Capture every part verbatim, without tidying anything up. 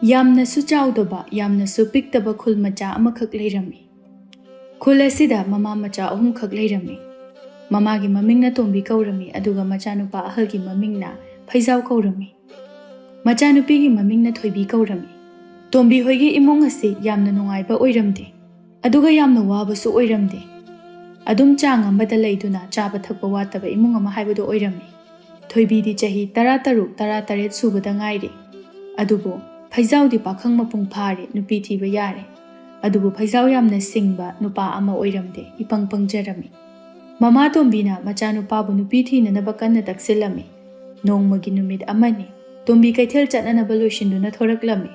ꯌꯥꯝꯅꯁꯨ ꯆꯥꯎꯗꯕ, ꯌꯥꯝꯅꯁꯨ ꯄꯤꯛꯇꯕ ꯈꯨꯜ ꯃꯆꯥ ꯑꯃꯈꯛ ꯂꯩꯔꯝꯃꯤ꯫ ꯈꯨꯜ ꯑꯁꯤꯗ ꯃꯃꯥ ꯃꯆꯥ ꯑꯍꯨꯝꯈꯛ ꯂꯩꯔꯝꯃꯤ꯫ ꯃꯃꯥꯒꯤ ꯃꯃꯤꯡꯅ ꯇꯣꯝꯕꯤ ꯀꯧꯔꯝꯃꯤ, ꯑꯗꯨꯒ ꯃꯆꯥꯅꯨꯄꯥ ꯑꯍꯜꯒꯤ ꯃꯃꯤꯡꯅ ꯐꯩꯖꯥꯎ ꯀꯧꯔꯝꯃꯤ꯫ ꯃꯆꯥꯅꯨꯄꯤꯒꯤ ꯃꯃꯤꯡꯅ ꯊꯣꯏꯕꯤ ꯀꯧꯔꯝꯃꯤ꯫ ꯇꯣꯝꯕꯤ ꯍꯣꯏꯒꯤ ꯏꯃꯨꯡ ꯑꯁꯤ ꯌꯥꯝꯅ ꯅꯨꯡꯉꯥꯏꯕ ꯑꯣꯏꯔꯝꯗꯦ, ꯑꯗꯨꯒ ꯌꯥꯝꯅ ꯋꯥꯕꯁꯨ ꯑꯣꯏꯔꯝꯗꯦ꯫ ꯑꯗꯨꯝ ꯆꯥꯡ ꯑꯃꯗ ꯂꯩꯗꯨꯅ ꯆꯥꯕ ꯊꯛꯄ ꯋꯥꯠꯇꯕ ꯏꯃꯨꯡ ꯑꯃ ꯍꯥꯏꯕꯗꯨ ꯑꯣꯏꯔꯝꯃꯤ꯫ ꯊꯣꯏꯕꯤꯗꯤ ꯆꯍꯤ ꯇꯔꯥ ꯇꯔꯨꯛ, ꯇꯔꯥ ꯇꯔꯦꯠ ꯁꯨꯕꯗ ꯉꯥꯏꯔꯤ꯫ ꯑꯗꯨꯕꯨ ꯐꯩꯖꯥꯎꯗꯤ ꯄꯥꯈꯪ ꯃꯄꯨꯡ ꯐꯥꯔꯦ, ꯅꯨꯄꯤ ꯊꯤꯕ ꯌꯥꯔꯦ꯫ ꯑꯗꯨꯕꯨ ꯐꯩꯖꯥꯎ ꯌꯥꯝꯅ ꯁꯤꯡꯕ ꯅꯨꯄꯥ ꯑꯃ ꯑꯣꯏꯔꯝꯗꯦ, ꯏꯄꯪ ꯄꯪꯖꯔꯝꯃꯤ꯫ ꯃꯃꯥ ꯇꯣꯝꯕꯤꯅ ꯃꯆꯥꯅꯨꯄꯥꯕꯨ ꯅꯨꯄꯤ ꯊꯤꯅꯅꯕ ꯀꯟꯅ ꯇꯛꯁꯤꯜꯂꯝꯃꯤ꯫ ꯅꯣꯡꯃꯒꯤ ꯅꯨꯃꯤꯠ ꯑꯃꯅꯤ, ꯇꯣꯝꯕꯤ ꯀꯩꯊꯦꯜ ꯆꯠꯅꯅꯕ ꯂꯣꯏꯁꯤꯟꯗꯨꯅ ꯊꯣꯔꯛꯂꯝꯃꯤ꯫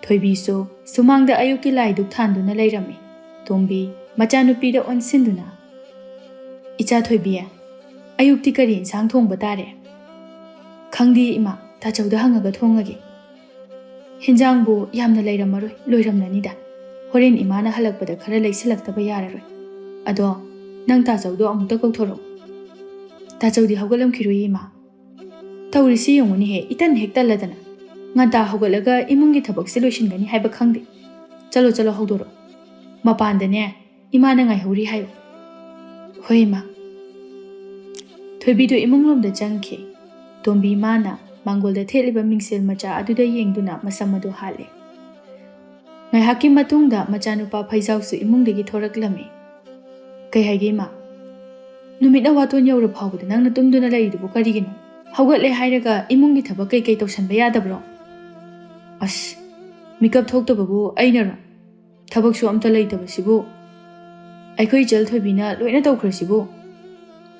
ꯊꯣꯏꯕꯤꯁꯨ ꯁꯨꯃꯥꯡꯗ ꯑꯌꯨꯛꯀꯤ ꯂꯥꯏꯗꯨꯛ ꯊꯥꯟꯗꯨꯅ ꯂꯩꯔꯝꯃꯤ꯫ ꯇꯣꯝꯕꯤ ꯃꯆꯥꯅꯨꯄꯤꯗ ꯑꯣꯟꯁꯤꯟꯗꯨꯅ, "ꯏꯆꯥ ꯊꯣꯏꯕꯤ, ꯑꯌꯨꯛꯇꯤ ꯀꯔꯤ ꯏꯟꯁꯥꯡ ꯊꯣꯡꯕ ꯇꯥꯔꯦ?" "ꯈꯪꯗꯦ ꯏꯃꯥ, ꯇꯥꯆꯧꯗ ꯍꯪꯉꯒ ꯊꯣꯡꯉꯒꯦ꯫ ꯍꯤꯟꯖꯥꯡꯕꯨ ꯌꯥꯝꯅ ꯂꯩꯔꯝꯃꯔꯣꯏ, ꯂꯣꯏꯔꯝꯂꯅꯤꯗ꯫ ꯍꯣꯔꯦꯟ ꯏꯃꯥꯅ ꯍꯜꯂꯛꯄꯗ ꯈꯔ ꯂꯩꯁꯤꯜꯂꯛꯇꯕ ꯌꯥꯔꯔꯣꯏ꯫ ꯑꯗꯣ ꯅꯪ ꯇꯥꯆꯧꯗꯣ ꯑꯃꯨꯛꯇ ꯀꯧꯊꯣꯔꯛꯎ꯫ ꯇꯥꯆꯧꯗꯤ ꯍꯧꯒꯠꯂꯝꯈꯤꯔꯣꯏ ꯏꯃꯥ꯫ ꯇꯧꯔꯤꯁꯤ ꯌꯦꯡꯉꯨꯅꯦꯍꯦ, ꯏꯇꯟ ꯍꯦꯛ ꯇꯜꯂꯗꯅ꯫ ꯉꯟꯇꯥ ꯍꯧꯒꯠꯂꯒ ꯏꯃꯨꯡꯒꯤ ꯊꯕꯛꯁꯦ ꯂꯣꯏꯁꯤꯟꯒꯅꯤ ꯍꯥꯏꯕ ꯈꯪꯗꯦ꯫ ꯆꯠꯂꯣ, ꯆꯠꯂꯣ, ꯍꯧꯗꯣꯔꯛꯑꯣ꯫ ꯃꯄꯥꯟꯗꯅꯦ ꯏꯃꯥꯅ ꯉꯥꯏꯍꯧꯔꯤ ꯍꯥꯏꯌꯨ꯫" "ꯍꯣꯏ ꯏꯃꯥ꯫" ꯊꯣꯏꯕꯤꯗꯨ ꯏꯃꯨꯡꯂꯣꯝꯗ ꯆꯪꯈꯤ꯫ ꯇꯣꯝꯕꯤ ꯃꯥꯅ ꯃꯥꯡꯒꯣꯜꯗ ꯊꯦꯠꯂꯤꯕ ꯃꯤꯡꯁꯦꯜ ꯃꯆꯥ ꯑꯗꯨꯗ ꯌꯦꯡꯗꯨꯅ ꯃꯁꯝ ꯑꯗꯨ ꯍꯥꯠꯂꯤ꯫ ꯉꯥꯏꯍꯥꯛꯀꯤ ꯃꯇꯨꯡꯗ ꯃꯆꯥꯅꯨꯄꯥ ꯐꯩꯖꯥꯎꯁꯨ ꯏꯃꯨꯡꯗꯒꯤ ꯊꯣꯔꯛꯂꯝꯃꯤ꯫ "ꯀꯩ ꯍꯥꯏꯒꯦ ꯏꯃꯥ? ꯅꯨꯃꯤꯠꯅ ꯋꯥꯇꯣꯟ ꯌꯧꯔ ꯐꯥꯎꯕꯗ ꯅꯪꯅ ꯇꯨꯝꯗꯨꯅ ꯂꯩꯔꯤꯗꯨꯕꯨ ꯀꯔꯤꯒꯤꯅꯣ? ꯍꯧꯒꯠꯂꯦ ꯍꯥꯏꯔꯒ ꯏꯃꯨꯡꯒꯤ ꯊꯕꯛ ꯀꯩꯀꯩ ꯇꯧꯁꯟꯕ ꯌꯥꯗꯕ꯭ꯔꯣ?" "ꯑꯁ, ꯃꯤꯀꯞ ꯊꯣꯛꯇꯕꯕꯨ ꯑꯩꯅꯔꯣ? ꯊꯕꯛꯁꯨ ꯑꯝꯇ ꯂꯩꯇꯕꯁꯤꯕꯨ꯫ ꯑꯩꯈꯣꯏ ꯏꯆꯜ ꯊꯣꯏꯕꯤꯅ ꯂꯣꯏꯅ ꯇꯧꯈ꯭ꯔꯁꯤꯕꯨ꯫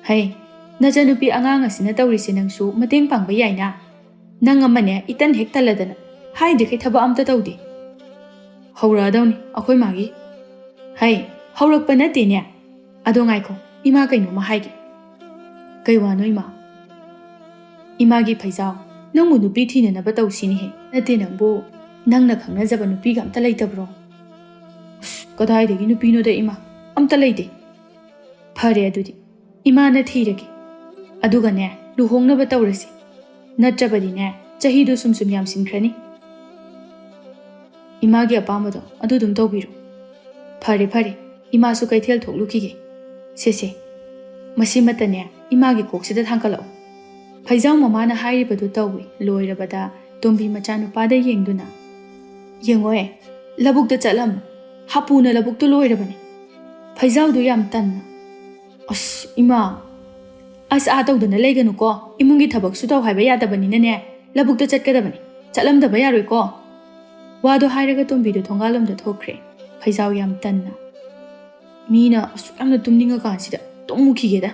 ꯍꯩ, ꯅꯆꯟꯅꯨꯄꯤ ꯑꯉꯥꯡ ꯑꯁꯤꯅ ꯇꯧꯔꯤꯁꯦ ꯅꯪꯁꯨ ꯃꯇꯦꯡ ꯄꯥꯡꯕ ꯌꯥꯏꯅ꯫ ꯅꯪ ꯑꯃꯅꯦ ꯏꯇꯟ ꯍꯦꯛ ꯇꯜꯂꯗꯅ꯫ ꯍꯥꯏꯗ꯭ꯔꯤꯈꯩ ꯊꯕꯛ ꯑꯝꯇ ꯇꯧꯗꯦ꯫ ꯍꯧꯔꯛꯑꯗꯧꯅꯤ ꯑꯩꯈꯣꯏ ꯃꯥꯒꯤ꯫ ꯍꯩ, ꯍꯧꯔꯛꯄ ꯅꯠꯇꯦꯅꯦ꯫ ꯑꯗꯣ ꯉꯥꯏꯈꯣ, ꯏꯃꯥ ꯀꯩꯅꯣꯝꯃ ꯍꯥꯏꯒꯦ꯫" "ꯀꯩ ꯋꯥꯅꯣ ꯏꯃꯥ?" "ꯏꯃꯥꯒꯤ ꯐꯩꯖꯥꯎ, ꯅꯪꯕꯨ ꯅꯨꯄꯤ ꯊꯤꯅꯅꯕ ꯇꯧꯁꯤꯅꯦꯍꯦ꯫ ꯅꯠꯇꯦ ꯅꯪꯕꯨ, ꯅꯪꯅ ꯈꯪꯅꯖꯕ ꯅꯨꯄꯤꯒ ꯑꯝꯇ ꯂꯩꯇꯕ꯭ꯔꯣ?" "ꯑꯁ, ꯀꯗꯥꯏꯗꯒꯤ ꯅꯨꯄꯤꯅꯣꯗ ꯏꯃꯥ, ꯑꯝꯇ ꯂꯩꯇꯦ꯫" "ꯐꯔꯦ ꯑꯗꯨꯗꯤ, ꯏꯃꯥꯅ ꯊꯤꯔꯒꯦ꯫ ꯑꯗꯨꯒꯅꯦ, ꯂꯨꯍꯣꯡꯅꯕ ꯇꯧꯔꯁꯤ꯫ ꯅꯠꯇ꯭ꯔꯕꯗꯤꯅꯦ, ꯆꯍꯤꯗꯣ ꯁꯨꯝ ꯁꯨꯝ ꯌꯥꯝꯁꯤꯟꯈ꯭ꯔꯅꯤ꯫" "ꯏꯃꯥꯒꯤ ꯑꯄꯥꯝꯕꯗꯣ ꯑꯗꯨ ꯑꯗꯨꯝ ꯇꯧꯕꯤꯔꯣ꯫ ꯐꯔꯦ ꯐꯔꯦ, ꯏꯃꯥꯁꯨ ꯀꯩꯊꯦꯜ ꯊꯣꯛꯂꯨꯈꯤꯒꯦ꯫ ꯁꯦ ꯁꯦ, ꯃꯁꯤꯃꯇꯅꯦ ꯏꯃꯥꯒꯤ ꯀꯣꯛꯁꯤꯗ ꯊꯥꯡꯀꯠꯂꯛꯑꯣ꯫" ꯐꯩꯖꯥꯎ ꯃꯃꯥꯅ ꯍꯥꯏꯔꯤꯕꯗꯨ ꯇꯧꯏ꯫ ꯂꯣꯏꯔꯕꯗ ꯇꯣꯝꯕꯤ ꯃꯆꯥꯅꯨꯄꯥꯗ ꯌꯦꯡꯗꯨꯅ, "ꯌꯦꯡꯉꯣꯍꯦ, ꯂꯧꯕꯨꯛꯇ ꯆꯠꯂꯝꯃꯨ꯫ ꯍꯥꯄꯨꯅ ꯂꯧꯕꯨꯛꯇꯨ ꯂꯣꯏꯔꯕꯅꯤ꯫" ꯐꯩꯖꯥꯎꯗꯨ ꯌꯥꯝ ꯇꯟꯅ, "ꯑꯁ ꯏꯃꯥ, ꯑꯁ ꯑꯥ ꯇꯧꯗꯅ ꯂꯩꯒꯅꯨꯀꯣ꯫ ꯏꯃꯨꯡꯒꯤ ꯊꯕꯛꯁꯨ ꯇꯧ ꯍꯥꯏꯕ ꯌꯥꯗꯕꯅꯤꯅꯅꯦ, ꯂꯧꯕꯨꯛꯇ ꯆꯠꯀꯗꯕꯅꯤ꯫ ꯆꯠꯂꯝꯗꯕ ꯌꯥꯔꯣꯏꯀꯣ꯫" ꯋꯥꯗꯣ ꯍꯥꯏꯔꯒ ꯇꯣꯝꯕꯤꯗꯨ ꯊꯣꯡꯒꯥꯜꯂꯣꯝꯗ ꯊꯣꯛꯈ꯭ꯔꯦ꯫ ꯐꯩꯖꯥꯎ ꯌꯥꯝ ꯇꯟꯅ, "ꯃꯤꯅ ꯑꯁꯨꯛ ꯌꯥꯝꯅ ꯇꯨꯝꯅꯤꯡꯉꯀꯥꯟꯁꯤꯗ ꯇꯨꯝꯃꯨꯈꯤꯒꯦꯗ꯫"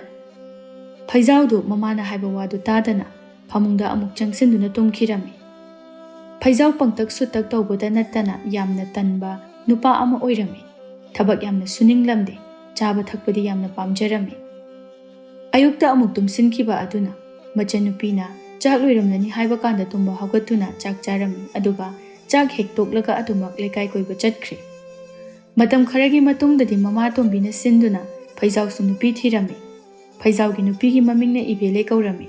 ꯐꯩꯖꯥꯎꯗꯨ ꯃꯃꯥꯅ ꯍꯥꯏꯕ ꯋꯥꯗꯨ ꯇꯥꯗꯅ ꯐꯃꯨꯡꯗ ꯑꯃꯨꯛ ꯆꯪꯁꯤꯟꯗꯨꯅ ꯇꯨꯝꯈꯤꯔꯝꯃꯤ꯫ ꯐꯩꯖꯥꯎ ꯄꯪꯇꯛ ꯁꯨꯠꯇꯛ ꯇꯧꯕꯗ ꯅꯠꯇꯅ ꯌꯥꯝꯅ ꯇꯟꯕ ꯅꯨꯄꯥ ꯑꯃ ꯑꯣꯏꯔꯝꯃꯤ꯫ ꯊꯕꯛ ꯌꯥꯝꯅ ꯁꯨꯅꯤꯡꯂꯝꯗꯦ꯫ ꯆꯥꯕ ꯊꯛꯄꯗꯤ ꯌꯥꯝꯅ ꯄꯥꯝꯖꯔꯝꯃꯤ꯫ ꯑꯌꯨꯛꯇ ꯑꯃꯨꯛ ꯇꯨꯝꯁꯤꯟꯈꯤꯕ ꯑꯗꯨꯅ ꯃꯆꯟꯅꯨꯄꯤꯅ ꯆꯥꯛ ꯂꯣꯏꯔꯝꯂꯅꯤ ꯍꯥꯏꯕ ꯀꯥꯟꯗ ꯇꯨꯝꯕ ꯍꯧꯒꯠꯇꯨꯅ ꯆꯥꯛ ꯆꯥꯔꯝꯃꯤ꯫ ꯑꯗꯨꯒ ꯆꯥꯛ ꯍꯦꯛ ꯇꯣꯛꯂꯒ ꯑꯗꯨꯃꯛ ꯂꯩꯀꯥꯏ ꯀꯣꯏꯕ ꯆꯠꯈ꯭ꯔꯦ꯫ ꯃꯇꯝ ꯈꯔꯒꯤ ꯃꯇꯨꯡꯗꯗꯤ ꯃꯃꯥ ꯇꯣꯝꯕꯤꯅ ꯁꯤꯟꯗꯨꯅ ꯐꯩꯖꯥꯎꯁꯨ ꯅꯨꯄꯤ ꯊꯤꯔꯝꯃꯤ꯫ ꯐꯩꯖꯥꯎꯒꯤ ꯅꯨꯄꯤꯒꯤ ꯃꯃꯤꯡꯅ ꯏꯕꯦꯂꯩ ꯀꯧꯔꯝꯃꯤ꯫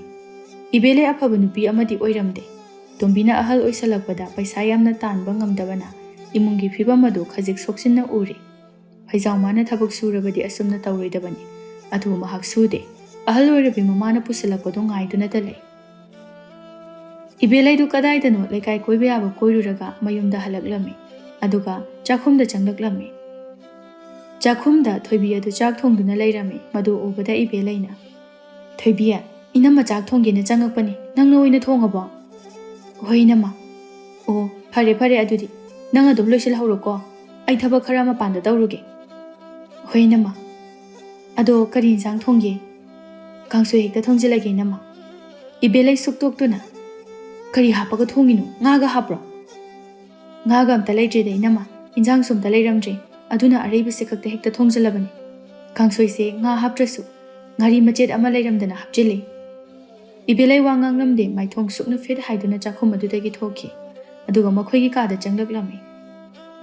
ꯏꯕꯦꯂꯩ ꯑꯐꯕ ꯅꯨꯄꯤ ꯑꯃꯗꯤ ꯑꯣꯏꯔꯝꯗꯦ꯫ ꯇꯣꯝꯕꯤꯅ ꯑꯍꯜ ꯑꯣꯏꯁꯜꯂꯛꯄꯗ ꯄꯩꯁꯥ ꯌꯥꯝꯅ ꯇꯥꯟꯕ ꯉꯝꯗꯕꯅ ꯏꯃꯨꯡꯒꯤ ꯐꯤꯕꯝ ꯑꯗꯨ ꯈꯖꯤꯛ ꯁꯣꯛꯆꯤꯟꯅ ꯎꯔꯤ꯫ ꯐꯩꯖꯥꯎ ꯃꯥꯅ ꯊꯕꯛ ꯁꯨꯔꯕꯗꯤ ꯑꯁꯨꯝꯅ ꯇꯧꯔꯣꯏꯗꯕꯅꯤ꯫ ꯑꯗꯨꯕꯨ ꯃꯍꯥꯛ ꯁꯨꯗꯦ꯫ ꯑꯍꯜ ꯑꯣꯏꯔꯕꯤ ꯃꯃꯥꯅ ꯄꯨꯁꯤꯜꯂꯛꯄꯗꯨ ꯉꯥꯏꯗꯨꯅꯇ ꯂꯩ꯫ ꯏꯕꯦꯂꯩꯗꯨ ꯀꯗꯥꯏꯗꯅꯣ ꯂꯩꯀꯥꯏ ꯀꯣꯏꯕ ꯌꯥꯕ ꯀꯣꯏꯔꯨꯔꯒ ꯃꯌꯨꯝꯗ ꯍꯜꯂꯛꯂꯝꯃꯤ꯫ ꯑꯗꯨꯒ ꯆꯥꯛꯈꯨꯝꯗ ꯆꯪꯂꯛꯂꯝꯃꯤ꯫ ꯆꯥꯛꯈꯨꯝꯗ ꯊꯣꯏꯕꯤ ꯑꯗꯨ ꯆꯥꯛ ꯊꯣꯡꯗꯨꯅ ꯂꯩꯔꯝꯃꯤ꯫ ꯃꯗꯨ ꯎꯕꯗ ꯏꯕꯦꯂꯩꯅ, "ꯊꯣꯏꯕꯤ, ꯏꯅꯝꯃ ꯆꯥꯛ ꯊꯣꯡꯒꯦꯅ ꯆꯪꯉꯛꯄꯅꯤ, ꯅꯪꯅ ꯑꯣꯏꯅ ꯊꯣꯡꯉꯕꯣ?" "ꯍꯣꯏ ꯏꯅꯝꯃ꯫" "ꯑꯣ, ꯐꯔꯦ ꯐꯔꯦ, ꯑꯗꯨꯗꯤ ꯅꯪ ꯑꯗꯨꯝ ꯂꯣꯏꯁꯤꯜꯍꯧꯔꯣꯀꯣ, ꯑꯩ ꯊꯕꯛ ꯈꯔ ꯃꯄꯥꯟꯗ ꯇꯧꯔꯨꯒꯦ꯫" "ꯍꯣꯏ ꯏꯅꯝꯃ꯫ ꯑꯗꯣ ꯀꯔꯤ ꯏꯟꯁꯥꯡ ꯊꯣꯡꯒꯦ?" "ꯀꯥꯡꯁꯣꯏ ꯍꯦꯛꯇ ꯊꯣꯡꯖꯤꯜꯂꯒꯦ ꯏꯅꯝꯃ꯫" ꯏꯕꯦꯂꯩ ꯁꯨꯛꯇꯣꯛꯇꯨꯅ, "ꯀꯔꯤ ꯍꯥꯞꯄꯒ ꯊꯣꯡꯉꯤꯅꯣ? ꯉꯥꯒ ꯍꯥꯞꯄ꯭ꯔꯣ?" "ꯉꯥꯒ ꯑꯝꯇ ꯂꯩꯇ꯭ꯔꯦꯗ ꯏꯅꯝꯃ, ꯏꯟꯁꯥꯡꯁꯨ ꯑꯝꯇ ꯂꯩꯔꯝꯗ꯭ꯔꯦ, ꯑꯗꯨꯅ ꯑꯔꯩꯕꯁꯦ ꯈꯛꯇ ꯍꯦꯛꯇ ꯊꯣꯡꯖꯤꯜꯂꯕꯅꯤ꯫ ꯀꯥꯡꯁꯣꯏꯁꯦ ꯉꯥ ꯍꯥꯞꯇ꯭ꯔꯁꯨ ꯉꯥꯔꯤ ꯃꯆꯦꯠ ꯑꯃ ꯂꯩꯔꯝꯗꯅ ꯍꯥꯞꯆꯤꯜꯂꯤ꯫" ꯏꯕꯦꯂꯩ ꯋꯥ ꯉꯥꯡꯂꯝꯗꯦ, ꯃꯥꯏꯊꯣꯡ ꯁꯨꯛꯅ ꯐꯤꯠ ꯍꯥꯏꯗꯨꯅ ꯆꯥꯛꯈꯨꯝ ꯑꯗꯨꯗꯒꯤ ꯊꯣꯛꯈꯤ꯫ ꯑꯗꯨꯒ ꯃꯈꯣꯏꯒꯤ ꯀꯥꯗ ꯆꯪꯂꯛꯂꯝꯃꯤ꯫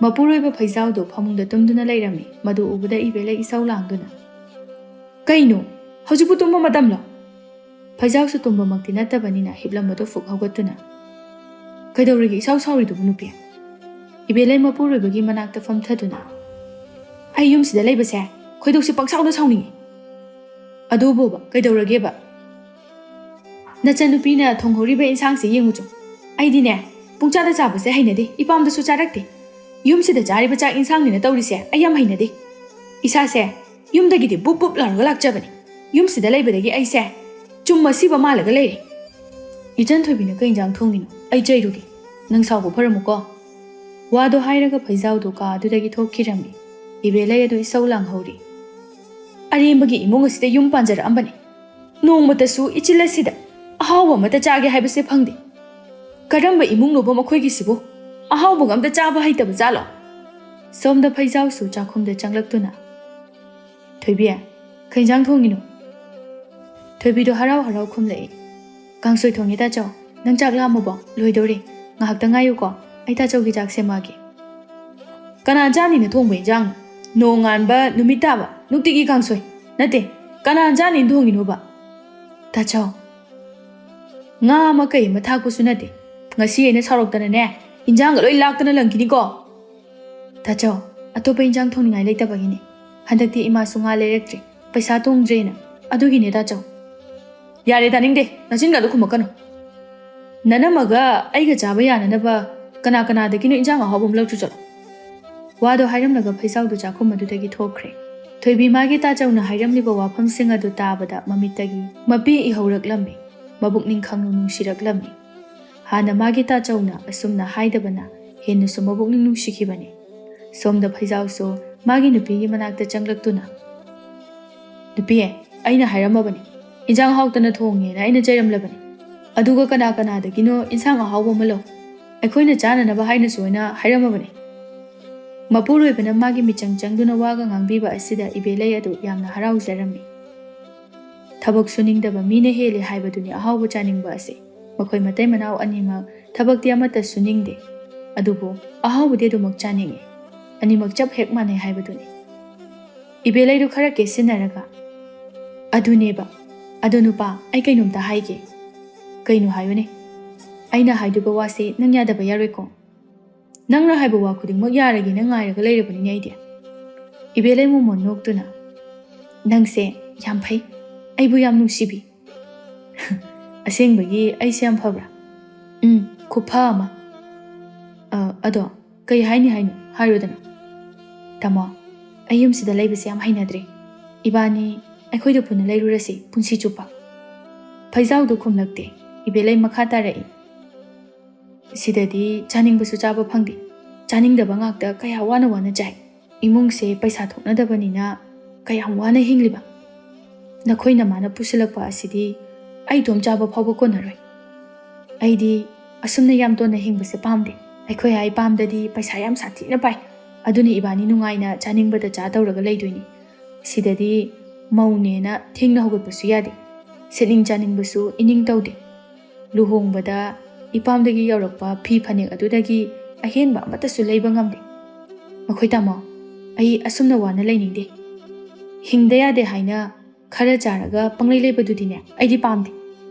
ꯃꯄꯨꯔꯣꯏꯕ ꯐꯩꯖꯥꯎꯗꯣ ꯐꯃꯨꯡꯗ ꯇꯨꯝꯗꯨꯅ ꯂꯩꯔꯝꯃꯤ꯫ ꯃꯗꯨ ꯎꯕꯗ ꯏꯕꯦꯂꯩ ꯏꯁꯧ ꯂꯥꯡꯗꯨꯅ, "ꯀꯩꯅꯣ, ꯍꯧꯖꯤꯛꯄꯨ ꯇꯨꯝꯕ ꯃꯇꯝꯂꯣ?" ꯐꯩꯖꯥꯎꯁꯨ ꯇꯨꯝꯕꯃꯛꯇꯤ ꯅꯠꯇꯕꯅꯤꯅ ꯍꯤꯞꯂꯝꯕꯗꯨ ꯐꯨꯛ ꯍꯧꯒꯠꯇꯨꯅ, "ꯀꯩꯗꯧꯔꯒꯦ ꯏꯁꯥꯎ ꯁꯥꯎꯔꯤꯗꯨꯕꯨ ꯅꯨꯄꯤ? ꯏꯕꯦꯂꯩ ꯃꯄꯨꯔꯣꯏꯕꯒꯤ ꯃꯅꯥꯛꯇ ꯐꯝꯊꯗꯨꯅ, "ꯑꯩ ꯌꯨꯝꯁꯤꯗ ꯂꯩꯕꯁꯦ ꯈꯣꯏꯗꯧꯁꯦ ꯄꯪꯁꯥꯎꯗ ꯁꯥꯎꯅꯤꯡꯉꯤ꯫ ꯑꯗꯨꯕꯨꯕ ꯀꯩꯗꯧꯔꯒꯦꯕ? ꯅꯆꯟꯅꯨꯄꯤꯅ ꯊꯣꯡꯍꯧꯔꯤꯕ ꯏꯟꯁꯥꯡꯁꯦ ꯌꯦꯡꯉꯨ ꯆꯣ꯫ ꯑꯩꯗꯤꯅꯦ, ꯄꯨꯡꯆꯥꯗ ꯆꯥꯕꯁꯦ ꯍꯩꯅꯗꯦ, ꯏꯄꯥꯝꯗꯁꯨ ꯆꯥꯔꯛꯇꯦ꯫ ꯌꯨꯝꯁꯤꯗ ꯆꯥꯔꯤꯕ ꯆꯥꯛ ꯏꯟꯁꯥꯡꯅꯤꯅ ꯇꯧꯔꯤꯁꯦ ꯑꯩ ꯌꯥꯝ ꯍꯩꯅꯗꯦ꯫ ꯏꯁꯥꯁꯦ ꯌꯨꯝꯗꯒꯤꯗꯤ ꯕꯨꯞ ꯕꯨꯞ ꯂꯥꯎꯔꯒ ꯂꯥꯛꯆꯕꯅꯤ꯫ ꯌꯨꯝꯁꯤꯗ ꯂꯩꯕꯗꯒꯤ ꯑꯩꯁꯦ ꯆꯨꯝ ꯑꯁꯤꯕ ꯃꯥꯜꯂꯒ ꯂꯩꯔꯦ꯫" "ꯏꯆꯟ ꯊꯣꯏꯕꯤꯅ ꯀꯩ ꯏꯟꯖꯥꯡ ꯊꯣꯡꯉꯤꯅꯣ? ꯑꯩ ꯆꯩꯔꯨꯒꯦ꯫ ꯅꯪ ꯁꯥꯎꯕ ꯐꯔꯝꯃꯨꯀꯣ꯫" ꯋꯥꯗꯣ ꯍꯥꯏꯔꯒ ꯐꯩꯖꯥꯎꯗꯣ ꯀꯥ ꯑꯗꯨꯗꯒꯤ ꯊꯣꯛꯈꯤꯔꯝꯃꯤ꯫ ꯏꯕꯦꯂꯩ ꯑꯗꯨ ꯏꯁꯧ ꯂꯥꯡꯍꯧꯔꯤ꯫ "ꯑꯔꯦꯝꯕꯒꯤ ꯏꯃꯨꯡ ꯑꯁꯤꯗ ꯌꯨꯝ ꯄꯥꯟꯖꯔꯛꯑꯝꯕꯅꯤ꯫ ꯅꯣꯡꯃꯇꯁꯨ ꯏꯆꯤꯜ ꯑꯁꯤꯗ ꯑꯍꯥꯎꯕ ꯑꯃꯠꯇ ꯆꯥꯒꯦ ꯍꯥꯏꯕꯁꯦ ꯐꯪꯗꯦ꯫ ꯀꯔꯝꯕ ꯏꯃꯨꯡꯅꯣꯕ ꯃꯈꯣꯏꯒꯤꯁꯤꯕꯨ? ꯑꯍꯥꯎꯕꯒ ꯑꯝꯇ ꯆꯥꯕ ꯍꯩꯇꯕ ꯖꯥꯠꯂꯣ?" ꯁꯣꯝꯗ ꯐꯩꯖꯥꯎꯁꯨ ꯆꯥꯛꯈꯨꯝꯗ ꯆꯪꯂꯛꯇꯨꯅ, "ꯊꯣꯏꯕꯤ, ꯀꯩ ꯏꯟꯖꯥꯡ ꯊꯣꯡꯉꯤꯅꯣ?" ꯊꯣꯏꯕꯤꯗꯣ ꯍꯔꯥꯎ ꯍꯔꯥꯎ ꯈꯨꯝꯂꯛꯏ꯫ "ꯀꯥꯡꯁꯣꯏ ꯊꯣꯡꯉꯦ ꯇꯥꯆꯧ꯫ ꯅꯪ ꯆꯥꯛ ꯂꯥꯝꯃꯕꯣ? ꯂꯣꯏꯗꯧꯔꯦ꯫ ꯉꯥꯏꯍꯥꯛꯇ ꯉꯥꯏꯌꯨꯀꯣ, ꯑꯩ ꯇꯥꯆꯧꯒꯤ ꯆꯥꯛ ꯁꯦꯝꯃꯛꯑꯒꯦ꯫" "ꯀꯅꯥ ꯆꯥꯅꯤꯅ ꯊꯣꯡꯕ ꯏꯟꯖꯥꯡꯅꯣ? ꯅꯣꯡꯉꯥꯟꯕ ꯅꯨꯃꯤꯠ ꯇꯥꯕ ꯅꯨꯡꯇꯤꯒꯤ ꯀꯥꯡꯁꯣꯏ꯫ ꯅꯠꯇꯦ, ꯀꯅꯥ ꯆꯥꯅꯤꯅ ꯊꯣꯡꯉꯤꯅꯣꯕ?" "ꯇꯥꯆꯧ, ꯉꯥ ꯑꯃ ꯀꯩ ꯑꯃ ꯊꯥꯛꯄꯁꯨ ꯅꯠꯇꯦ꯫ ꯉꯁꯤ ꯑꯩꯅ ꯁꯥꯎꯔꯛꯇꯅꯅꯦ, ꯏꯟꯖꯥꯡꯒ ꯂꯣꯏ ꯂꯥꯛꯇꯅ ꯂꯪꯈꯤꯅꯤꯀꯣ꯫" "ꯇꯥꯆꯧ, ꯑꯇꯣꯞꯄ ꯏꯟꯖꯥꯡ ꯊꯣꯡꯅꯤꯡꯉꯥꯏ ꯂꯩꯇꯕꯒꯤꯅꯦ꯫ ꯍꯟꯗꯛꯇꯤ ꯏꯃꯥꯁꯨ ꯉꯥ ꯂꯩꯔꯛꯇ꯭ꯔꯦ, ꯄꯩꯁꯥ ꯇꯣꯡꯗ꯭ꯔꯦꯅ꯫ ꯑꯗꯨꯒꯤꯅꯦ ꯇꯥꯆꯧ꯫" "ꯌꯥꯔꯦ, ꯇꯥꯅꯤꯡꯗꯦ, ꯅꯆꯤꯟꯒꯗꯣ ꯈꯨꯝꯃꯛꯀꯅꯨ꯫ ꯅꯅꯝꯃꯒ ꯑꯩꯒ ꯆꯥꯕ ꯌꯥꯅꯅꯕ ꯀꯅꯥ ꯀꯅꯥꯗꯒꯤꯅꯣ ꯏꯟꯖꯥꯡ ꯑꯍꯥꯎꯕ ꯑꯃ ꯂꯧꯔꯨ ꯆꯠꯂꯣ꯫" ꯋꯥꯗꯣ ꯍꯥꯏꯔꯝꯂꯒ ꯐꯩꯖꯥꯎꯗꯨ ꯆꯥꯛꯈꯨꯝ ꯑꯗꯨꯗꯒꯤ ꯊꯣꯛꯈ꯭ꯔꯦ꯫ ꯊꯣꯏꯕꯤ ꯃꯥꯒꯤ ꯇꯥꯆꯧꯅ ꯍꯥꯏꯔꯝꯂꯤꯕ ꯋꯥꯐꯝꯁꯤꯡ ꯑꯗꯨ ꯇꯥꯕꯗ ꯃꯃꯤꯠꯇꯒꯤ ꯃꯄꯤ ꯏꯍꯧꯔꯛꯂꯝꯃꯤ꯫ ꯃꯕꯨꯛꯅꯤꯡ ꯈꯪꯅꯨꯡ ꯅꯨꯡꯁꯤꯔꯛꯂꯝꯃꯤ꯫ ꯍꯥꯟꯅ ꯃꯥꯒꯤ ꯇꯥꯆꯧꯅ ꯑꯁꯨꯝꯅ ꯍꯥꯏꯗꯕꯅ ꯍꯦꯟꯅꯁꯨ ꯃꯕꯨꯛꯅꯤꯡ ꯅꯨꯡꯁꯤꯈꯤꯕꯅꯤ꯫ ꯁꯣꯝꯗ ꯐꯩꯖꯥꯎꯁꯨ ꯃꯥꯒꯤ ꯅꯨꯄꯤꯒꯤ ꯃꯅꯥꯛꯇ ꯆꯪꯂꯛꯇꯨꯅ, "ꯅꯨꯄꯤ, ꯑꯩꯅ ꯍꯥꯏꯔꯝꯃꯕꯅꯤ, ꯏꯟꯖꯥꯡ ꯍꯥꯎꯇꯅ ꯊꯣꯡꯉꯦꯅ ꯑꯩꯅ ꯆꯩꯔꯝꯂꯕꯅꯤ꯫ ꯑꯗꯨꯒ ꯀꯅꯥ ꯀꯅꯥꯗꯒꯤꯅꯣ ꯏꯟꯁꯥꯡ ꯑꯍꯥꯎꯕ ꯑꯃ ꯂꯧ, ꯑꯩꯈꯣꯏꯅ ꯆꯥꯅꯅꯕ ꯍꯥꯏꯅꯁꯨ ꯑꯩꯅ ꯍꯥꯏꯔꯝꯃꯕꯅꯤ꯫" ꯃꯄꯨꯔꯣꯏꯕꯅ ꯃꯥꯒꯤ ꯃꯤꯆꯪ ꯆꯪꯗꯨꯅ ꯋꯥꯒ ꯉꯥꯡꯕꯤꯕ ꯑꯁꯤꯗ ꯏꯕꯦꯂꯩ ꯑꯗꯨ ꯌꯥꯝꯅ ꯍꯔꯥꯎꯖꯔꯝꯃꯤ꯫ ꯊꯕꯛ ꯁꯨꯅꯤꯡꯗꯕ ꯃꯤꯅ ꯍꯦꯜꯂꯤ ꯍꯥꯏꯕꯗꯨꯅꯤ ꯑꯍꯥꯎꯕ ꯆꯥꯅꯤꯡꯕ ꯑꯁꯤ꯫ ꯃꯈꯣꯏ ꯃꯇꯩ ꯃꯅꯥꯎ ꯑꯅꯤꯃꯛ ꯊꯕꯛꯇꯤ ꯑꯃꯠꯇ ꯁꯨꯅꯤꯡꯗꯦ, ꯑꯗꯨꯕꯨ ꯑꯍꯥꯎꯕꯗꯤ ꯑꯗꯨꯃꯛ ꯆꯥꯅꯤꯡꯏ꯫ ꯑꯅꯤꯃꯛ ꯆꯞ ꯍꯦꯛ ꯃꯥꯟꯅꯩ ꯍꯥꯏꯕꯗꯨꯅꯤ꯫ ꯏꯕꯦꯂꯩꯗꯨ ꯈꯔ ꯀꯦꯁꯤꯟꯅꯔꯒ, "ꯑꯗꯨꯅꯦꯕ꯫ ꯑꯗꯣ ꯅꯨꯄꯥ, ꯑꯩ ꯀꯩꯅꯣꯝꯇ ꯍꯥꯏꯒꯦ꯫" "ꯀꯩꯅꯣ ꯍꯥꯏꯌꯨꯅꯦ?" "ꯑꯩꯅ ꯍꯥꯏꯗꯣꯏꯕ ꯋꯥꯁꯦ ꯅꯪ ꯌꯥꯗꯕ ꯌꯥꯔꯣꯏꯀꯣ?" ꯅꯪꯅ ꯍꯥꯏꯕ ꯋꯥ ꯈꯨꯗꯤꯡꯃꯛ ꯌꯥꯔꯒꯦꯅ ꯉꯥꯏꯔꯒ ꯂꯩꯔꯕꯅꯤꯅꯦ ꯑꯩꯗꯤ꯫ ꯏꯕꯦꯂꯩ ꯃꯣꯃꯣꯟ ꯅꯣꯛꯇꯨꯅ, "ꯅꯪꯁꯦ ꯌꯥꯝ ꯐꯩ, ꯑꯩꯕꯨ ꯌꯥꯝ ꯅꯨꯡꯁꯤꯕꯤ꯫" "ꯑꯁꯦꯡꯕꯒꯤ ꯑꯩꯁꯦ ꯌꯥꯝ ꯐꯕ꯭ꯔꯥ?" "ꯎꯝ, ꯈꯨꯐ ꯑꯃ꯫" "ꯑ, ꯑꯗꯣ ꯀꯩ ꯍꯥꯏꯅꯤ ꯍꯥꯏꯅꯣ? ꯍꯥꯏꯔꯣꯗꯅ꯫" "ꯇꯥꯃꯣ, ꯑꯩ ꯌꯨꯝꯁꯤꯗ ꯂꯩꯕꯁꯦ ꯌꯥꯝ ꯍꯩꯅꯗ꯭ꯔꯦ꯫ ꯏꯕꯥꯅꯤ ꯑꯩꯈꯣꯏꯗ ꯄꯨꯟꯅ ꯂꯩꯔꯨꯔꯁꯤ ꯄꯨꯟꯁꯤ ꯆꯨꯞꯄ꯫" ꯐꯩꯖꯥꯎꯗꯣ ꯈꯨꯝꯂꯛꯇꯦ꯫ ꯏꯕꯦꯂꯩ ꯃꯈꯥ ꯇꯥꯔꯛꯏ, "ꯁꯤꯗꯗꯤ ꯆꯥꯅꯤꯡꯕꯁꯨ ꯆꯥꯕ ꯐꯪꯗꯦ, ꯆꯥꯅꯤꯡꯗꯕ ꯉꯥꯛꯇ ꯀꯌꯥ ꯋꯥꯅ ꯋꯥꯅ ꯆꯥꯏ꯫ ꯏꯃꯨꯡꯁꯦ ꯄꯩꯁꯥ ꯊꯣꯛꯅꯗꯕꯅꯤꯅ ꯀꯌꯥꯝ ꯋꯥꯅ ꯍꯤꯡꯂꯤꯕ꯫ ꯅꯈꯣꯏ ꯅꯃꯥꯅ ꯄꯨꯁꯤꯜꯂꯛꯄ ꯑꯁꯤꯗꯤ ꯑꯩ ꯏꯇꯣꯝ ꯆꯥꯕ ꯐꯥꯎꯕ ꯀꯣꯟꯅꯔꯣꯏ꯫ ꯑꯩꯗꯤ ꯑꯁꯨꯝꯅ ꯌꯥꯝ ꯇꯣꯟꯅ ꯍꯤꯡꯕꯁꯦ ꯄꯥꯝꯗꯦ꯫ ꯑꯩꯈꯣꯏ ꯑꯥ ꯏꯄꯥꯝꯗꯗꯤ ꯄꯩꯁꯥ ꯌꯥꯝ ꯁꯥꯊꯤꯅ ꯄꯥꯏ꯫ ꯑꯗꯨꯅ ꯏꯕꯥꯅꯤ ꯅꯨꯡꯉꯥꯏꯅ ꯆꯥꯅꯤꯡꯕꯗ ꯆꯥ ꯇꯧꯔꯒ ꯂꯩꯗꯣꯏꯅꯤ꯫ ꯁꯤꯗꯗꯤ ꯃꯧꯅꯦꯅ ꯊꯦꯡꯅ ꯍꯧꯒꯠꯄꯁꯨ ꯌꯥꯗꯦ꯫ ꯁꯦꯠꯅꯤꯡ ꯆꯥꯅꯤꯡꯕꯁꯨ ꯏꯅꯤꯡ ꯇꯧꯗꯦ꯫ ꯂꯨꯍꯣꯡꯕꯗ ꯏꯄꯥꯝꯗꯒꯤ ꯌꯧꯔꯛꯄ ꯐꯤ ꯐꯅꯦꯛ ꯑꯗꯨꯗꯒꯤ ꯑꯍꯦꯟꯕ ꯑꯃꯠꯇꯁꯨ ꯂꯩꯕ ꯉꯝꯗꯦ꯫ ꯃꯈꯣꯏ ꯇꯥꯃꯣ, ꯑꯩ ꯑꯁꯨꯝꯅ ꯋꯥꯅ ꯂꯩꯅꯤꯡꯗꯦ꯫ ꯍꯤꯡꯗ ꯌꯥꯗꯦ ꯍꯥꯏꯅ ꯈꯔ ꯆꯥꯔꯒ ꯄꯪꯂꯩ ꯂꯩꯕꯗꯨꯗꯤꯅꯦ ꯑꯩꯗꯤ ꯄꯥꯝꯗꯦ꯫"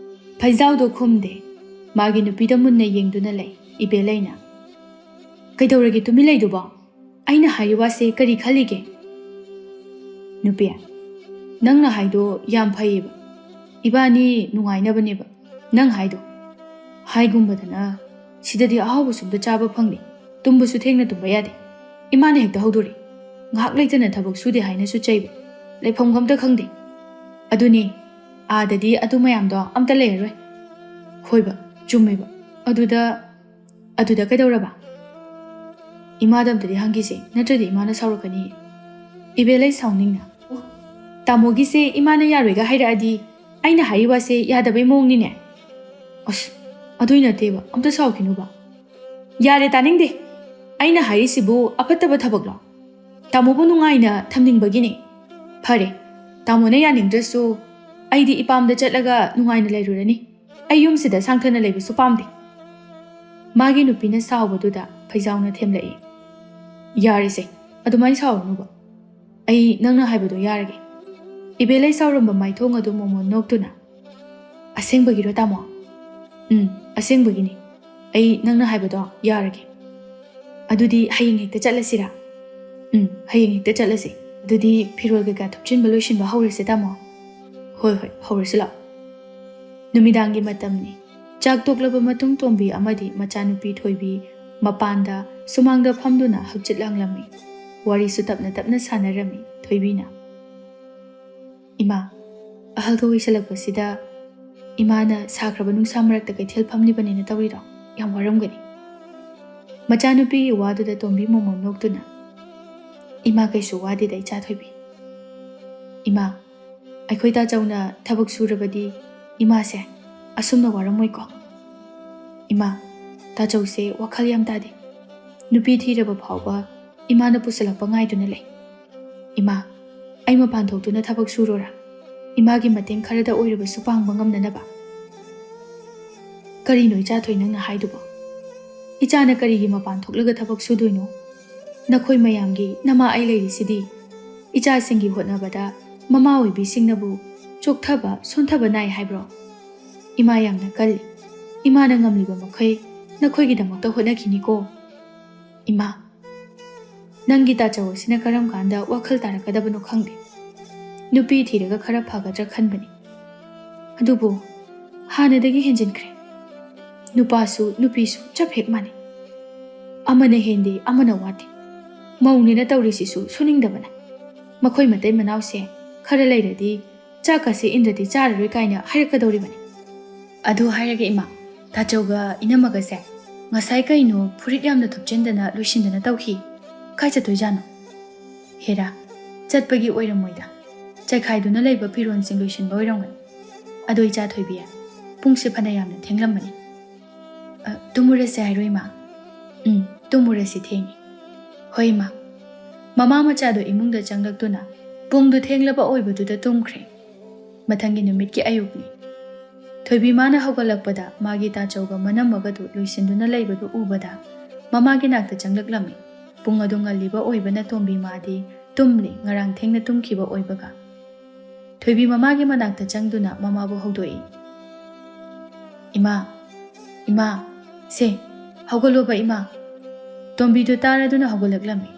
ꯐꯩꯖꯥꯎꯗꯣ ꯈꯨꯝꯗꯦ꯫ ꯃꯥꯒꯤ ꯅꯨꯄꯤꯗ ꯃꯨꯟꯅ ꯌꯦꯡꯗꯨꯅ ꯂꯩ ꯏꯕꯦꯂꯩꯅ꯫ "ꯀꯩꯗꯧꯔꯒꯦ ꯇꯨꯃꯤꯟ ꯂꯩꯗꯨꯕꯣ? ꯑꯩꯅ ꯍꯥꯏꯔꯤ ꯋꯥꯁꯦ ꯀꯔꯤ ꯈꯜꯂꯤꯒꯦ?" "ꯅꯨꯄꯤ, ꯅꯪꯅ ꯍꯥꯏꯗꯣ ꯌꯥꯝ ꯐꯩꯌꯦꯕ꯫ ꯏꯕꯥꯅꯤ ꯅꯨꯡꯉꯥꯏꯅꯕꯅꯦꯕ ꯅꯪ ꯍꯥꯏꯗꯣ꯫ ꯍꯥꯏꯒꯨꯝꯕꯗꯅ ꯁꯤꯗꯗꯤ ꯑꯍꯥꯎꯕꯁꯨ ꯑꯝꯇ ꯆꯥꯕ ꯐꯪꯗꯦ, ꯇꯨꯝꯕꯁꯨ ꯊꯦꯡꯅ ꯇꯨꯝꯕ ꯌꯥꯗꯦ꯫ ꯏꯃꯥꯅ ꯍꯦꯛꯇ ꯍꯧꯗꯣꯔꯛꯏ꯫ ꯉꯥꯏꯍꯥꯛ ꯂꯩꯇꯅ ꯊꯕꯛ ꯁꯨꯗꯦ ꯍꯥꯏꯅꯁꯨ ꯆꯩꯕ꯫ ꯂꯩꯐꯝꯒ ꯑꯝꯇ ꯈꯪꯗꯦ꯫ ꯑꯗꯨꯅꯦ, ꯑꯥꯗꯗꯤ ꯑꯗꯨ ꯃꯌꯥꯝꯗꯣ ꯑꯝꯇ ꯂꯩꯔꯔꯣꯏ꯫" "ꯍꯣꯏꯕ, ꯆꯨꯝꯃꯦꯕ꯫ ꯑꯗꯨꯗ, ꯑꯗꯨꯗ ꯀꯩꯗꯧꯔꯕ? ꯏꯃꯥꯗ ꯑꯝꯇꯗꯤ ꯍꯪꯈꯤꯁꯦ, ꯅꯠꯇ꯭ꯔꯗꯤ ꯏꯃꯥꯅ ꯁꯥꯎꯔꯛꯀꯅꯤ꯫" ꯏꯕꯦꯂꯩ ꯁꯥꯎꯅꯤꯡꯅ, "ꯑꯣ, ꯇꯥꯃꯣꯒꯤꯁꯦ ꯏꯃꯥꯅ ꯌꯥꯔꯣꯏꯒ ꯍꯥꯏꯔꯛꯑꯗꯤ ꯑꯩꯅ ꯍꯥꯏꯔꯤ ꯋꯥꯁꯦ ꯌꯥꯗꯕꯩ ꯃꯑꯣꯡꯅꯤꯅꯦ?" "ꯑꯁ, ꯑꯗꯨꯏ ꯅꯠꯇꯦꯕ, ꯑꯝꯇ ꯁꯥꯎꯈꯤꯅꯨꯕ꯫" "ꯌꯥꯔꯦ, ꯇꯥꯅꯤꯡꯗꯦ꯫ ꯑꯩꯅ ꯍꯥꯏꯔꯤꯁꯤꯕꯨ ꯑꯐꯠꯇꯕ ꯊꯕꯛꯂꯣ? ꯇꯥꯃꯣꯕꯨ ꯅꯨꯡꯉꯥꯏꯅ ꯊꯝꯅꯤꯡꯕꯒꯤꯅꯤ꯫ ꯐꯔꯦ, ꯇꯥꯃꯣꯅ ꯌꯥꯅꯤꯡꯗ꯭ꯔꯁꯨ ꯑꯩꯗꯤ ꯏꯄꯥꯝꯗ ꯆꯠꯂꯒ ꯅꯨꯡꯉꯥꯏꯅ ꯂꯩꯔꯨꯔꯅꯤ꯫ ꯑꯩ ꯌꯨꯝꯁꯤꯗ ꯁꯥꯡꯊꯅ ꯂꯩꯕꯁꯨ ꯄꯥꯝꯗꯦ꯫" ꯃꯥꯒꯤ ꯅꯨꯄꯤꯅ ꯁꯥꯎꯕꯗꯨꯗ ꯐꯩꯖꯥꯎꯅ ꯊꯦꯝꯂꯛꯏ꯫ "ꯌꯥꯔꯦꯁꯦ, ꯑꯗꯨꯃꯥꯏꯅ ꯁꯥꯎꯔꯅꯨꯕ꯫ ꯑꯩ ꯅꯪꯅ ꯍꯥꯏꯕꯗꯣ ꯌꯥꯔꯒꯦ꯫" ꯏꯕꯦꯂꯩ ꯁꯥꯎꯔꯝꯕ ꯃꯥꯏꯊꯣꯡ ꯑꯗꯨ ꯃꯣꯃꯣꯟ ꯅꯣꯛꯇꯨꯅ, "ꯑꯁꯦꯡꯕꯒꯤꯔꯣ ꯇꯥꯃꯣ?" "ꯎꯝ, ꯑꯁꯦꯡꯕꯒꯤꯅꯤ꯫ ꯑꯩ ꯅꯪꯅ ꯍꯥꯏꯕꯗꯣ ꯌꯥꯔꯒꯦ꯫" "ꯑꯗꯨꯗꯤ ꯍꯌꯦꯡ ꯍꯦꯛꯇ ꯆꯠꯂꯁꯤꯔꯥ?" "ꯎꯝ, ꯍꯌꯦꯡ ꯍꯦꯛꯇ ꯆꯠꯂꯁꯤ꯫ ꯑꯗꯨꯗꯤ ꯐꯤꯔꯣꯜ ꯀꯩꯀꯥ ꯊꯨꯞꯆꯤꯟꯕ ꯂꯣꯏꯁꯤꯟꯕ ꯍꯧꯔꯁꯦ, ꯇꯥꯃꯣ?" "ꯍꯣꯏ, ꯍꯣꯏ, ꯍꯧꯔꯁꯤ ꯂꯥꯛꯑꯣ꯫" ꯅꯨꯃꯤꯗꯥꯡꯒꯤ ꯃꯇꯝꯅꯤ꯫ ꯆꯥꯛ ꯇꯣꯛꯂꯕ ꯃꯇꯨꯡ ꯇꯣꯝꯕꯤ ꯑꯃꯗꯤ ꯃꯆꯥꯅꯨꯄꯤ ꯊꯣꯏꯕꯤ ꯃꯄꯥꯟꯗ ꯁꯨꯃꯥꯡꯗ ꯐꯝꯗꯨꯅ ꯍꯛꯆꯤꯠ ꯂꯥꯡꯂꯝꯃꯤ꯫ ꯋꯥꯔꯤꯁꯨ ꯇꯞꯅ ꯇꯞꯅ ꯁꯥꯟꯅꯔꯝꯃꯤ ꯊꯣꯏꯕꯤꯅ꯫ "ꯏꯃꯥ, ꯑꯍꯜꯒ ꯑꯣꯏꯁꯜꯂꯛꯄꯁꯤꯗ ꯏꯃꯥꯅ ꯁꯥꯈ꯭ꯔꯕ ꯅꯨꯡꯁꯥ ꯃꯔꯛꯇ ꯀꯩꯊꯦꯜ ꯐꯝꯂꯤꯕꯅꯦꯅ ꯇꯧꯔꯤꯔꯣ? ꯌꯥꯝ ꯋꯥꯔꯝꯒꯅꯤ꯫" ꯃꯆꯥꯅꯨꯄꯤꯒꯤ ꯋꯥꯗꯨꯗ ꯇꯣꯝꯕꯤ ꯃꯣꯃꯣꯟ ꯅꯣꯛꯇꯨꯅ, "ꯏꯃꯥ ꯀꯩꯁꯨ ꯋꯥꯗꯦꯗ, ꯏꯆꯥ ꯊꯣꯏꯕꯤ꯫ ꯏꯃꯥ, ꯑꯩꯈꯣꯏ ꯇꯥꯆꯧꯅ ꯊꯕꯛ ꯁꯨꯔꯕꯗꯤ ꯏꯃꯥꯁꯦ ꯑꯁꯨꯝꯅ ꯋꯥꯔꯝꯃꯣꯏꯀꯣ꯫ ꯏꯃꯥ, ꯇꯥꯆꯧꯁꯦ ꯋꯥꯈꯜ ꯌꯥꯝ ꯇꯥꯗꯦ꯫ ꯅꯨꯄꯤ ꯊꯤꯔꯕ ꯐꯥꯎꯕ ꯏꯃꯥꯅ ꯄꯨꯁꯜꯂꯛꯄ ꯉꯥꯏꯗꯨꯅ ꯂꯩ꯫ ꯏꯃꯥ, ꯑꯩ ꯃꯄꯥꯟ ꯊꯣꯛꯇꯨꯅ ꯊꯕꯛ ꯁꯨꯔꯣꯔꯥ? ꯏꯃꯥꯒꯤ ꯃꯇꯦꯡ ꯈꯔꯗ ꯑꯣꯏꯔꯕꯁꯨ ꯄꯥꯡꯕ ꯉꯝꯅꯅꯕ꯫" "ꯀꯔꯤꯅꯣ ꯏꯆꯥ ꯊꯣꯏ ꯅꯪꯅ ꯍꯥꯏꯗꯨꯕꯣ? ꯏꯆꯥꯅ ꯀꯔꯤꯒꯤ ꯃꯄꯥꯟ ꯊꯣꯛꯂꯒ ꯊꯕꯛ ꯁꯨꯗꯣꯏꯅꯣ? ꯅꯈꯣꯏ ꯃꯌꯥꯝꯒꯤ ꯅꯃꯥ ꯑꯩ ꯂꯩꯔꯤꯁꯤꯗꯤ꯫ ꯏꯆꯥꯁꯤꯡꯒꯤ ꯍꯣꯠꯅꯕꯗ ꯃꯃꯥ ꯑꯣꯏꯕꯤꯁꯤꯡꯅꯕꯨ ꯆꯣꯛꯊꯕ, ꯁꯣꯟꯊꯕ ꯅꯥꯏ ꯍꯥꯏꯕ꯭ꯔꯣ? ꯏꯃꯥ ꯌꯥꯝꯅ ꯀꯜꯂꯤ꯫ ꯏꯃꯥꯅ ꯉꯝꯂꯤꯕ ꯃꯈꯩ ꯅꯈꯣꯏꯒꯤꯗꯃꯛꯇ ꯍꯣꯠꯅꯈꯤꯅꯤꯀꯣ꯫ ꯏꯃꯥ, ꯅꯪꯒꯤ ꯇꯥꯆꯧ ꯑꯁꯤꯅ ꯀꯔꯝ ꯀꯥꯟꯗ ꯋꯥꯈꯜ ꯇꯥꯔꯛꯀꯗꯕꯅꯣ ꯈꯪꯗꯦ꯫ ꯅꯨꯄꯤ ꯊꯤꯔꯒ ꯈꯔ ꯐꯒꯗ꯭ꯔꯥ ꯈꯟꯕꯅꯤ꯫ ꯑꯗꯨꯕꯨ ꯍꯥꯟꯅꯗꯒꯤ ꯍꯦꯟꯖꯤꯟꯈ꯭ꯔꯦ꯫ ꯅꯨꯄꯥꯁꯨ ꯅꯨꯄꯤꯁꯨ ꯆꯞ ꯍꯦꯛ ꯃꯥꯟꯅꯩ꯫ ꯑꯃꯅ ꯍꯦꯟꯗꯦ, ꯑꯃꯅ ꯋꯥꯠꯇꯦ꯫ ꯃꯧꯅꯦꯅ ꯇꯧꯔꯤꯁꯤꯁꯨ ꯁꯨꯅꯤꯡꯗꯕꯅ꯫ ꯃꯈꯣꯏ ꯃꯇꯩ ꯃꯅꯥꯎꯁꯦ ꯈꯔ ꯂꯩꯔꯗꯤ ꯆꯥꯛꯀꯁꯦ ꯏꯟꯗ꯭ꯔꯗꯤ ꯆꯥꯔꯔꯣꯏ ꯀꯥꯏꯅ ꯍꯥꯏꯔꯛꯀꯗꯧꯔꯤꯕꯅꯤ꯫ ꯑꯗꯨ ꯍꯥꯏꯔꯒ ꯏꯃꯥ, ꯇꯥꯆꯧꯒ ꯏꯅꯝꯃꯒꯁꯦ ꯉꯁꯥꯏ ꯀꯩꯅꯣ ꯐꯨꯔꯤꯠ ꯌꯥꯝꯅ ꯊꯨꯞꯆꯤꯟꯗꯅ ꯂꯣꯏꯁꯤꯟꯗꯅ ꯇꯧꯈꯤ꯫ ꯀꯥꯏ ꯆꯠꯇꯣꯏꯖꯥꯠꯅꯣ? ꯍꯦꯔꯥ, ꯆꯠꯄꯒꯤ ꯑꯣꯏꯔꯝꯃꯣꯏꯗ꯫ ꯆꯥꯏꯈꯥꯏꯗꯨꯅ ꯂꯩꯕ ꯐꯤꯔꯣꯜꯁꯤꯡ ꯂꯣꯏꯁꯤꯟꯕ ꯑꯣꯏꯔꯝꯒꯅꯤ꯫ ꯑꯗꯣ ꯏꯆꯥ ꯊꯣꯏꯕꯤ, ꯄꯨꯡꯁꯦ ꯐꯅ ꯌꯥꯝꯅ ꯊꯦꯡꯂꯝꯃꯅꯤ꯫ ꯑ, ꯇꯨꯝꯃꯨꯔꯁꯦ ꯍꯥꯏꯔꯣ ꯏꯃꯥ? ꯎꯝ, ꯇꯨꯝꯃꯨꯔꯁꯤ, ꯊꯦꯡꯉꯦ꯫ ꯍꯣꯏ ꯏꯃꯥ꯫ ꯃꯃꯥ ꯃꯆꯥꯗꯣ ꯏꯃꯨꯡꯗ ꯆꯪꯂꯛꯇꯨꯅ ꯄꯨꯡꯗꯨ ꯊꯦꯡꯂꯕ ꯑꯣꯏꯕꯗꯨꯗ ꯇꯨꯝꯈ꯭ꯔꯦ꯫ ꯃꯊꯪꯒꯤ ꯅꯨꯃꯤꯠꯀꯤ ꯑꯌꯨꯛꯅꯤ꯫ ꯊꯣꯏꯕꯤ ꯃꯥꯅ ꯍꯧꯒꯠꯂꯛꯄꯗ ꯃꯥꯒꯤ ꯇꯥꯆꯧꯒ ꯃꯅꯝꯃꯒꯗꯨ ꯂꯣꯏꯁꯤꯟꯗꯨꯅ ꯂꯩꯕꯗꯨ ꯎꯕꯗ ꯃꯃꯥꯒꯤ ꯅꯥꯛꯇ ꯆꯪꯂꯛꯂꯝꯃꯤ꯫ ꯄꯨꯡ ꯑꯗꯨ ꯉꯜꯂꯤꯕ ꯑꯣꯏꯕꯅ ꯇꯣꯝꯕꯤ ꯃꯥꯗꯤ ꯇꯨꯝꯂꯤ, ꯉꯔꯥꯡ ꯊꯦꯡꯅ ꯇꯨꯝꯈꯤꯕ ꯑꯣꯏꯕꯒ꯫ ꯊꯣꯏꯕꯤ ꯃꯃꯥꯒꯤ ꯃꯅꯥꯛꯇ ꯆꯪꯗꯨꯅ ꯃꯃꯥꯕꯨ ꯍꯧꯗꯣꯛꯏ꯫ "ꯏꯃꯥ, ꯏꯃꯥ, ꯁꯦ, ꯍꯧꯒꯠꯂꯣꯕ ꯏꯃꯥ꯫" ꯇꯣꯝꯕꯤꯗꯨ ꯇꯥꯔꯗꯨꯅ ꯍꯧꯒꯠꯂꯛꯂꯝꯃꯤ꯫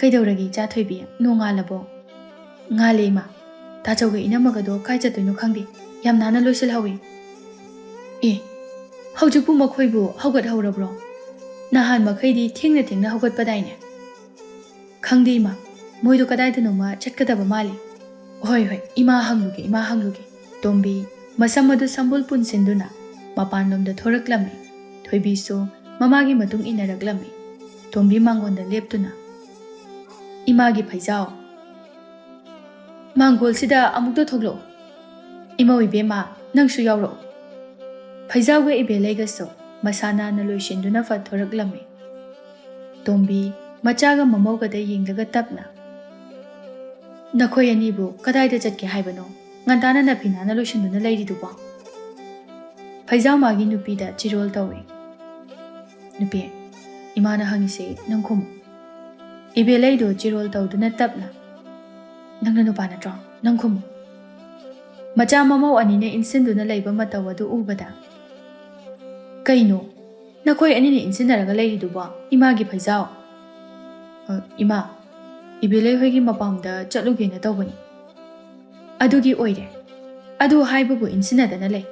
"ꯀꯩꯗꯧꯔꯒꯦ ꯏꯆꯥ ꯊꯣꯏꯕꯤ, ꯅꯣꯡꯉꯥꯜꯂꯕꯣ?" "ꯉꯥꯜꯂꯦ ꯏꯃꯥ꯫ ꯇꯥꯆꯧꯒ ꯏꯅꯝꯃꯒꯗꯣ ꯀꯥꯏ ꯆꯠꯇꯣꯏꯅꯣ ꯈꯪꯗꯦ, ꯌꯥꯝ ꯅꯥꯟꯅ ꯂꯣꯏꯁꯤꯜꯍꯧꯋꯤ꯫" "ꯑꯦ, ꯍꯧꯖꯤꯛꯄꯨ ꯃꯈꯣꯏꯕꯨ ꯍꯧꯒꯠꯍꯧꯔꯕ꯭ꯔꯣ? ꯅꯍꯥꯟ ꯃꯈꯩꯗꯤ ꯊꯦꯡꯅ ꯊꯦꯡꯅ ꯍꯧꯒꯠꯄꯗꯥꯏꯅꯦ?" "ꯈꯪꯗꯦ ꯏꯃꯥ, ꯃꯣꯏꯗꯣ ꯀꯗꯥꯏꯗꯅꯣꯃ ꯆꯠꯀꯗꯕ ꯃꯥꯜꯂꯤ꯫" "ꯍꯣꯏ ꯍꯣꯏ, ꯏꯃꯥ ꯍꯪꯂꯨꯒꯦ, ꯏꯃꯥ ꯍꯪꯂꯨꯒꯦ꯫" ꯇꯣꯝꯕꯤ ꯃꯁꯝ ꯑꯗꯨ ꯁꯝꯕꯨꯜ ꯄꯨꯟꯁꯤꯟꯗꯨꯅ ꯃꯄꯥꯟꯂꯣꯝꯗ ꯊꯣꯔꯛꯂꯝꯃꯤ꯫ ꯊꯣꯏꯕꯤꯁꯨ ꯃꯃꯥꯒꯤ ꯃꯇꯨꯡ ꯏꯟꯅꯔꯛꯂꯝꯃꯤ꯫ ꯇꯣꯝꯕꯤ ꯃꯥꯡꯒꯣꯟꯗ ꯂꯦꯞꯇꯨꯅ, "ꯏꯃꯥꯒꯤ ꯐꯩꯖꯥꯎ, ꯃꯥꯡꯒꯣꯜꯁꯤꯗ ꯑꯃꯨꯛꯇ ꯊꯣꯛꯂꯛꯎ꯫ ꯏꯃꯧ ꯏꯕꯦꯝꯃ, ꯅꯪꯁꯨ ꯌꯥꯎꯔꯛꯎ꯫" ꯐꯩꯖꯥꯎꯒ ꯏꯕꯦꯂꯩꯒꯁꯨ ꯃꯁꯥ ꯅꯥꯟꯅ ꯂꯣꯏꯁꯤꯟꯗꯨꯅ ꯐꯠ ꯊꯣꯔꯛꯂꯝꯃꯤ꯫ ꯇꯣꯝꯕꯤ ꯃꯆꯥꯒ ꯃꯃꯧꯒꯗ ꯌꯦꯡꯂꯒ ꯇꯞꯅ, "ꯅꯈꯣꯏ ꯑꯅꯤꯕꯨ ꯀꯗꯥꯏꯗ ꯆꯠꯀꯦ ꯍꯥꯏꯕꯅꯣ? ꯉꯟꯇꯥꯅ ꯅꯐꯤ ꯅꯥꯟꯅ ꯂꯣꯏꯁꯤꯟꯗꯨꯅ ꯂꯩꯔꯤꯗꯨꯕꯣ?" ꯐꯩꯖꯥꯎ ꯃꯥꯒꯤ ꯅꯨꯄꯤꯗ ꯆꯤꯔꯣꯜ ꯇꯧꯏ꯫ "ꯅꯨꯄꯤ, ꯏꯃꯥꯅ ꯍꯪꯉꯤꯁꯦ ꯅꯪ ꯈꯨꯝꯃꯨ꯫" ꯏꯕꯦꯂꯩꯗꯣ ꯆꯤꯔꯣꯜ ꯇꯧꯗꯨꯅ ꯇꯞꯅ, "ꯅꯪꯅ ꯅꯨꯄꯥ ꯅꯠꯇ꯭ꯔꯣ? ꯅꯪ ꯈꯨꯝꯃꯨ꯫" ꯃꯆꯥ ꯃꯃꯧ ꯑꯅꯤꯅ ꯏꯟꯁꯤꯟꯗꯨꯅ ꯂꯩꯕ ꯃꯇꯧ ꯑꯗꯨ ꯎꯕꯗ, "ꯀꯩꯅꯣ? ꯅꯈꯣꯏ ꯑꯅꯤꯅ ꯏꯟꯁꯤꯟꯅꯔꯒ ꯂꯩꯔꯤꯗꯨꯕꯣ? ꯏꯃꯥꯒꯤ ꯐꯩꯖꯥꯎ꯫" "ꯑ, ꯏꯃꯥ, ꯏꯕꯦꯂꯩ ꯍꯣꯏꯒꯤ ꯃꯄꯥꯝꯗ ꯆꯠꯂꯨꯒꯦꯅ ꯇꯧꯕꯅꯤ꯫" "ꯑꯗꯨꯒꯤ ꯑꯣꯏꯔꯦ꯫ ꯑꯗꯨ ꯍꯥꯏꯕꯕꯨ ꯏꯟꯁꯤꯟꯅꯗꯅ ꯂꯩ꯫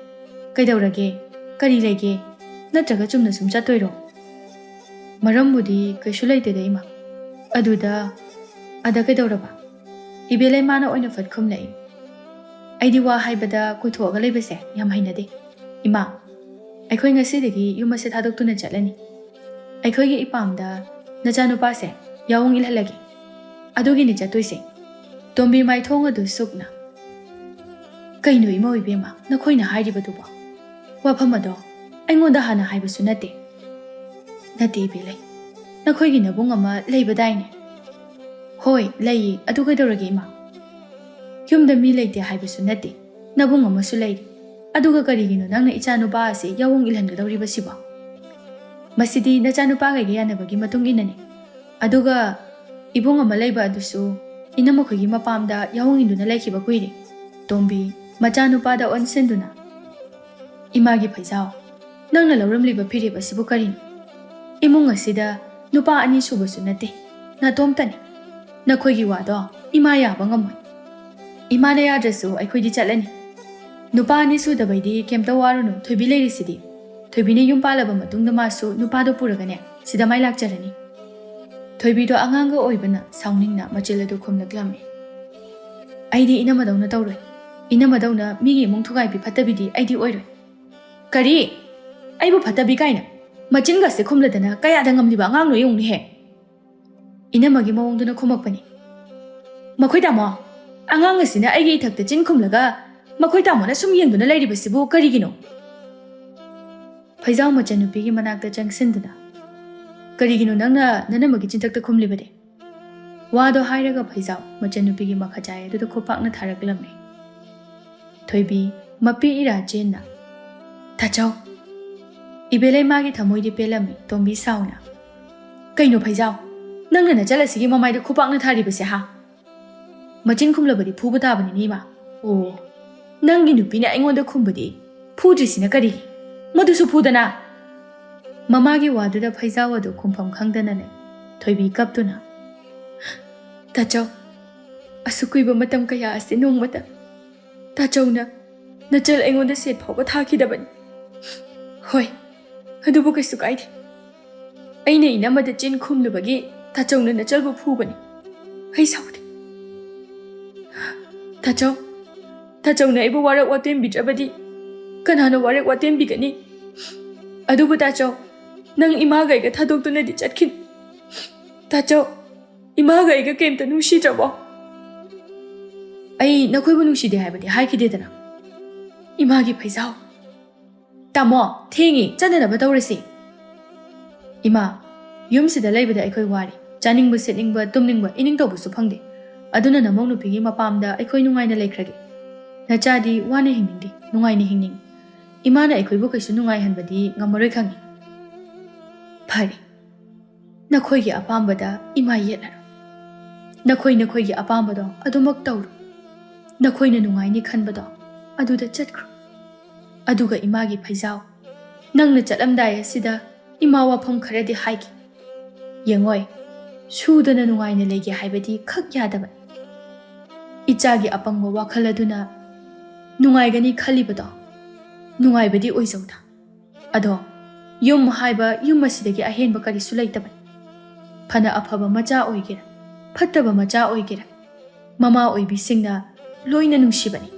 ꯀꯩꯗꯧꯔꯒꯦ? ꯀꯔꯤ ꯂꯩꯒꯦ? ꯅꯠꯇ꯭ꯔꯒ ꯆꯨꯝꯅ ꯁꯨꯝ ꯆꯠꯇꯣꯏꯔꯣ?" "ꯃꯔꯝꯕꯨꯗꯤ ꯀꯩꯁꯨ ꯂꯩꯇꯦꯗ ꯏꯃꯥ꯫ ꯑꯗꯨꯗ, ꯑꯗ ꯀꯩꯗꯧꯔꯕ?" ꯏꯕꯦꯂꯩ ꯃꯥꯅ ꯑꯣꯏꯅ ꯐꯠ ꯈꯨꯝꯂꯛꯏ꯫ "ꯑꯩꯗꯤ ꯋꯥ ꯍꯥꯏꯕꯗ ꯀꯣꯏꯊꯣꯛꯑꯒ ꯂꯩꯕꯁꯦ ꯌꯥꯝ ꯍꯩꯅꯗꯦ꯫ ꯏꯃꯥ, ꯑꯩꯈꯣꯏ ꯉꯁꯤꯗꯒꯤ ꯌꯨꯝ ꯑꯁꯦ ꯊꯥꯗꯣꯛꯇꯨꯅ ꯆꯠꯂꯅꯤ꯫ ꯑꯩꯈꯣꯏꯒꯤ ꯏꯄꯥꯝꯗ ꯅꯆꯥꯅꯨꯄꯥꯁꯦ ꯌꯥꯑꯣꯡ ꯏꯜꯍꯜꯂꯒꯦ꯫ ꯑꯗꯨꯒꯤꯅꯤ ꯆꯠꯇꯣꯏꯁꯦ꯫" ꯇꯣꯝꯕꯤ ꯃꯥꯏꯊꯣꯡ ꯑꯗꯨ ꯁꯨꯛꯅ, "ꯀꯩꯅꯣ ꯏꯃꯧ ꯏꯕꯦꯝꯃ, ꯅꯈꯣꯏꯅ ꯍꯥꯏꯔꯤꯕꯗꯨꯕꯣ? ꯋꯥꯐꯝ ꯑꯗꯣ ꯑꯩꯉꯣꯟꯗ ꯍꯥꯟꯅ ꯍꯥꯏꯕꯁꯨ ꯅꯠꯇꯦ꯫" "ꯅꯠꯇꯦ ꯏꯕꯦꯂꯩ, ꯅꯈꯣꯏꯒꯤ ꯅꯕꯨꯡ ꯑꯃ ꯂꯩꯕꯗꯥꯏꯅꯦ?" "ꯍꯣꯏ, ꯂꯩꯌꯦ꯫ ꯑꯗꯨ ꯀꯩꯗꯧꯔꯒꯦ ꯏꯃꯥ?" "ꯌꯨꯝꯗ ꯃꯤ ꯂꯩꯇꯦ ꯍꯥꯏꯕꯁꯨ ꯅꯠꯇꯦ, ꯅꯕꯨꯡ ꯑꯃꯁꯨ ꯂꯩꯔꯤ꯫ ꯑꯗꯨꯒ ꯀꯔꯤꯒꯤꯅꯣ ꯅꯪꯅ ꯏꯆꯥ ꯅꯨꯄꯥ ꯑꯁꯤ ꯌꯥꯑꯣꯡ ꯏꯜꯍꯟꯒꯗꯧꯔꯤꯕꯁꯤꯕꯣ? ꯃꯁꯤꯗꯤ ꯅꯆꯥ ꯅꯨꯄꯥꯈꯩꯒ ꯌꯥꯅꯕꯒꯤ ꯃꯇꯨꯡ ꯏꯟꯅꯅꯤ꯫ ꯑꯗꯨꯒ ꯏꯕꯨꯡ ꯑꯃ ꯂꯩꯕ ꯑꯗꯨꯁꯨ ꯏꯅꯝ ꯃꯈꯣꯏꯒꯤ ꯃꯄꯥꯝꯗ ꯌꯥꯑꯣꯡ ꯏꯟꯗꯨꯅ ꯂꯩꯈꯤꯕ ꯀꯨꯏꯔꯦ꯫" ꯇꯣꯝꯕꯤ ꯃꯆꯥꯅꯨꯄꯥꯗ ꯑꯣꯟꯁꯤꯟꯗꯨꯅ, "ꯏꯃꯥꯒꯤ ꯐꯩꯖꯥꯎ, ꯅꯪꯅ ꯂꯧꯔꯝꯂꯤꯕ ꯐꯤꯔꯦꯞ ꯑꯁꯤꯕꯨ ꯀꯔꯤꯅꯣ? ꯏꯃꯨꯡ ꯑꯁꯤꯗ ꯅꯨꯄꯥ ꯑꯅꯤ ꯁꯨꯕꯁꯨ ꯅꯠꯇꯦ, ꯅꯥꯇꯣꯝꯇꯅꯤ꯫ ꯅꯈꯣꯏꯒꯤ ꯋꯥꯗꯣ ꯏꯃꯥ ꯌꯥꯕ ꯉꯝꯃꯣꯏ꯫ ꯏꯃꯥꯅ ꯌꯥꯗ꯭ꯔꯁꯨ ꯑꯩꯈꯣꯏꯗꯤ ꯆꯠꯂꯅꯤ꯫ ꯅꯨꯄꯥ ꯑꯅꯤ ꯁꯨꯗꯕꯩꯗꯤ ꯀꯩꯝꯇ ꯋꯥꯔꯨꯅꯨ, ꯊꯣꯏꯕꯤ ꯂꯩꯔꯤꯁꯤꯗꯤ꯫ ꯊꯣꯏꯕꯤꯅ ꯌꯨꯝ ꯄꯥꯜꯂꯕ ꯃꯇꯨꯡꯗ ꯃꯥꯁꯨ ꯅꯨꯄꯥꯗꯣ ꯄꯨꯔꯒꯅꯦ, ꯁꯤꯗ ꯃꯥꯏ ꯂꯥꯛꯆꯔꯅꯤ꯫ ꯊꯣꯏꯕꯤꯗꯣ ꯑꯉꯥꯡꯒ ꯑꯣꯏꯕꯅ ꯁꯥꯎꯅꯤꯡꯅ ꯃꯆꯤꯜ ꯑꯗꯨ ꯈꯨꯝꯂꯛꯂꯝꯃꯤ꯫ "ꯑꯩꯗꯤ ꯏꯅꯝꯃꯗꯧꯅ ꯇꯧꯔꯣꯏ꯫ ꯏꯅꯝꯃꯗꯧꯅ ꯃꯤꯒꯤ ꯏꯃꯨꯡ ꯊꯨꯒꯥꯏꯕꯤ ꯐꯠꯇꯕꯤꯗꯤ ꯑꯩꯗꯤ ꯑꯣꯏꯔꯣꯏ꯫" "ꯀꯔꯤ? ꯑꯩꯕꯨ ꯐꯠꯇꯕꯤ ꯀꯥꯏꯅ? ꯃꯆꯤꯟꯒꯁꯦ ꯈꯨꯝꯂꯗꯅ ꯀꯌꯥꯗ ꯉꯝꯂꯤꯕ ꯑꯉꯥꯡꯅꯣ ꯌꯦꯡꯉꯨꯅꯦꯍꯦ!" ꯏꯅꯝꯃꯒꯤ ꯃꯑꯣꯡꯗꯨꯅ ꯈꯨꯝꯃꯛꯄꯅꯤ꯫ "ꯃꯈꯣꯏ ꯇꯥꯃꯣ, ꯑꯉꯥꯡ ꯑꯁꯤꯅ ꯑꯩꯒꯤ ꯏꯊꯛꯇ ꯆꯤꯟ ꯈꯨꯝꯂꯒ ꯃꯈꯣꯏ ꯇꯥꯃꯣꯅ ꯁꯨꯝ ꯌꯦꯡꯗꯨꯅ ꯂꯩꯔꯤꯕꯁꯤꯕꯨ ꯀꯔꯤꯒꯤꯅꯣ?" ꯐꯩꯖꯥꯎ ꯃꯆꯟꯅꯨꯄꯤꯒꯤ ꯃꯅꯥꯛꯇ ꯆꯪꯁꯤꯟꯗꯨꯅ, "ꯀꯔꯤꯒꯤꯅꯣ ꯅꯪꯅ ꯅꯅꯝꯃꯒꯤ ꯆꯤꯟꯊꯛꯇ ꯈꯨꯝꯂꯤꯕꯗꯤ?" ꯋꯥꯗꯣ ꯍꯥꯏꯔꯒ ꯐꯩꯖꯥꯎ ꯃꯆꯟꯅꯨꯄꯤꯒꯤ ꯃꯈꯖꯥꯏ ꯑꯗꯨꯗ ꯈꯨꯄꯥꯛꯅ ꯊꯥꯔꯛꯂꯝꯃꯤ꯫ ꯊꯣꯏꯕꯤ ꯃꯄꯤ ꯏꯔꯥ ꯆꯦꯟꯅ, "ꯇꯥꯆꯧ!" ꯏꯕꯦꯂꯩꯃꯥꯒꯤ ꯊꯃꯣꯏꯗꯤ ꯄꯦꯜꯂꯝꯃꯤ, ꯇꯣꯝꯕꯤ ꯁꯥꯎꯅ, "ꯀꯩꯅꯣ ꯐꯩꯖꯥꯎ, ꯅꯪꯅ ꯅꯆꯜ ꯑꯁꯤꯒꯤ ꯃꯃꯥꯏꯗ ꯈꯨꯄꯥꯛꯅ ꯊꯥꯔꯤꯕꯁꯦ, ꯍꯥ?" "ꯃꯆꯤꯟ ꯈꯨꯝꯂꯕꯗꯤ ꯐꯨꯕ ꯇꯥꯕꯅꯤꯅꯦ, ꯏꯃꯥ꯫" "ꯑꯣ, ꯅꯪꯒꯤ ꯅꯨꯄꯤꯅ ꯑꯩꯉꯣꯟꯗ ꯈꯨꯝꯕꯗꯤ ꯐꯨꯗ꯭ꯔꯤꯁꯤꯅ ꯀꯔꯤꯒꯤ? ꯃꯗꯨꯁꯨ ꯐꯨꯗꯅ!" ꯃꯃꯥꯒꯤ ꯋꯥꯗꯨꯗ ꯐꯩꯖꯥꯎ ꯑꯗꯨ ꯈꯨꯝꯐꯝ ꯈꯪꯗꯅ ꯂꯩ꯫ ꯊꯣꯏꯕꯤ ꯀꯞꯇꯨꯅ, "ꯇꯥꯆꯧ, ꯑꯁꯨꯛ ꯀꯨꯏꯕ ꯃꯇꯝ ꯀꯌꯥ ꯑꯁꯤ ꯅꯣꯡꯃꯇ ꯇꯥꯆꯧꯅ ꯅꯆꯜ ꯑꯩꯉꯣꯟꯗ ꯁꯦꯠ ꯐꯥꯎꯕ ꯊꯥꯈꯤꯗꯕꯅꯤ꯫ ꯍꯣꯏ, ꯑꯗꯨꯕꯨ ꯀꯩꯁꯨ ꯀꯥꯏꯗꯦ꯫ ꯑꯩꯅ ꯏꯅꯝꯃꯗ ꯆꯤꯟ ꯈꯨꯝꯂꯨꯕꯒꯤ ꯇꯥꯆꯧꯅ ꯅꯆꯜꯕꯨ ꯐꯨꯕꯅꯤ꯫ ꯑꯩ ꯁꯥꯎꯗꯦ꯫ ꯇꯥꯆꯧ, ꯇꯥꯆꯧꯅ ꯑꯩꯕꯨ ꯋꯥꯔꯛ ꯋꯥꯇꯦꯝꯕꯤꯗ꯭ꯔꯕꯗꯤ ꯀꯅꯥꯅ ꯋꯥꯔꯛ ꯋꯥꯇꯦꯝꯕꯤꯒꯅꯤ? ꯑꯗꯨꯕꯨ ꯇꯥꯆꯧ, ꯅꯪ ꯏꯃꯥꯒ ꯑꯩꯒ ꯊꯥꯗꯣꯛꯇꯨꯅꯗꯤ ꯆꯠꯈꯤꯅꯨ꯫ ꯇꯥꯆꯧ, ꯏꯃꯥꯒ ꯑꯩꯒ ꯀꯩꯝꯇ ꯅꯨꯡꯁꯤꯗ꯭ꯔꯕꯣ?" "ꯑꯩ ꯅꯈꯣꯏꯕꯨ ꯅꯨꯡꯁꯤꯗꯦ ꯍꯥꯏꯕꯗꯤ ꯍꯥꯏꯈꯤꯗꯦꯗꯅ, ꯏꯃꯥꯒꯤ ꯐꯩꯖꯥꯎ꯫" "ꯇꯥꯃꯣ, ꯊꯦꯡꯉꯤ, ꯆꯠꯅꯅꯕ ꯇꯧꯔꯁꯤ꯫" "ꯏꯃꯥ, ꯌꯨꯝꯁꯤꯗ ꯂꯩꯕꯗ ꯑꯩꯈꯣꯏ ꯋꯥꯔꯦ꯫ ꯆꯥꯅꯤꯡꯕ, ꯁꯦꯠꯅꯤꯡꯕ, ꯇꯨꯝꯅꯤꯡꯕ, ꯏꯅꯤꯡ ꯇꯧꯕꯁꯨ ꯐꯪꯗꯦ꯫ ꯑꯗꯨꯅ ꯅꯃꯧ ꯅꯨꯄꯤꯒꯤ ꯃꯄꯥꯝꯗ ꯑꯩꯈꯣꯏ ꯅꯨꯡꯉꯥꯏꯅ ꯂꯩꯈ꯭ꯔꯒꯦ꯫ ꯅꯆꯥꯗꯤ ꯋꯥꯅ ꯍꯤꯡꯅꯤꯡꯗꯦ, ꯅꯨꯡꯉꯥꯏꯅ ꯍꯤꯡꯅꯤꯡꯉꯤ꯫ ꯏꯃꯥꯅ ꯑꯩꯈꯣꯏꯕꯨ ꯀꯩꯁꯨ ꯅꯨꯡꯉꯥꯏꯍꯟꯕꯗꯤ ꯉꯝꯃꯔꯣꯏ ꯈꯪꯉꯤ꯫" "ꯐꯔꯦ, ꯅꯈꯣꯏꯒꯤ ꯑꯄꯥꯝꯕꯗ ꯏꯃꯥ ꯌꯦꯠꯂꯔꯣꯏ꯫ ꯅꯈꯣꯏ ꯅꯈꯣꯏꯒꯤ ꯑꯄꯥꯝꯕꯗꯣ ꯑꯗꯨꯃꯛ ꯇꯧꯔꯣ꯫ ꯅꯈꯣꯏꯅ ꯅꯨꯡꯉꯥꯏꯅꯤ ꯈꯟꯕꯗꯣ ꯑꯗꯨꯗ ꯆꯠꯈ꯭ꯔꯣ꯫ ꯑꯗꯨꯒ ꯏꯃꯥꯒꯤ ꯐꯩꯖꯥꯎ, ꯅꯪꯅ ꯆꯠꯂꯝꯗꯥꯏ ꯑꯁꯤꯗ ꯏꯃꯥ ꯋꯥꯐꯝ ꯈꯔꯗꯤ ꯍꯥꯏꯈꯤ꯫ ꯌꯦꯡꯉꯣꯏ, ꯁꯨꯗꯅ ꯅꯨꯡꯉꯥꯏꯅ ꯂꯩꯒꯦ ꯍꯥꯏꯕꯗꯤ ꯈꯛ ꯌꯥꯗꯕꯅꯤ꯫ ꯏꯆꯥꯒꯤ ꯑꯄꯪꯕ ꯋꯥꯈꯜ ꯑꯗꯨꯅ ꯅꯨꯡꯉꯥꯏꯒꯅꯤ ꯈꯜꯂꯤꯕꯗꯣ ꯅꯨꯡꯉꯥꯏꯕꯗꯤ ꯑꯣꯏꯖꯧꯗ꯫ ꯑꯗꯣ ꯌꯨꯝ ꯍꯥꯏꯕ ꯌꯨꯝ ꯑꯁꯤꯗꯒꯤ ꯑꯍꯦꯟꯕ ꯀꯔꯤꯁꯨ ꯂꯩꯇꯕꯅꯤ꯫ ꯐꯅ ꯑꯐꯕ ꯃꯆꯥ ꯑꯣꯏꯒꯦꯔꯥ, ꯐꯠꯇꯕ ꯃꯆꯥ ꯑꯣꯏꯒꯦꯔꯥ, ꯃꯃꯥ ꯑꯣꯏꯕꯤꯁꯤꯡꯅ ꯂꯣꯏꯅ ꯅꯨꯡꯁꯤꯕꯅꯤ꯫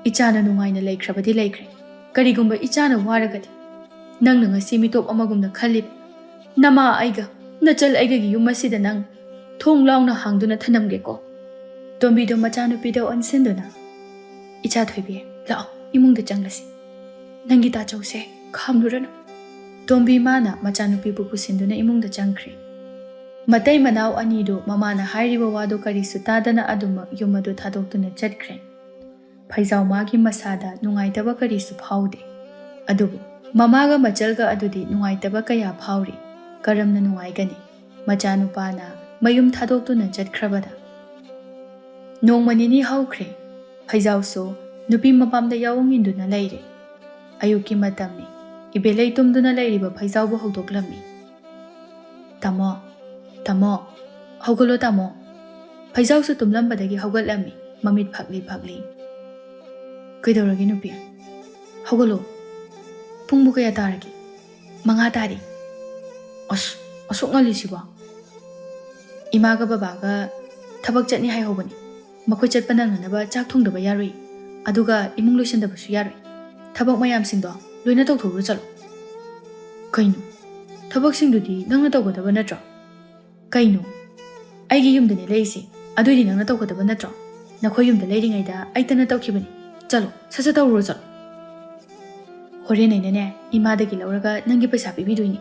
ꯏꯆꯥꯅ ꯅꯨꯡꯉꯥꯏꯅ ꯂꯩꯈ꯭ꯔꯕꯗꯤ ꯂꯩꯈ꯭ꯔꯦ꯫ ꯀꯔꯤꯒꯨꯝꯕ ꯏꯆꯥꯅ ꯋꯥꯔꯒꯗꯤ, ꯅꯪꯅ ꯉꯁꯤ ꯃꯤꯇꯣꯞ ꯑꯃꯒꯨꯝꯅ ꯈꯜꯂꯤꯕ ꯅꯃꯥ ꯑꯩꯒ ꯅꯆꯜ ꯑꯩꯒꯒꯤ ꯌꯨꯝ ꯑꯁꯤꯗ ꯅꯪ ꯊꯣꯡ ꯂꯥꯎꯅ ꯍꯥꯡꯗꯨꯅ ꯊꯅꯝꯒꯦꯀꯣ꯫ ꯇꯣꯝꯕꯤꯗꯣ ꯃꯆꯥꯅꯨꯄꯤꯗ ꯑꯣꯟꯁꯤꯟꯗꯨꯅ, "ꯏꯆꯥ ꯊꯣꯏꯕꯤ, ꯂꯥꯛꯑꯣ, ꯏꯃꯨꯡꯗ ꯆꯪꯂꯁꯤ꯫ ꯅꯪꯒꯤ ꯇꯥꯆꯧꯁꯦ ꯈꯥꯝꯂꯨꯔꯅꯨ꯫" ꯇꯣꯝꯕꯤ ꯃꯥꯅ ꯃꯆꯥꯅꯨꯄꯤꯕꯨ ꯄꯨꯁꯤꯟꯗꯨꯅ ꯏꯃꯨꯡꯗ ꯆꯪꯈ꯭ꯔꯦ꯫ ꯃꯇꯩ ꯃꯅꯥꯎ ꯑꯅꯤꯗꯨ ꯃꯃꯥꯅ ꯍꯥꯏꯔꯤꯕ ꯋꯥꯗꯨ ꯀꯔꯤꯁꯨ ꯇꯥꯗꯅ ꯑꯗꯨꯃꯛ ꯌꯨꯝ ꯑꯗꯨ ꯊꯥꯗꯣꯛꯇꯨꯅ ꯆꯠꯈ꯭ꯔꯦ꯫ ꯐꯩꯖꯥꯎ ꯃꯥꯒꯤ ꯃꯁꯥꯗ ꯅꯨꯡꯉꯥꯏꯇꯕ ꯀꯔꯤꯁꯨ ꯐꯥꯎꯗꯦ꯫ ꯑꯗꯨꯕꯨ ꯃꯃꯥꯒ ꯃꯆꯜꯒ ꯑꯗꯨꯗꯤ ꯅꯨꯡꯉꯥꯏꯇꯕ ꯀꯌꯥ ꯐꯥꯎꯔꯤ꯫ ꯀꯔꯝꯅ ꯅꯨꯡꯉꯥꯏꯒꯅꯤ, ꯃꯆꯥꯅꯨꯄꯥꯅ ꯃꯌꯨꯝ ꯊꯥꯗꯣꯛꯇꯨꯅ ꯆꯠꯈ꯭ꯔꯕꯗ? ꯅꯣꯡꯃ ꯅꯤꯅꯤ ꯍꯧꯈ꯭ꯔꯦ꯫ ꯐꯩꯖꯥꯎꯁꯨ ꯅꯨꯄꯤ ꯃꯄꯥꯝꯗ ꯌꯥꯑꯣꯡ ꯏꯟꯗꯨꯅ ꯂꯩꯔꯦ꯫ ꯑꯌꯨꯛꯀꯤ ꯃꯇꯝꯅꯤ꯫ ꯏꯕꯦꯂꯩ ꯇꯨꯝꯗꯨꯅ ꯂꯩꯔꯤꯕ ꯐꯩꯖꯥꯎꯕꯨ ꯍꯧꯗꯣꯛꯂꯝꯃꯤ꯫ "ꯇꯥꯃꯣ, ꯇꯥꯃꯣ, ꯍꯧꯒꯠꯂꯣ ꯇꯥꯃꯣ꯫" ꯐꯩꯖꯥꯎꯁꯨ ꯇꯨꯝꯂꯝꯕꯗꯒꯤ ꯍꯧꯒꯠꯂꯝꯃꯤ, ꯃꯃꯤꯠ ꯐꯥꯛꯂꯤ ꯐꯥꯛꯂꯤ꯫ "ꯀꯩꯗꯧꯔꯒꯦ ꯅꯨꯄꯤ? ꯍꯧꯒꯠꯂꯣ꯫ ꯄꯨꯡꯕꯨ ꯀꯌꯥ ꯇꯥꯔꯒꯦ?" "ꯃꯉꯥ ꯇꯥꯔꯦ꯫" "ꯑꯁ, ꯑꯁꯨꯛ ꯉꯜꯂꯤꯁꯤꯕꯣ?" "ꯏꯃꯥꯒ ꯕꯕꯥꯒ ꯊꯕꯛ ꯆꯠꯅꯤ ꯍꯥꯏꯍꯧꯕꯅꯤ꯫ ꯃꯈꯣꯏ ꯆꯠꯄ ꯅꯪꯅꯅꯕ ꯆꯥꯛ ꯊꯣꯡꯗꯕ ꯌꯥꯔꯣꯏ꯫ ꯑꯗꯨꯒ ꯏꯃꯨꯡ ꯂꯣꯏꯁꯤꯟꯗꯕꯁꯨ ꯌꯥꯔꯣꯏ꯫ ꯊꯕꯛ ꯃꯌꯥꯝꯁꯤꯡꯗꯣ ꯂꯣꯏꯅ ꯇꯧꯊꯣꯛꯎꯔꯣ ꯆꯠꯂꯣ꯫" "ꯀꯩꯅꯣ? ꯊꯕꯛꯁꯤꯡꯗꯨꯗꯤ ꯅꯪꯅ ꯇꯧꯒꯗꯕ ꯅꯠꯇ꯭ꯔꯣ?" "ꯀꯩꯅꯣ? ꯑꯩꯒꯤ ꯌꯨꯝꯗꯅꯦ ꯂꯩꯔꯤꯁꯦ꯫ ꯑꯗꯨꯏꯗꯤ ꯅꯪꯅ ꯇꯧꯒꯗꯕ ꯅꯠꯇ꯭ꯔꯣ? ꯅꯈꯣꯏ ꯌꯨꯝꯗ ꯂꯩꯔꯤꯉꯩꯗ ꯑꯩꯇꯅ ꯇꯧꯈꯤꯕꯅꯤ꯫ ꯆꯠꯂꯣ, ꯁꯠ ꯁꯠ ꯇꯧꯔꯨꯔꯣ ꯆꯠꯂꯣ꯫" "ꯍꯣꯔꯦꯟ ꯑꯩꯅꯅꯦ ꯏꯃꯥꯗꯒꯤ ꯂꯧꯔꯒ ꯅꯪꯒꯤ ꯄꯩꯁꯥ ꯄꯤꯕꯤꯗꯣꯏꯅꯤ꯫"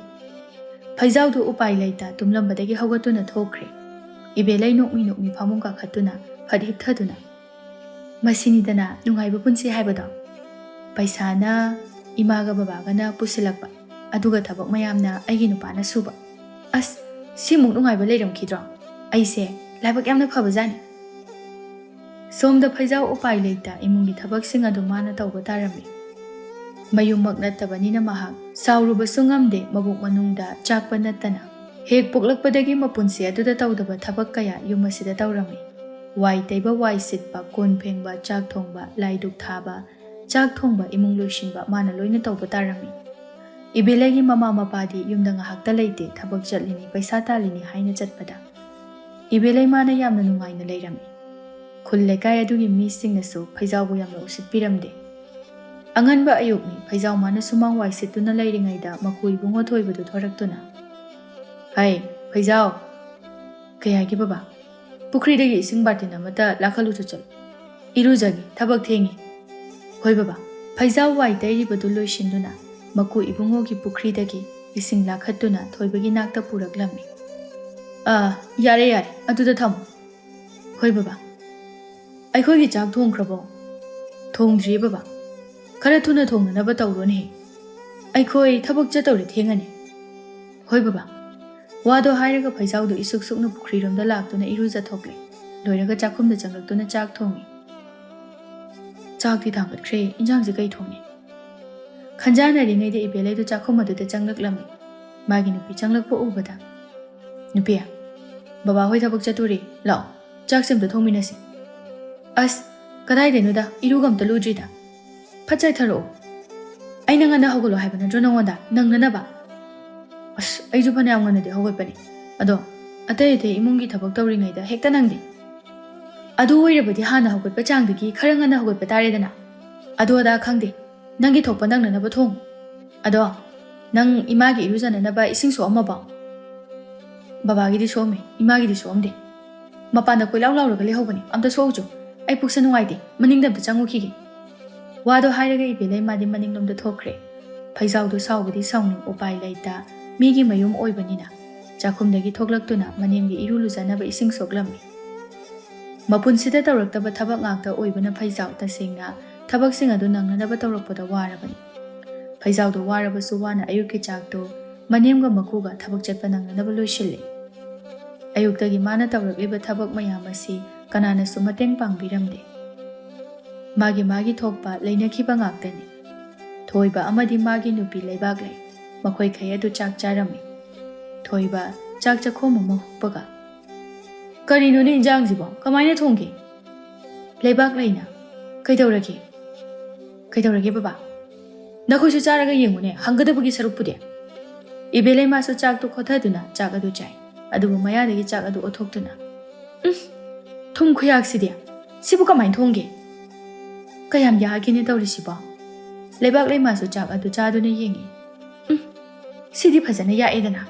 ꯐꯩꯖꯥꯎꯗꯨ ꯎꯄꯥꯏ ꯂꯩꯇ ꯇꯨꯝꯂꯝꯕꯗꯒꯤ ꯍꯧꯒꯠꯇꯨꯅ ꯊꯣꯛꯈ꯭ꯔꯦ꯫ ꯏꯕꯦꯂꯩ ꯅꯣꯛꯃꯤ ꯅꯣꯛꯃꯤ ꯐꯃꯨꯡ ꯀꯥꯈꯠꯇꯨꯅ ꯐꯠ ꯍꯤꯞꯊꯗꯨꯅ, "ꯃꯁꯤꯅꯤꯗꯅ ꯅꯨꯡꯉꯥꯏꯕ ꯄꯨꯟꯁꯤ ꯍꯥꯏꯕꯗꯣ꯫ ꯄꯩꯁꯥꯅ ꯏꯃꯥꯒ ꯕꯕꯥꯒꯅ ꯄꯨꯁꯤꯜꯂꯛꯄ, ꯑꯗꯨꯒ ꯊꯕꯛ ꯃꯌꯥꯝꯅ ꯑꯩꯒꯤ ꯅꯨꯄꯥꯅ ꯁꯨꯕ꯫ ꯑꯁ, ꯁꯤꯃꯨꯛ ꯅꯨꯡꯉꯥꯏꯕ ꯂꯩꯔꯝꯈꯤꯗ꯭ꯔꯣ? ꯑꯩꯁꯦ ꯂꯥꯏꯕꯛ ꯌꯥꯝꯅ ꯐꯕꯖꯥꯠꯅꯤ꯫" ꯁꯣꯝꯗ ꯐꯩꯖꯥꯎ ꯎꯄꯥꯏ ꯂꯩꯇ ꯏꯃꯨꯡꯒꯤ ꯊꯕꯛꯁꯤꯡ ꯑꯗꯨ ꯃꯥꯅ ꯇꯧꯕ ꯇꯥꯔꯝꯃꯤ꯫ ꯃꯌꯨꯝꯃꯛ ꯅꯠꯇꯕꯅꯤꯅ ꯃꯍꯥꯛ ꯁꯥꯎꯔꯨꯕꯁꯨ ꯉꯝꯗꯦ, ꯃꯕꯨꯛ ꯃꯅꯨꯡꯗ ꯆꯥꯛꯄ ꯅꯠꯇꯅ꯫ ꯍꯦꯛ ꯄꯣꯛꯂꯛꯄꯗꯒꯤ ꯃꯄꯨꯟꯁꯤ ꯑꯗꯨꯗ ꯇꯧꯗꯕ ꯊꯕꯛ ꯀꯌꯥ ꯌꯨꯝ ꯑꯁꯤꯗ ꯇꯧꯔꯝꯃꯤ꯫ ꯋꯥꯏ ꯇꯩꯕ, ꯋꯥꯏ ꯁꯤꯠꯄ, ꯀꯣꯟ ꯐꯦꯡꯕ, ꯆꯥꯛ ꯊꯣꯡꯕ, ꯂꯥꯏ ꯙꯨꯛ ꯊꯥꯕ, ꯆꯥꯛ ꯊꯣꯡꯕ, ꯏꯃꯨꯡ ꯂꯣꯏꯁꯤꯟꯕ ꯃꯥꯅ ꯂꯣꯏꯅ ꯇꯧꯕ ꯇꯥꯔꯝꯃꯤ꯫ ꯏꯕꯦꯂꯩꯒꯤ ꯃꯃꯥ ꯃꯄꯥꯗꯤ ꯌꯨꯝꯗ ꯉꯥꯏꯍꯥꯛꯇ ꯂꯩꯇꯦ, ꯊꯕꯛ ꯆꯠꯂꯤꯅꯤ, ꯄꯩꯁꯥ ꯇꯥꯜꯂꯤꯅꯤ ꯍꯥꯏꯅ ꯆꯠꯄꯗ ꯏꯕꯦꯂꯩ ꯃꯥꯅ ꯌꯥꯝꯅ ꯅꯨꯡꯉꯥꯏꯅ ꯂꯩꯔꯝꯃꯤ꯫ ꯈꯨꯜ ꯂꯩꯀꯥꯏ ꯑꯗꯨꯒꯤ ꯃꯤꯁꯤꯡꯅꯁꯨ ꯐꯩꯖꯥꯎꯕꯨ ꯌꯥꯝꯅ ꯎꯁꯤꯠꯄꯤꯔꯝꯗꯦ꯫ ꯑꯉꯟꯕ ꯑꯌꯨꯛꯅꯤ, ꯐꯩꯖꯥꯎ ꯃꯥꯅ ꯁꯨꯃꯥꯡ ꯋꯥꯏ ꯁꯤꯠꯇꯨꯅ ꯂꯩꯔꯤꯉꯩꯗ ꯃꯀꯨ ꯏꯕꯨꯡꯉꯣ ꯊꯣꯏꯕꯗꯨ ꯊꯣꯔꯛꯇꯨꯅ, "ꯍꯩ, ꯐꯩꯖꯥꯎ!" "ꯀꯩ ꯍꯥꯏꯒꯦ ꯕꯕꯥ?" "ꯄꯨꯈ꯭ꯔꯤꯗꯒꯤ ꯏꯁꯤꯡ ꯕꯥꯔꯇꯤꯟ ꯑꯃꯇ ꯂꯥꯛꯈꯠꯂꯨꯆꯣ ꯆꯠꯂꯨ꯫ ꯏꯔꯨꯖꯒꯦ, ꯊꯕꯛ ꯊꯦꯡꯉꯦ꯫" "ꯍꯣꯏ ꯕꯕꯥ꯫" ꯐꯩꯖꯥꯎ ꯋꯥꯏ ꯇꯩꯔꯤꯕꯗꯨ ꯂꯣꯏꯁꯤꯟꯗꯨꯅ ꯃꯀꯨ ꯏꯕꯨꯡꯉꯣꯒꯤ ꯄꯨꯈ꯭ꯔꯤꯗꯒꯤ ꯏꯁꯤꯡ ꯂꯥꯛꯈꯠꯇꯨꯅ ꯊꯣꯏꯕꯒꯤ ꯅꯥꯛꯇ ꯄꯨꯔꯛꯂꯝꯃꯤ꯫ "ꯑꯥ, ꯌꯥꯔꯦ ꯌꯥꯔꯦ, ꯑꯗꯨꯗ ꯊꯝꯃꯨ꯫" "ꯍꯣꯏ ꯕꯕꯥ꯫" "ꯑꯩꯈꯣꯏꯒꯤ ꯆꯥꯛ ꯊꯣꯡꯈ꯭ꯔꯕꯣ?" "ꯊꯣꯡꯗ꯭ꯔꯤꯌꯦ ꯕꯕꯥ꯫ ꯈꯔ ꯊꯨꯅ ꯊꯣꯡꯅꯅꯕ ꯇꯧꯔꯣꯅꯦꯍꯦ꯫ ꯑꯩꯈꯣꯏ ꯊꯕꯛ ꯆꯠꯇꯧꯔꯦ, ꯊꯦꯡꯉꯅꯤ꯫" "ꯍꯣꯏ ꯕꯕꯥ꯫" ꯋꯥꯗꯣ ꯍꯥꯏꯔꯒ ꯐꯩꯖꯥꯎꯗꯣ ꯏꯁꯨꯛ ꯁꯨꯛꯅ ꯄꯨꯈ꯭ꯔꯤꯔꯣꯝꯗ ꯂꯥꯛꯇꯨꯅ ꯏꯔꯨꯖꯊꯣꯛꯂꯦ꯫ ꯂꯣꯏꯔꯒ ꯆꯥꯛꯈꯨꯝꯗ ꯆꯪꯂꯛꯇꯨꯅ ꯆꯥꯛ ꯊꯣꯡꯉꯤ꯫ "ꯆꯥꯛꯇꯤ ꯊꯥꯡꯒꯠꯈ꯭ꯔꯦ, ꯏꯟꯖꯥꯡꯁꯦ ꯀꯩ ꯊꯣꯡꯅꯤ?" ꯈꯟꯖꯥꯟꯅꯔꯤꯉꯩꯗ ꯏꯕꯦꯂꯩꯗꯣ ꯆꯥꯛꯈꯨꯝ ꯑꯗꯨꯗ ꯆꯪꯂꯛꯂꯝꯃꯤ꯫ ꯃꯥꯒꯤ ꯅꯨꯄꯤ ꯆꯪꯂꯛꯄ ꯎꯕꯗ, "ꯅꯨꯄꯤ, ꯕꯕꯥꯍꯣꯏ ꯊꯕꯛ ꯆꯠꯇꯣꯔꯤ, ꯂꯥꯛꯑꯣ, ꯆꯥꯛꯁꯦ ꯑꯝꯇ ꯊꯣꯡꯃꯤꯟꯅꯁꯤ꯫" "ꯑꯁ, ꯀꯗꯥꯏꯗꯩꯅꯣꯗ, ꯏꯔꯨꯒ ꯑꯝꯇ ꯂꯨꯗ꯭ꯔꯤꯗ꯫" "ꯐꯠ ꯆꯥꯏꯊꯔꯛꯑꯣ꯫" "ꯑꯩꯅ ꯉꯟꯅ ꯍꯧꯒꯠꯂꯣ ꯍꯥꯏꯕ ꯅꯠꯇ꯭ꯔꯣ ꯅꯉꯣꯟꯗ, ꯅꯪꯅꯅꯕ?" "ꯑꯁ, ꯑꯩꯁꯨ ꯐꯅꯌꯥꯝ ꯉꯟꯅꯗꯤ ꯍꯧꯒꯠꯄꯅꯤ, ꯑꯗꯣ ꯑꯇꯩ ꯑꯇꯩ ꯏꯃꯨꯡꯒꯤ ꯊꯕꯛ ꯇꯧꯔꯤꯉꯩꯗ ꯍꯦꯛꯇ ꯅꯪꯗꯦ꯫" "ꯑꯗꯨ ꯑꯣꯏꯔꯕꯗꯤ ꯍꯥꯟꯅ ꯍꯧꯒꯠꯄ ꯆꯥꯡꯗꯒꯤ ꯈꯔ ꯉꯟꯅ ꯍꯧꯒꯠꯄ ꯇꯥꯔꯦꯗꯅ꯫" "ꯑꯗꯨ ꯑꯗꯥ ꯈꯪꯗꯦ, ꯅꯪꯒꯤ ꯊꯣꯛꯄ ꯅꯪꯅꯅꯕ ꯊꯣꯡꯉꯨ꯫ ꯑꯗꯣ ꯅꯪ ꯏꯃꯥꯒꯤ ꯏꯔꯨꯖꯅꯅꯕ ꯏꯁꯤꯡ ꯁꯣꯛꯑꯝꯃꯕꯣ?" "ꯕꯕꯥꯒꯤꯗꯤ ꯁꯣꯛꯑꯝꯃꯦ, ꯏꯃꯥꯒꯤꯗꯤ ꯁꯣꯛꯑꯝꯗꯦ꯫ ꯃꯄꯥꯟꯗ ꯀꯣꯏꯂꯥꯎ ꯂꯥꯎꯔꯒ ꯂꯩꯍꯧꯕꯅꯦ, ꯑꯝꯇ ꯁꯣꯛꯎꯆꯣ꯫ ꯑꯩ ꯄꯨꯛꯁꯦ ꯅꯨꯡꯉꯥꯏꯇꯦ, ꯃꯅꯤꯡꯗ ꯑꯝꯇ ꯆꯪꯉꯨꯈꯤꯒꯦ꯫" ꯋꯥꯗꯣ ꯍꯥꯏꯔꯒ ꯏꯕꯦꯂꯩ ꯃꯥꯗꯤ ꯃꯅꯤꯡꯂꯣꯝꯗ ꯊꯣꯛꯈ꯭ꯔꯦ꯫ ꯐꯩꯖꯥꯎꯗꯣ ꯁꯥꯎꯕꯗꯤ ꯁꯥꯎꯅꯤꯡ, ꯎꯄꯥꯏ ꯂꯩꯇ, ꯃꯤꯒꯤ ꯃꯌꯨꯝ ꯑꯣꯏꯕꯅꯤꯅ꯫ ꯆꯥꯛꯈꯨꯝꯗꯒꯤ ꯊꯣꯛꯂꯛꯇꯨꯅ ꯃꯅꯦꯝꯒꯤ ꯏꯔꯨ ꯂꯨꯖꯅꯕ ꯏꯁꯤꯡ ꯁꯣꯛꯂꯝꯃꯤ꯫ ꯃꯄꯨꯟꯁꯤꯗ ꯇꯧꯔꯛꯇꯕ ꯊꯕꯛ ꯉꯥꯛꯇ ꯑꯣꯏꯕꯅ ꯐꯩꯖꯥꯎ ꯇꯁꯦꯡꯅ ꯊꯕꯛꯁꯤꯡ ꯑꯗꯨ ꯅꯪꯅꯅꯕ ꯇꯧꯔꯛꯄꯗ ꯋꯥꯔꯕꯅꯤ꯫ ꯐꯩꯖꯥꯎꯗꯣ ꯋꯥꯔꯕꯁꯨ ꯋꯥꯅ ꯑꯌꯨꯛꯀꯤ ꯆꯥꯛꯇꯣ ꯃꯅꯦꯝꯒ ꯃꯀꯨꯒ ꯊꯕꯛ ꯆꯠꯄ ꯅꯪꯅꯅꯕ ꯂꯣꯏꯁꯤꯜꯂꯤ꯫ ꯑꯌꯨꯛꯇꯒꯤ ꯃꯥꯅ ꯇꯧꯔꯛꯂꯤꯕ ꯊꯕꯛ ꯃꯌꯥꯝ ꯑꯁꯤ ꯀꯅꯥꯅꯁꯨ ꯃꯇꯦꯡ ꯄꯥꯡꯕꯤꯔꯝꯗꯦ꯫ ꯃꯥꯒꯤ ꯃꯥꯒꯤ ꯊꯣꯛꯄ ꯂꯩꯅꯈꯤꯕ ꯉꯥꯛꯇꯅꯤ꯫ ꯊꯣꯏꯕ ꯑꯃꯗꯤ ꯃꯥꯒꯤ ꯅꯨꯄꯤ ꯂꯩꯕꯥꯛꯂꯩ ꯃꯈꯣꯏꯈꯩ ꯑꯗꯨ ꯆꯥꯛ ꯆꯥꯔꯝꯃꯤ꯫ ꯊꯣꯏꯕ ꯆꯥꯛ ꯆꯥꯛꯈꯣꯝ ꯑꯃ ꯍꯨꯞꯄꯒ, "ꯀꯔꯤꯅꯣꯅꯦ ꯏꯟꯖꯥꯡꯁꯤꯕꯣ? ꯀꯃꯥꯏꯅ ꯊꯣꯡꯒꯦ?" ꯂꯩꯕꯥꯛꯂꯩꯅ, "ꯀꯩꯗꯧꯔꯒꯦ? ꯀꯩꯗꯧꯔꯒꯦ ꯕꯕꯥ? ꯅꯈꯣꯏꯁꯨ ꯆꯥꯔꯒ ꯌꯦꯡꯉꯨꯅꯦ, ꯍꯪꯒꯗꯕꯒꯤ ꯁꯔꯨꯛꯄꯨꯗꯤ꯫" ꯏꯕꯦꯂꯩꯃꯥꯁꯨ ꯆꯥꯛꯇꯨ ꯈꯣꯊꯗꯨꯅ ꯆꯥꯛ ꯑꯗꯨ ꯆꯥꯏ꯫ ꯑꯗꯨꯕꯨ ꯃꯌꯥꯗꯒꯤ ꯆꯥꯛ ꯑꯗꯨ ꯑꯣꯠꯊꯣꯛꯇꯨꯅ, "ꯎꯝ, ꯊꯨꯝ ꯈꯨꯌꯥꯛꯁꯤꯗꯤ! ꯁꯤꯕꯨ ꯀꯃꯥꯏꯅ ꯊꯣꯡꯒꯦ? ꯀꯌꯥꯝ ꯌꯥꯛꯑꯒꯦꯅꯦ ꯇꯧꯔꯤꯁꯤꯕꯣ?" ꯂꯩꯕꯥꯛꯂꯩꯃꯥꯁꯨ ꯆꯥꯛ ꯑꯗꯨ ꯆꯥꯗꯨꯅ ꯌꯦꯡꯉꯤ꯫ "ꯎꯝ, ꯁꯤꯗꯤ ꯐꯖꯅ ꯌꯥꯛꯑꯦꯗꯅ꯫"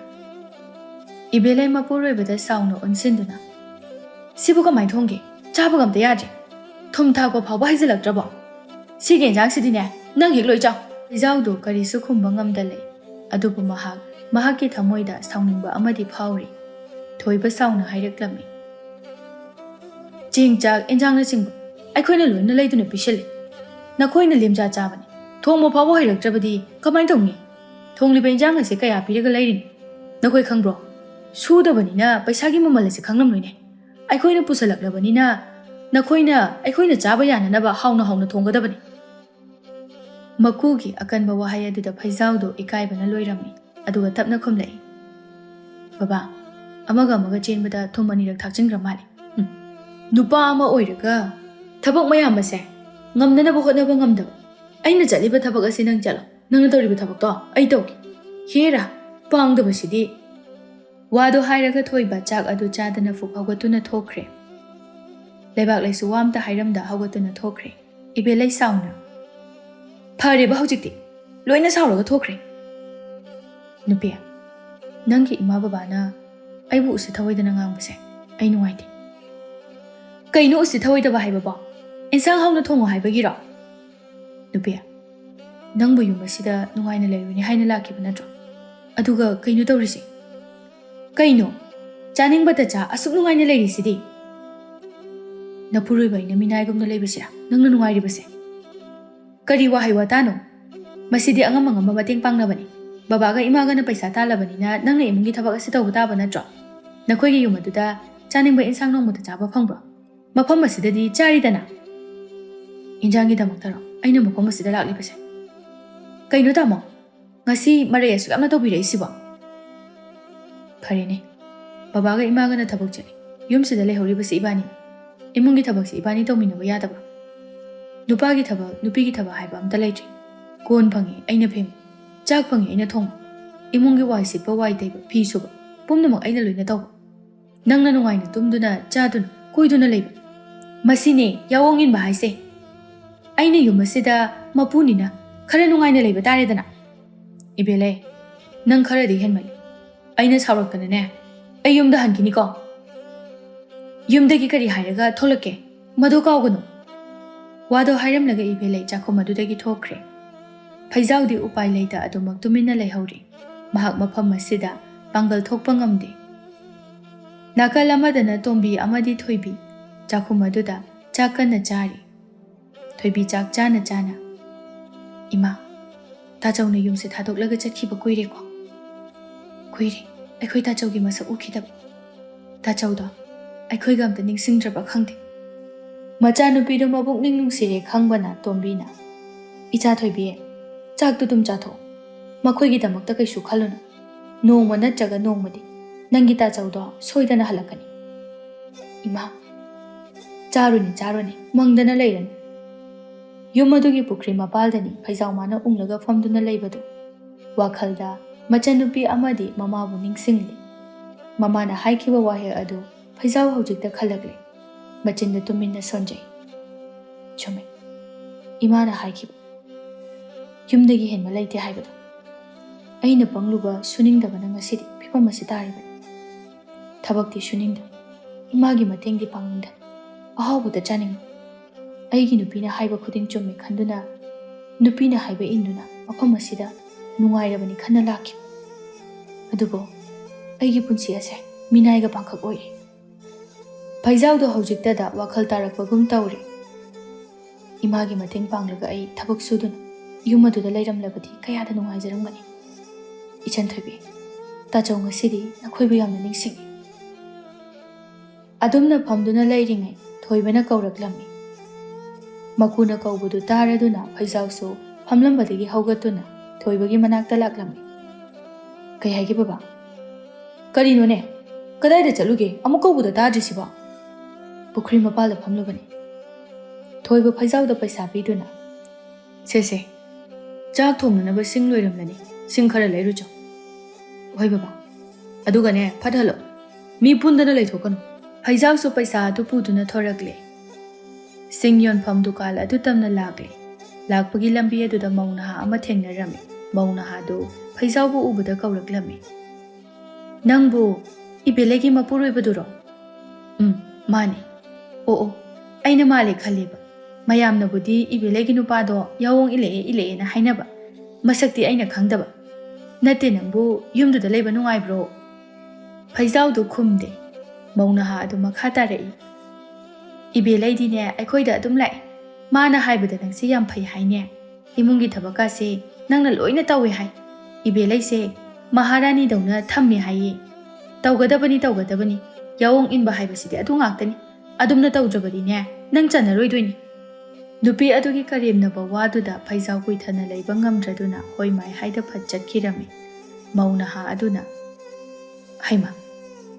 ꯏꯕꯦꯂꯩ ꯃꯄꯨꯔꯣꯏꯕꯗ ꯁꯥꯎꯅ ꯑꯣꯟꯁꯤꯟꯗꯨꯅ, "ꯁꯤꯕꯨ ꯀꯃꯥꯏꯅ ꯊꯣꯡꯒꯦ? ꯆꯥꯕꯒ ꯑꯝꯇ ꯌꯥꯗ꯭ꯔꯦ꯫ ꯊꯨꯝ ꯊꯥꯛꯄ ꯐꯥꯎꯕ ꯍꯩꯖꯤꯜꯂꯛꯇ꯭ꯔꯕꯣ? ꯁꯤꯒꯤ ꯏꯟꯖꯥꯡꯁꯤꯗꯤꯅꯦ, ꯅꯪ ꯍꯦꯛ ꯂꯣꯏ ꯆꯥꯎ꯫" ꯏꯖꯥꯎꯗꯣ ꯀꯔꯤꯁꯨ ꯈꯨꯝꯕ ꯉꯝꯗ ꯂꯩ꯫ ꯑꯗꯨꯕꯨ ꯃꯍꯥꯛ ꯃꯍꯥꯛꯀꯤ ꯊꯃꯣꯏꯗ ꯁꯥꯎꯅꯤꯡꯕ ꯑꯃꯗꯤ ꯐꯥꯎꯔꯤ꯫ ꯊꯣꯏꯕ ꯁꯥꯎꯅ ꯍꯥꯏꯔꯛꯂꯝꯃꯤ, "ꯆꯦꯡ ꯆꯥꯛ ꯏꯟꯖꯥꯡꯅꯆꯤꯡꯕ ꯑꯩꯈꯣꯏꯅ ꯂꯣꯏꯅ ꯂꯩꯗꯨꯅ ꯄꯤꯁꯤꯜꯂꯤ꯫ ꯅꯈꯣꯏꯅ ꯂꯦꯝꯖꯥ ꯆꯥꯕꯅꯤ꯫ ꯊꯣꯡꯕ ꯐꯥꯎꯕ ꯍꯩꯔꯛꯇ꯭ꯔꯕꯗꯤ ꯀꯃꯥꯏꯅ ꯇꯧꯅꯤ? ꯊꯣꯡꯂꯤꯕ ꯏꯟꯖꯥꯡ ꯑꯁꯦ ꯀꯌꯥ ꯄꯤꯔꯒ ꯂꯩꯔꯤꯅꯣ? ꯅꯈꯣꯏ ꯈꯪꯕ꯭ꯔꯣ? ꯁꯨꯗꯕꯅꯤꯅ ꯄꯩꯁꯥꯒꯤ ꯃꯃꯜ ꯑꯁꯦ ꯈꯪꯂꯝꯂꯣꯏꯅꯦ꯫ ꯑꯩꯈꯣꯏꯅ ꯄꯨꯁꯜꯂꯛꯂꯕꯅꯤꯅ ꯅꯈꯣꯏꯅ ꯑꯩꯈꯣꯏꯅ ꯆꯥꯕ ꯌꯥꯅꯅꯕ ꯍꯥꯎꯅ ꯍꯥꯎꯅ ꯊꯣꯡꯒꯗꯕꯅꯤ꯫" ꯃꯀꯨꯒꯤ ꯑꯀꯟꯕ ꯋꯥꯍꯩ ꯑꯗꯨꯗ ꯐꯩꯖꯥꯎꯗꯣ ꯏꯀꯥꯏꯕꯅ ꯂꯣꯏꯔꯝꯃꯤ꯫ ꯑꯗꯨꯒ ꯇꯞꯅ ꯈꯨꯝꯂꯛꯏ, "ꯕꯕꯥ, ꯑꯃꯒ ꯑꯃꯒ ꯆꯦꯟꯕꯗ ꯊꯨꯝ ꯑꯅꯤꯔꯛ ꯊꯥꯛꯆꯤꯟꯈ꯭ꯔ ꯃꯥꯜꯂꯦ꯫ ꯎꯝ, ꯅꯨꯄꯥ ꯑꯃ ꯑꯣꯏꯔꯒ ꯊꯕꯛ ꯃꯌꯥꯝ ꯑꯁꯦ ꯉꯝꯅꯅꯕ ꯍꯣꯠꯅꯕ ꯉꯝꯗꯕ꯫ ꯑꯩꯅ ꯆꯠꯂꯤꯕ ꯊꯕꯛ ꯑꯁꯤ ꯅꯪ ꯆꯠꯂꯣ, ꯅꯪꯅ ꯇꯧꯔꯤꯕ ꯊꯕꯛꯇꯣ ꯑꯩ ꯇꯧꯒꯦ꯫ ꯍꯦꯔꯥ, ꯄꯥꯡꯗꯕꯁꯤꯗꯤ!" ꯋꯥꯗꯣ ꯍꯥꯏꯔꯒ ꯊꯣꯏꯕ ꯆꯥꯛ ꯑꯗꯨ ꯆꯥꯗꯅ ꯐꯨꯛ ꯍꯧꯒꯠꯇꯨꯅ ꯊꯣꯛꯈ꯭ꯔꯦ꯫ ꯂꯩꯕꯥꯛꯂꯩꯁꯨ ꯋꯥ ꯑꯝꯇ ꯍꯥꯏꯔꯝꯗ ꯍꯧꯒꯠꯇꯨꯅ ꯊꯣꯛꯈ꯭ꯔꯦ꯫ ꯏꯕꯦꯂꯩ ꯁꯥꯎꯅ, "ꯐꯔꯦꯕ ꯍꯧꯖꯤꯛꯇꯤ, ꯂꯣꯏꯅ ꯁꯥꯎꯔꯒ ꯊꯣꯛꯈ꯭ꯔꯦ꯫" "ꯅꯨꯄꯤ, ꯅꯪꯒꯤ ꯏꯃꯥ ꯕꯕꯥꯅ ꯑꯩꯕꯨ ꯎꯁꯤꯠ ꯊꯑꯣꯏꯗꯅ ꯉꯥꯡꯕꯁꯦ ꯑꯩ ꯅꯨꯡꯉꯥꯏꯇꯦ꯫" "ꯀꯩꯅꯣ ꯎꯁꯤꯠ ꯊꯑꯣꯏꯗꯕ ꯍꯥꯏꯕꯕꯣ? ꯏꯟꯁꯥꯡ ꯍꯥꯎꯅ ꯊꯣꯡꯉꯣ ꯍꯥꯏꯕꯒꯤꯔꯣ?" "ꯅꯨꯄꯤ, ꯅꯪꯕꯨ ꯌꯨꯝ ꯑꯁꯤꯗ ꯅꯨꯡꯉꯥꯏꯅ ꯂꯩꯔꯨꯅꯤ ꯍꯥꯏꯅ ꯂꯥꯛꯈꯤꯕ ꯅꯠꯇ꯭ꯔꯣ? ꯑꯗꯨꯒ ꯀꯩꯅꯣ ꯇꯧꯔꯤꯁꯦ? ꯀꯩꯅꯣ? ꯆꯥꯅꯤꯡꯕꯇ ꯆꯥ, ꯑꯁꯨꯛ ꯅꯨꯡꯉꯥꯏꯅ ꯂꯩꯔꯤꯁꯤꯗꯤ?" "ꯅꯄꯨꯔꯣꯏꯕ ꯑꯩꯅ ꯃꯤꯅꯥꯏꯒꯨꯝꯅ ꯂꯩꯕꯁꯤꯔꯥ ꯅꯪꯅ ꯅꯨꯡꯉꯥꯏꯔꯤꯕꯁꯦ? ꯀꯔꯤ ꯋꯥꯍꯩ ꯋꯥꯇꯥꯅꯣ? ꯃꯁꯤꯗꯤ ꯑꯉꯝ ꯑꯉꯝꯕ ꯃꯇꯦꯡ ꯄꯥꯡꯅꯕꯅꯤ꯫ ꯕꯕꯥꯒ ꯏꯃꯥꯒꯅ ꯄꯩꯁꯥ ꯇꯥꯜꯂꯕꯅꯤꯅ ꯅꯪꯅ ꯏꯃꯨꯡꯒꯤ ꯊꯕꯛ ꯑꯁꯤ ꯇꯧꯕ ꯇꯥꯕ ꯅꯠꯇ꯭ꯔꯣ? ꯅꯈꯣꯏꯒꯤ ꯌꯨꯝ ꯑꯗꯨꯗ ꯆꯥꯅꯤꯡꯕ ꯏꯟꯁꯥꯡ ꯅꯣꯡꯃꯇ ꯆꯥꯕ ꯐꯪꯕ꯭ꯔꯣ? ꯃꯐꯝ ꯑꯁꯤꯗꯗꯤ ꯆꯥꯔꯤꯗꯅ꯫ ꯏꯟꯖꯥꯡꯒꯤꯗꯃꯛꯇꯔꯣ ꯑꯩꯅ ꯃꯐꯝ ꯑꯁꯤꯗ ꯂꯥꯛꯂꯤꯕꯁꯦ?" "ꯀꯩꯅꯣ ꯇꯥꯃꯣ, ꯉꯁꯤ ꯃꯔꯩ ꯑꯁꯨꯛ ꯌꯥꯝꯅ ꯇꯧꯕꯤꯔꯛꯏꯁꯤꯕꯣ?" "ꯐꯔꯦꯅꯦ, ꯕꯕꯥꯒ ꯏꯃꯥꯒꯅ ꯊꯕꯛ ꯆꯠꯂꯤ꯫ ꯌꯨꯝꯁꯤꯗ ꯂꯩꯍꯧꯔꯤꯕꯁꯤ ꯏꯕꯥꯅꯤ꯫ ꯏꯃꯨꯡꯒꯤ ꯊꯕꯛꯁꯤ ꯏꯕꯥꯅꯤ ꯇꯧꯃꯤꯟꯅꯕ ꯌꯥꯗꯕ? ꯅꯨꯄꯥꯒꯤ ꯊꯕꯛ, ꯅꯨꯄꯤꯒꯤ ꯊꯕꯛ ꯍꯥꯏꯕ ꯑꯝꯇ ꯂꯩꯇ꯭ꯔꯦ꯫ ꯀꯣꯟ ꯐꯪꯉꯤ ꯑꯩꯅ ꯐꯦꯡꯕ, ꯆꯥꯛ ꯐꯪꯉꯤ ꯑꯩꯅ ꯊꯣꯡꯕ, ꯏꯃꯨꯡꯒꯤ ꯋꯥꯏ ꯁꯤꯠꯄ, ꯋꯥꯏ ꯇꯩꯕ, ꯐꯤ ꯁꯨꯕ, ꯄꯨꯝꯅꯃꯛ ꯑꯩꯅ ꯂꯣꯏꯅ ꯇꯧꯕ꯫ ꯅꯪꯅ ꯅꯨꯡꯉꯥꯏꯅ ꯇꯨꯝꯗꯨꯅ, ꯆꯥꯗꯨꯅ, ꯀꯣꯏꯗꯨꯅ ꯂꯩꯕ꯫ ꯃꯁꯤꯅꯦ ꯌꯥꯑꯣꯡ ꯏꯟꯕ ꯍꯥꯏꯁꯦ꯫ ꯑꯩꯅ ꯌꯨꯝ ꯑꯁꯤꯗ ꯃꯄꯨꯅꯤꯅ ꯈꯔ ꯅꯨꯡꯉꯥꯏꯅ ꯂꯩꯕ ꯇꯥꯔꯦꯗꯅ꯫" "ꯏꯕꯦꯂꯩ, ꯅꯪ ꯈꯔꯗꯤ ꯍꯦꯟꯃꯜꯂꯤ꯫ ꯑꯩꯅ ꯁꯥꯎꯔꯛꯇꯅꯅꯦ, ꯑꯩ ꯌꯨꯝꯗ ꯍꯟꯈꯤꯅꯤꯀꯣ꯫ ꯌꯨꯝꯗꯒꯤ ꯀꯔꯤ ꯍꯥꯏꯔꯒ ꯊꯣꯛꯂꯛꯀꯦ, ꯃꯗꯨ ꯀꯥꯎꯒꯅꯨ꯫" ꯋꯥꯗꯣ ꯍꯥꯏꯔꯝꯂꯒ ꯏꯕꯦꯂꯩ ꯆꯥꯛꯈꯨꯝ ꯑꯗꯨꯗꯒꯤ ꯊꯣꯛꯈ꯭ꯔꯦ꯫ ꯐꯩꯖꯥꯎꯗꯤ ꯎꯄꯥꯏ ꯂꯩꯇ ꯑꯗꯨꯃꯛ ꯇꯨꯃꯤꯟꯅ ꯂꯩꯍꯧꯔꯤ꯫ ꯃꯍꯥꯛ ꯃꯐꯝ ꯑꯁꯤꯗ ꯄꯥꯡꯒꯜ ꯊꯣꯛꯄ ꯉꯝꯗꯦ꯫ ꯅꯥꯀꯜ ꯑꯃꯗꯅ ꯇꯣꯝꯕꯤ ꯑꯃꯗꯤ ꯊꯣꯏꯕꯤ ꯆꯥꯛꯈꯨꯝ ꯑꯗꯨꯗ ꯆꯥꯛ ꯀꯟꯅ ꯆꯥꯔꯤ꯫ ꯊꯣꯏꯕꯤ ꯆꯥꯛ ꯆꯥꯅ ꯆꯥꯅ, "ꯏꯃꯥ, ꯇꯥꯆꯧꯅ ꯌꯨꯝꯁꯦ ꯊꯥꯗꯣꯛꯂꯒ ꯆꯠꯈꯤꯕ ꯀꯨꯏꯔꯦꯀꯣ꯫ ꯀꯨꯏꯔꯦ ꯑꯩꯈꯣꯏ ꯇꯥꯆꯧꯒꯤ ꯃꯁꯛ ꯎꯈꯤꯗꯕ꯫ ꯇꯥꯆꯧꯗꯣ ꯑꯩꯈꯣꯏꯒ ꯑꯝꯇ ꯅꯤꯡꯁꯤꯡꯗ꯭ꯔꯕ ꯈꯪꯗꯦ꯫" ꯃꯆꯥꯅꯨꯄꯤꯗꯨ ꯃꯕꯨꯛꯅꯤꯡ ꯅꯨꯡꯁꯤꯔꯦ ꯈꯪꯕꯅ ꯇꯣꯝꯕꯤꯅ, "ꯏꯆꯥ ꯊꯣꯏꯕꯤ, ꯆꯥꯛꯇꯨ ꯑꯗꯨꯝ ꯆꯥꯊꯣꯛꯑꯣ꯫ ꯃꯈꯣꯏꯒꯤꯗꯃꯛꯇ ꯀꯩꯁꯨ ꯈꯜꯂꯨꯅꯨ꯫ ꯅꯣꯡꯃ ꯅꯠꯇ꯭ꯔꯒ ꯅꯣꯡꯃꯗꯤ ꯅꯪꯒꯤ ꯇꯥꯆꯧꯗꯣ ꯁꯣꯏꯗꯅ ꯍꯜꯂꯛꯀꯅꯤ꯫" "ꯏꯃꯥ, ꯆꯥꯔꯨꯅꯤ, ꯆꯥꯔꯨꯅꯤ, ꯃꯪꯗꯅ ꯂꯩꯔꯅꯤ꯫" ꯌꯨꯝ ꯑꯗꯨꯒꯤ ꯄꯨꯈ꯭ꯔꯤ ꯃꯄꯥꯜꯗꯅꯤ ꯐꯩꯖꯥꯎ ꯃꯥꯅ ꯎꯪꯂꯒ ꯐꯝꯗꯨꯅ ꯂꯩꯕꯗꯨ꯫ ꯋꯥꯈꯜꯗ ꯃꯆꯟꯅꯨꯄꯤ ꯑꯃꯗꯤ ꯃꯃꯥꯕꯨ ꯅꯤꯡꯁꯤꯡꯂꯤ꯫ ꯃꯃꯥꯅ ꯍꯥꯏꯈꯤꯕ ꯋꯥꯍꯩ ꯑꯗꯨ ꯐꯩꯖꯥꯎ ꯍꯧꯖꯤꯛꯇ ꯈꯜꯂꯛꯂꯦ꯫ ꯃꯆꯤꯟꯗ ꯇꯨꯃꯤꯟꯅ ꯁꯣꯟꯖꯩ꯫ ꯆꯨꯝꯃꯦ, ꯏꯃꯥꯅ ꯍꯥꯏꯈꯤꯕ, ꯌꯨꯝꯗꯒꯤ ꯍꯦꯟꯕ ꯂꯩꯇꯦ ꯍꯥꯏꯕꯗꯣ꯫ ꯑꯩꯅ ꯄꯪꯂꯨꯕ ꯁꯨꯅꯤꯡꯗꯕꯅ ꯉꯁꯤꯗꯤ ꯐꯤꯕꯝ ꯑꯁꯤ ꯇꯥꯔꯤꯕꯅꯤ꯫ ꯊꯕꯛꯇꯤ ꯁꯨꯅꯤꯡꯗ, ꯏꯃꯥꯒꯤ ꯃꯇꯦꯡꯗꯤ ꯄꯥꯡꯅꯤꯡꯗ, ꯑꯍꯥꯎꯕꯗ ꯆꯥꯅꯤꯡꯕ꯫ ꯑꯩꯒꯤ ꯅꯨꯄꯤꯅ ꯍꯥꯏꯕ ꯈꯨꯗꯤꯡ ꯆꯨꯝꯃꯤ ꯈꯟꯗꯨꯅ, ꯅꯨꯄꯤꯅ ꯍꯥꯏꯕ ꯏꯟꯗꯨꯅ ꯃꯐꯝ ꯑꯁꯤꯗ ꯅꯨꯡꯉꯥꯏꯔꯕꯅꯤ ꯈꯟꯅ ꯂꯥꯛꯈꯤꯕ꯫ ꯑꯗꯨꯕꯨ ꯑꯩꯒꯤ ꯄꯨꯟꯁꯤ ꯑꯁꯦ ꯃꯤꯅꯥꯏꯒ ꯄꯥꯡꯈꯛ ꯑꯣꯏꯔꯦ꯫ ꯐꯩꯖꯥꯎꯗꯣ ꯍꯧꯖꯤꯛꯇꯗ ꯋꯥꯈꯜ ꯇꯥꯔꯛꯄꯒꯨꯝ ꯇꯧꯔꯦ꯫ ꯏꯃꯥꯒꯤ ꯃꯇꯦꯡ ꯄꯥꯡꯂꯒ ꯑꯩ ꯊꯕꯛ ꯁꯨꯗꯨꯅ ꯌꯨꯝ ꯑꯗꯨꯗ ꯂꯩꯔꯝꯂꯕꯗꯤ ꯀꯌꯥꯗ ꯅꯨꯡꯉꯥꯏꯖꯔꯝꯒꯅꯤ꯫ ꯏꯆꯟ ꯊꯣꯏꯕꯤ, ꯇꯥꯆꯧ ꯉꯁꯤꯗꯤ ꯅꯈꯣꯏꯕꯨ ꯌꯥꯝꯅ ꯅꯤꯡꯁꯤꯡꯏ꯫ ꯑꯗꯨꯝꯅ ꯐꯝꯗꯨꯅ ꯂꯩꯔꯤꯉꯩ ꯊꯣꯏꯕꯅ ꯀꯧꯔꯛꯂꯝꯃꯤ꯫ ꯃꯀꯨꯅ ꯀꯧꯕꯗꯨ ꯇꯥꯔꯗꯨꯅ ꯐꯩꯖꯥꯎꯁꯨ ꯐꯝꯂꯝꯕꯗꯒꯤ ꯍꯧꯒꯠꯇꯨꯅ ꯊꯣꯏꯕꯒꯤ ꯃꯅꯥꯛꯇ ꯂꯥꯛꯂꯝꯃꯤ꯫ "ꯀꯩ ꯍꯥꯏꯒꯦ ꯕꯕꯥ?" "ꯀꯔꯤꯅꯣꯅꯦ? ꯀꯗꯥꯏꯗ ꯆꯠꯂꯨꯒꯦ? ꯑꯃꯨꯛ ꯀꯧꯕꯗ ꯇꯥꯗ꯭ꯔꯤꯁꯤꯕꯣ?" "ꯄꯨꯈ꯭ꯔꯤ ꯃꯄꯥꯜꯗ ꯐꯝꯂꯨꯕꯅꯤ꯫" ꯊꯣꯏꯕ ꯐꯩꯖꯥꯎꯗ ꯄꯩꯁꯥ ꯄꯤꯗꯨꯅ, "ꯁꯦ ꯁꯦ, ꯆꯥꯛ ꯊꯣꯡꯅꯅꯕ ꯁꯤꯡ ꯂꯣꯏꯔꯝꯂꯅꯤ, ꯁꯤꯡ ꯈꯔ ꯂꯩꯔꯨꯆꯣ꯫" "ꯍꯣꯏ ꯕꯕꯥ꯫ ꯑꯗꯨꯒꯅꯦ, ꯐꯠ ꯍꯜꯂꯣ꯫ ꯃꯤ ꯄꯨꯟꯗꯅ ꯂꯩꯊꯣꯛꯀꯅꯨ꯫" ꯐꯩꯖꯥꯎꯁꯨ ꯄꯩꯁꯥ ꯑꯗꯨ ꯄꯨꯗꯨꯅ ꯊꯣꯔꯛꯂꯦ꯫ ꯁꯤꯡ ꯌꯣꯟꯐꯝ ꯗꯨꯀꯥꯟ ꯑꯗꯨ ꯇꯝꯅ ꯂꯥꯛꯂꯦ꯫ ꯂꯥꯛꯄꯒꯤ ꯂꯝꯕꯤ ꯑꯗꯨꯗ ꯃꯧ ꯅꯍꯥ ꯑꯃ ꯊꯦꯡꯅꯔꯝꯃꯤ꯫ ꯃꯧ ꯅꯍꯥꯗꯨ ꯐꯩꯖꯥꯎꯕꯨ ꯎꯕꯗ ꯀꯧꯔꯛꯂꯝꯃꯤ꯫ "ꯅꯪꯕꯨ ꯏꯕꯦꯂꯩꯒꯤ ꯃꯄꯨꯔꯣꯏꯕꯗꯨꯔꯣ?" "ꯎꯝ, ꯃꯥꯅꯤ꯫" "ꯑꯣ ꯑꯣ, ꯑꯩꯅ ꯃꯥꯜꯂꯦ ꯈꯜꯂꯦꯕ꯫ ꯃꯌꯥꯝꯅꯕꯨꯗꯤ ꯏꯕꯦꯂꯩꯒꯤ ꯅꯨꯄꯥꯗꯣ ꯌꯥꯑꯣꯡ ꯏꯜꯂꯛꯑꯦ ꯏꯜꯂꯛꯑꯦꯅ ꯍꯥꯏꯅꯕ꯫ ꯃꯁꯛꯇꯤ ꯑꯩꯅ ꯈꯪꯗꯕ꯫ ꯅꯠꯇꯦ, ꯅꯪꯕꯨ ꯌꯨꯝꯗꯨꯗ ꯂꯩꯕ ꯅꯨꯡꯉꯥꯏꯕ꯭ꯔꯣ?" ꯐꯩꯖꯥꯎꯗꯨ ꯈꯨꯝꯗꯦ꯫ ꯃꯧ ꯅꯍꯥ ꯑꯗꯨ ꯃꯈꯥ ꯇꯥꯔꯛꯏ꯫ "ꯏꯕꯦꯂꯩꯗꯤꯅꯦ ꯑꯩꯈꯣꯏꯗ ꯑꯗꯨꯝ ꯂꯥꯛꯑꯦ꯫ ꯃꯥꯅ ꯍꯥꯏꯕꯗ ꯅꯪꯁꯦ ꯌꯥꯝ ꯐꯩ ꯍꯥꯏꯅꯦ꯫ ꯏꯃꯨꯡꯒꯤ ꯊꯕꯛꯀꯥꯁꯦ ꯅꯪꯅ ꯂꯣꯏꯅ ꯇꯧꯋꯦ ꯍꯥꯏ꯫ ꯏꯕꯦꯂꯩꯁꯦ ꯃꯍꯥꯔꯥꯅꯤꯗꯧꯅ ꯊꯝꯃꯦ ꯍꯥꯏꯌꯦ꯫ ꯇꯧꯒꯗꯕꯅꯤ, ꯇꯧꯒꯗꯕꯅꯤ꯫ ꯌꯥꯑꯣꯡ ꯏꯟꯕ ꯍꯥꯏꯕꯁꯤꯗꯤ ꯑꯗꯨ ꯉꯥꯛꯇꯅꯤ꯫ ꯑꯗꯨꯝꯅ ꯇꯧꯗ꯭ꯔꯕꯗꯤꯅꯦ, ꯅꯪ ꯆꯟꯅꯔꯣꯏꯗꯣꯏꯅꯤ꯫" ꯅꯨꯄꯤ ꯑꯗꯨꯒꯤ ꯀꯔꯦꯝꯅꯕ ꯋꯥꯗꯨꯗ ꯐꯩꯖꯥꯎ ꯀꯨꯏꯊꯅ ꯂꯩꯕ ꯉꯝꯗ꯭ꯔꯗꯨꯅ ꯍꯣꯏ ꯃꯥꯏ ꯍꯥꯏꯗ ꯐꯠ ꯆꯠꯈꯤꯔꯝꯃꯤ꯫ ꯃꯧ ꯅꯍꯥ ꯑꯗꯨꯅ, "ꯍꯩꯃꯥ,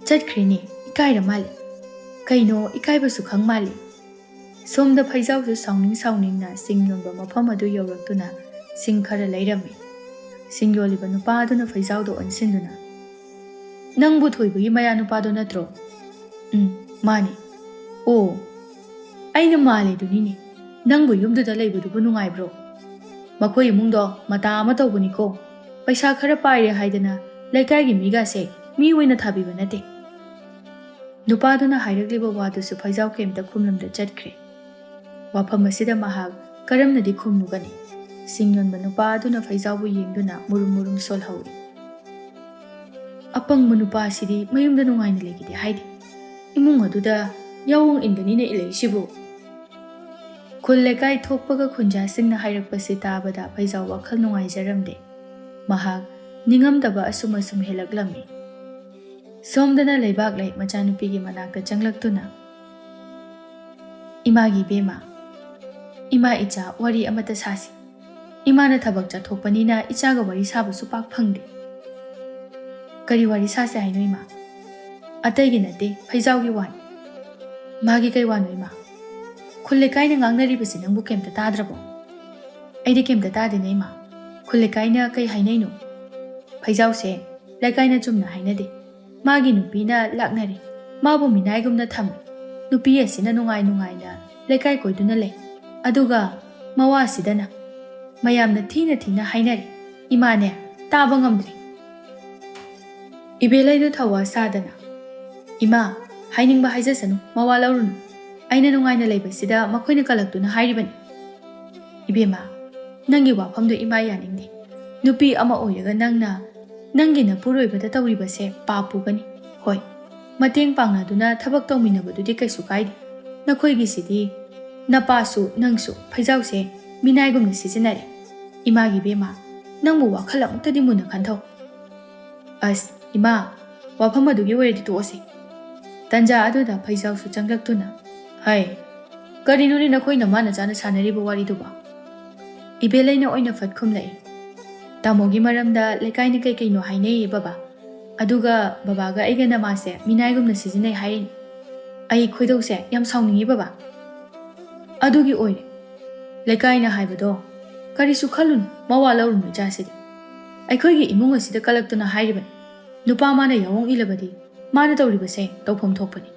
ꯆꯠꯈ꯭ꯔꯦꯅꯦ, ꯏꯀꯥꯏꯔ ꯃꯥꯜꯂꯦ꯫ ꯀꯩꯅꯣ, ꯏꯀꯥꯏꯕꯁꯨ ꯈꯪ ꯃꯥꯜꯂꯦ꯫" ꯁꯣꯝꯗ ꯐꯩꯖꯥꯎꯁꯨ ꯁꯥꯎꯅꯤꯡ ꯁꯥꯎꯅꯤꯡꯅ ꯁꯤꯡ ꯌꯣꯟꯕ ꯃꯐꯝ ꯑꯗꯨ ꯌꯧꯔꯛꯇꯨꯅ ꯁꯤꯡ ꯈꯔ ꯂꯩꯔꯝꯃꯤ꯫ ꯁꯤꯡ ꯌꯣꯜꯂꯤꯕ ꯅꯨꯄꯥ ꯑꯗꯨꯅ ꯐꯩꯖꯥꯎꯗ ꯑꯣꯟꯁꯤꯟꯗꯨꯅ, "ꯅꯪꯕꯨ ꯊꯣꯏꯕꯒꯤ ꯃꯌꯥ ꯅꯨꯄꯥꯗꯣ ꯅꯠꯇ꯭ꯔꯣ?" "ꯎꯝ, ꯃꯥꯅꯤ꯫" "ꯑꯣ, ꯑꯩꯅ ꯃꯥꯜꯂꯤꯗꯨꯅꯤꯅꯦ꯫ ꯅꯪꯕꯨ ꯌꯨꯝꯗꯨꯗ ꯂꯩꯕꯗꯨꯕꯨ ꯅꯨꯡꯉꯥꯏꯕ꯭ꯔꯣ? ꯃꯈꯣꯏ ꯏꯃꯨꯡꯗꯣ ꯃꯇꯥ ꯑꯃ ꯇꯧꯕꯅꯤꯀꯣ꯫ ꯄꯩꯁꯥ ꯈꯔ ꯄꯥꯏꯔꯦ ꯍꯥꯏꯗꯅ ꯂꯩꯀꯥꯏꯒꯤ ꯃꯤꯒꯥꯁꯦ ꯃꯤ ꯑꯣꯏꯅ ꯊꯥꯕꯤꯕ ꯅꯠꯇꯦ꯫" ꯅꯨꯄꯥꯗꯨꯅ ꯍꯥꯏꯔꯛꯂꯤꯕ ꯋꯥꯗꯨꯁꯨ ꯐꯩꯖꯥꯎ ꯀꯩꯝꯇ ꯈꯨꯝꯂꯝꯗ ꯆꯠꯈ꯭ꯔꯦ꯫ ꯋꯥꯐꯝ ꯑꯁꯤꯗ ꯃꯍꯥꯛ ꯀꯔꯝꯅꯗꯤ ꯈꯨꯝꯂꯨꯒꯅꯤ? ꯁꯤꯡ ꯌꯣꯟꯕ ꯅꯨꯄꯥ ꯑꯗꯨꯅ ꯐꯩꯖꯥꯎꯕꯨ ꯌꯦꯡꯗꯨꯅ ꯃꯨꯔꯨꯝ ꯃꯨꯔꯨꯝ ꯁꯣꯜꯍꯧꯏ꯫ "ꯑꯄꯪꯕ ꯅꯨꯄꯥꯁꯤꯗꯤ ꯃꯌꯨꯝꯗ ꯅꯨꯡꯉꯥꯏꯅ ꯂꯩꯒꯦꯗꯤ ꯍꯥꯏꯗꯦ, ꯏꯃꯨꯡ ꯑꯗꯨꯗ ꯌꯥꯑꯣꯡ ꯏꯟꯒꯅꯤꯅ ꯏꯜꯂꯛꯏꯁꯤꯕꯨ?" ꯈꯨꯜ ꯂꯩꯀꯥꯏ ꯊꯣꯛꯄꯒ ꯈꯨꯟꯖꯥꯁꯤꯡꯅ ꯍꯥꯏꯔꯛꯄꯁꯤ ꯇꯥꯕꯗ ꯐꯩꯖꯥꯎ ꯋꯥꯈꯜ ꯅꯨꯡꯉꯥꯏꯖꯔꯝꯗꯦ꯫ ꯃꯍꯥꯛ ꯅꯤꯡꯉꯝꯗꯕ ꯑꯁꯨꯝ ꯑꯁꯨꯝ ꯍꯦꯜꯂꯛꯂꯝꯃꯤ꯫ ꯁꯣꯝꯗꯅ ꯂꯩꯕꯥꯛꯂꯩ ꯃꯆꯥꯅꯨꯄꯤꯒꯤ ꯃꯅꯥꯛꯇ ꯆꯪꯂꯛꯇꯨꯅ, "ꯏꯃꯥꯒꯤ ꯏꯕꯦꯝꯃ, ꯏꯃꯥ ꯏꯆꯥ ꯋꯥꯔꯤ ꯑꯃꯇ ꯁꯥꯁꯤ꯫ ꯏꯃꯥꯅ ꯊꯕꯛ ꯆꯠꯊꯣꯛꯄꯅꯤꯅ ꯏꯆꯥꯒ ꯋꯥꯔꯤ ꯁꯥꯕꯁꯨ ꯄꯥꯛ ꯐꯪꯗꯦ꯫ ꯀꯔꯤ ꯋꯥꯔꯤ ꯁꯥꯁꯦ ꯍꯥꯏꯅꯣ, ꯏꯃꯥ? ꯑꯇꯩꯒꯤ ꯅꯠꯇꯦ, ꯐꯩꯖꯥꯎꯒꯤ ꯋꯥꯅꯤ꯫ ꯃꯥꯒꯤ ꯀꯩ ꯋꯥꯅꯣ, ꯏꯃꯥ? ꯈꯨꯜ ꯂꯩꯀꯥꯏꯅ ꯉꯥꯡꯅꯔꯤꯕꯁꯤ ꯅꯪꯕꯨ ꯀꯩꯝꯇ ꯇꯥꯗ꯭ꯔꯕꯣ? ꯑꯩꯗꯤ ꯀꯩꯝꯇ ꯇꯥꯗꯦꯅꯦ, ꯏꯃꯥ꯫ ꯈꯨꯜ ꯂꯩꯀꯥꯏꯅ ꯀꯩ ꯍꯥꯏꯅꯩꯅꯣ? ꯐꯩꯖꯥꯎꯁꯦ ꯂꯩꯀꯥꯏꯅ ꯆꯨꯝꯅ ꯍꯥꯏꯅꯗꯦ꯫ ꯃꯥꯒꯤ ꯅꯨꯄꯤꯅ ꯂꯥꯛꯅꯔꯦ꯫ ꯃꯥꯕꯨ ꯃꯤꯅꯥꯏꯒꯨꯝꯅ ꯊꯝꯃꯤ꯫ ꯅꯨꯄꯤ ꯑꯁꯤꯅ ꯅꯨꯡꯉꯥꯏ ꯅꯨꯡꯉꯥꯏꯅ ꯂꯩꯀꯥꯏ ꯀꯣꯏꯗꯨꯅ ꯂꯩ꯫ ꯑꯗꯨꯒ ꯃꯋꯥꯁꯤꯗꯅ ꯃꯌꯥꯝꯅ ꯊꯤꯅ ꯊꯤꯅ ꯍꯥꯏꯅꯔꯦ꯫ ꯏꯃꯥꯅꯦ, ꯇꯥꯕ ꯉꯝꯗ꯭ꯔꯦ꯫ ꯏꯕꯦꯂꯩꯗꯨ ꯊꯧꯋꯥ ꯁꯥꯗꯅ, "ꯏꯃꯥ, ꯍꯥꯏꯅꯤꯡꯕ ꯍꯥꯏꯖꯁꯅꯨ, ꯃꯋꯥ ꯂꯧꯔꯨꯅꯨ꯫ ꯑꯩꯅ ꯅꯨꯡꯉꯥꯏꯅ ꯂꯩꯕꯁꯤꯗ ꯃꯈꯣꯏꯅ ꯀꯂꯛꯇꯨꯅ ꯍꯥꯏꯔꯤꯕꯅꯤ꯫" "ꯏꯕꯦꯝꯃ, ꯅꯪꯒꯤ ꯋꯥꯐꯝꯗꯨ ꯏꯃꯥ ꯌꯥꯅꯤꯡꯗꯦ꯫ ꯅꯨꯄꯤ ꯑꯃ ꯑꯣꯏꯔꯒ ꯅꯪꯅ ꯅꯪꯒꯤ ꯅꯄꯨꯔꯣꯏꯕꯗ ꯇꯧꯔꯤꯕꯁꯦ ꯄꯥꯞ ꯄꯨꯒꯅꯤ꯫ ꯍꯣꯏ, ꯃꯇꯦꯡ ꯄꯥꯡꯅꯗꯨꯅ ꯊꯕꯛ ꯇꯧꯃꯤꯟꯅꯕꯗꯨꯗꯤ ꯀꯩꯁꯨ ꯀꯥꯏꯗꯦ꯫ ꯅꯈꯣꯏꯒꯤꯁꯤꯗꯤ ꯅꯄꯥꯁꯨ ꯅꯪꯁꯨ ꯐꯩꯖꯥꯎꯁꯦ ꯃꯤꯅꯥꯏꯒꯨꯝꯅ ꯁꯤꯖꯤꯟꯅꯔꯦ꯫ ꯏꯃꯥꯒꯤ ꯏꯕꯦꯝꯃ, ꯅꯪꯕꯨ ꯋꯥꯈꯜ ꯑꯃꯨꯛꯇꯗꯤ ꯃꯨꯟꯅ ꯈꯟꯊꯧ꯫" "ꯑꯁ, ꯏꯃꯥ, ꯋꯥꯐꯝ ꯑꯗꯨꯒꯤ ꯑꯣꯏꯔꯗꯤ ꯇꯣꯛꯑꯁꯤ꯫" ꯇꯟꯖꯥ ꯑꯗꯨꯗ ꯐꯩꯖꯥꯎꯁꯨ ꯆꯪꯂꯛꯇꯨꯅ, "ꯍꯩ, ꯀꯔꯤꯅꯣꯅꯦ ꯅꯈꯣꯏ ꯅꯃꯥ ꯅꯆꯥꯅ ꯁꯥꯟꯅꯔꯤꯕ ꯋꯥꯔꯤꯗꯨꯕꯣ?" ꯏꯕꯦꯂꯩꯅ ꯑꯣꯏꯅ ꯐꯠ ꯈꯨꯝꯂꯛꯏ꯫ "ꯇꯥꯃꯣꯒꯤ ꯃꯔꯝꯗ ꯂꯩꯀꯥꯏꯅ ꯀꯩ ꯀꯩꯅꯣ ꯍꯥꯏꯅꯩꯌꯦ ꯕꯕꯥ꯫ ꯑꯗꯨꯒ ꯕꯕꯥꯒ ꯑꯩꯒ ꯅꯃꯥꯁꯦ ꯃꯤꯅꯥꯏꯒꯨꯝꯅ ꯁꯤꯖꯤꯟꯅꯩ ꯍꯥꯏꯔꯤꯅꯤ꯫ ꯑꯩ ꯈꯣꯏꯗꯧꯁꯦ ꯌꯥꯝ ꯁꯥꯎꯅꯤꯡꯉꯤ ꯕꯕꯥ꯫" "ꯑꯗꯨꯒꯤ ꯑꯣꯏꯔꯦ꯫ ꯂꯩꯀꯥꯏꯅ ꯍꯥꯏꯕꯗꯣ ꯀꯔꯤꯁꯨ ꯈꯜꯂꯨꯅꯨ, ꯃꯋꯥ ꯂꯧꯔꯨꯅꯨ ꯏꯆꯥꯁꯤꯗꯤ꯫ ꯑꯩꯈꯣꯏꯒꯤ ꯏꯃꯨꯡ ꯑꯁꯤꯗ ꯀꯂꯛꯇꯨꯅ ꯍꯥꯏꯔꯤꯕꯅꯤ꯫ ꯅꯨꯄꯥ ꯃꯥꯅ ꯌꯥꯑꯣꯡ ꯏꯜꯂꯕꯗꯤ ꯃꯥꯅ ꯇꯧꯔꯤꯕꯁꯦ ꯇꯧꯐꯝ ꯊꯣꯛꯄꯅꯤ꯫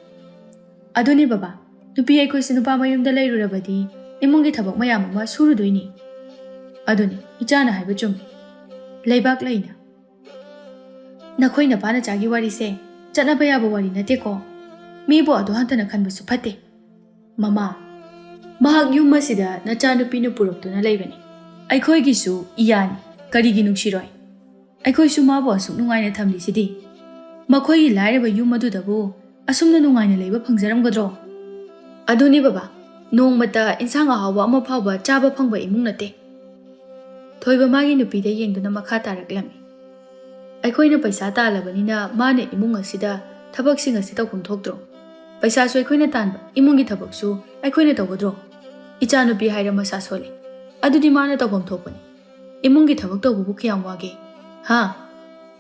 ꯑꯗꯨꯅꯤ ꯕꯕꯥ, ꯅꯨꯄꯤ ꯑꯩꯈꯣꯏꯁꯨ ꯅꯨꯄꯥ ꯃꯌꯨꯝꯗ ꯂꯩꯔꯨꯔꯕꯗꯤ ꯏꯃꯨꯡꯒꯤ ꯊꯕꯛ ꯃꯌꯥꯝ ꯑꯃ ꯁꯨꯔꯨꯗꯣꯏꯅꯤ꯫ ꯑꯗꯨꯅꯤ ꯏꯆꯥꯅ ꯍꯥꯏꯕ ꯆꯨꯝꯃꯤ꯫ ꯂꯩꯕꯥꯛ ꯂꯩꯅ꯫ ꯅꯈꯣꯏ ꯅꯄꯥ ꯅꯆꯥꯒꯤ ꯋꯥꯔꯤꯁꯦ ꯆꯠꯅꯕ ꯌꯥꯕ ꯋꯥꯔꯤ ꯅꯠꯇꯦꯀꯣ꯫ ꯃꯤꯕꯨ ꯑꯗꯨ ꯍꯟꯊꯅ ꯈꯟꯕꯁꯨ ꯐꯠꯇꯦ꯫" "ꯃꯃꯥ, ꯃꯍꯥꯛ ꯌꯨꯝ ꯑꯁꯤꯗ ꯅꯆꯥꯅꯨꯄꯤꯅ ꯄꯨꯔꯛꯇꯨꯅ ꯂꯩꯕꯅꯤ꯫ ꯑꯩꯈꯣꯏꯒꯤꯁꯨ ꯏꯌꯥꯅꯤ, ꯀꯔꯤꯒꯤ ꯅꯨꯡꯁꯤꯔꯣꯏ? ꯑꯩꯈꯣꯏꯁꯨ ꯃꯥꯕꯨ ꯑꯁꯨꯛ ꯅꯨꯡꯉꯥꯏꯅ ꯊꯝꯂꯤꯁꯤꯗꯤ꯫ ꯃꯈꯣꯏꯒꯤ ꯂꯥꯏꯔꯕ ꯌꯨꯝ ꯑꯗꯨꯗꯕꯨ ꯑꯁꯨꯝꯅ ꯅꯨꯡꯉꯥꯏꯅ ꯂꯩꯕ ꯐꯪꯖꯔꯝꯒꯗ꯭ꯔꯣ?" "ꯑꯗꯨꯅꯤ ꯕꯕꯥ, ꯅꯣꯡꯃꯇ ꯏꯟꯁꯥꯡ ꯑꯍꯥꯎꯕ ꯑꯃ ꯐꯥꯎꯕ ꯆꯥꯕ ꯐꯪꯕ ꯏꯃꯨꯡ ꯅꯠꯇꯦ꯫" ꯊꯣꯏꯕ ꯃꯥꯒꯤ ꯅꯨꯄꯤꯗ ꯌꯦꯡꯗꯨꯅ ꯃꯈꯥ ꯇꯥꯔꯛꯂꯝꯃꯤ꯫ "ꯑꯩꯈꯣꯏꯅ ꯄꯩꯁꯥ ꯇꯥꯜꯂꯕꯅꯤꯅ ꯃꯥꯅ ꯏꯃꯨꯡ ꯑꯁꯤꯗ ꯊꯕꯛꯁꯤꯡ ꯑꯁꯤ ꯇꯧꯐꯝ ꯊꯣꯛꯇ꯭ꯔꯣ? ꯄꯩꯁꯥꯁꯨ ꯑꯩꯈꯣꯏꯅ ꯇꯥꯟꯕ, ꯏꯃꯨꯡꯒꯤ ꯊꯕꯛꯁꯨ ꯑꯩꯈꯣꯏꯅ ꯇꯧꯒꯗ꯭ꯔꯣ? ꯏꯆꯥꯅꯨꯄꯤ ꯍꯥꯏꯔ ꯃꯁꯥ ꯁꯣꯜꯂꯤ꯫ ꯑꯗꯨꯗꯤ ꯃꯥꯅ ꯇꯧꯐꯝ ꯊꯣꯛꯄꯅꯤ꯫ ꯏꯃꯨꯡꯒꯤ ꯊꯕꯛ ꯇꯧꯕꯕꯨ ꯀꯌꯥꯝ ꯋꯥꯒꯦ? ꯍꯥ?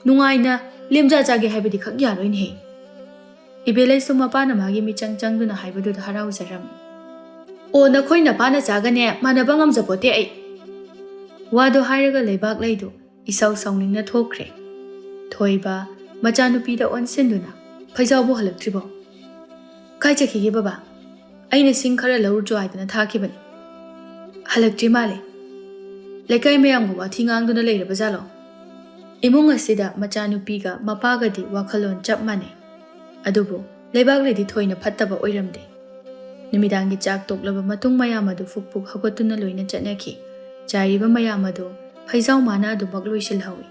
ꯅꯨꯡꯉꯥꯏꯅ ꯂꯦꯝꯖꯥ ꯆꯥꯒꯦ ꯍꯥꯏꯕꯗꯤ ꯈꯛ ꯌꯥꯔꯣꯏꯅꯦꯍꯦ꯫ ꯏꯕꯦꯂꯩꯁꯨ ꯃꯄꯥꯅ ꯃꯥꯒꯤ ꯃꯤꯆꯪ ꯆꯪꯗꯨꯅ ꯍꯥꯏꯕꯗꯨꯗ ꯍꯔꯥꯎꯖꯔꯝꯃꯤ꯫ "ꯑꯣ, ꯅꯈꯣꯏ ꯅꯄꯥꯅ ꯆꯥꯒꯅꯦ ꯃꯥꯟꯅꯕ ꯉꯝꯖꯄꯣꯠꯇꯦ ꯑꯩ꯫" ꯋꯥꯗꯣ ꯍꯥꯏꯔꯒ ꯂꯩꯕꯥꯛꯂꯩꯗꯨ ꯏꯁꯥꯎ ꯁꯥꯎꯅꯤꯡꯅ ꯊꯣꯛꯈ꯭ꯔꯦ꯫ ꯊꯣꯏꯕ ꯃꯆꯥꯅꯨꯄꯤꯗ ꯑꯣꯟꯁꯤꯟꯗꯨꯅ, "ꯐꯩꯖꯥꯎꯕꯨ ꯍꯜꯂꯛꯇ꯭ꯔꯤꯕꯣ?" "ꯀꯥꯏ ꯆꯠꯈꯤꯒꯦ ꯕꯕꯥ? ꯑꯩꯅ ꯁꯤꯡ ꯈꯔ ꯂꯧꯔꯨꯆꯣ ꯍꯥꯏꯗꯅ ꯊꯥꯈꯤꯕꯅꯤ꯫ ꯍꯜꯂꯛꯇ꯭ꯔꯤ ꯃꯥꯜꯂꯦ꯫ ꯂꯩꯀꯥꯏ ꯃꯌꯥꯝꯒ ꯋꯥꯊꯤ ꯉꯥꯡꯗꯨꯅ ꯂꯩꯔꯕ ꯖꯥꯠꯂꯣ?" ꯏꯃꯨꯡ ꯑꯁꯤꯗ ꯃꯆꯥꯅꯨꯄꯤꯒ ꯃꯄꯥꯒꯗꯤ ꯋꯥꯈꯜꯂꯣꯟ ꯆꯞ ꯃꯥꯟꯅꯩ꯫ ꯑꯗꯨꯕꯨ ꯂꯩꯕꯥꯛꯂꯩꯗꯤ ꯊꯣꯏꯅ ꯐꯠꯇꯕ ꯑꯣꯏꯔꯝꯗꯦ꯫ ꯅꯨꯃꯤꯗꯥꯡꯒꯤ ꯆꯥꯛ ꯇꯣꯛꯂꯕ ꯃꯇꯨꯡ ꯃꯌꯥꯝ ꯑꯗꯨ ꯐꯨꯛ ꯐꯨꯛ ꯍꯧꯒꯠꯇꯨꯅ ꯂꯣꯏꯅ ꯆꯠꯅꯈꯤ꯫ ꯆꯥꯏꯔꯤꯕ ꯃꯌꯥꯝ ꯑꯗꯨ ꯐꯩꯖꯥꯎ ꯃꯥꯅ ꯑꯗꯨꯃꯛ ꯂꯣꯏꯁꯤꯜꯍꯧꯏ꯫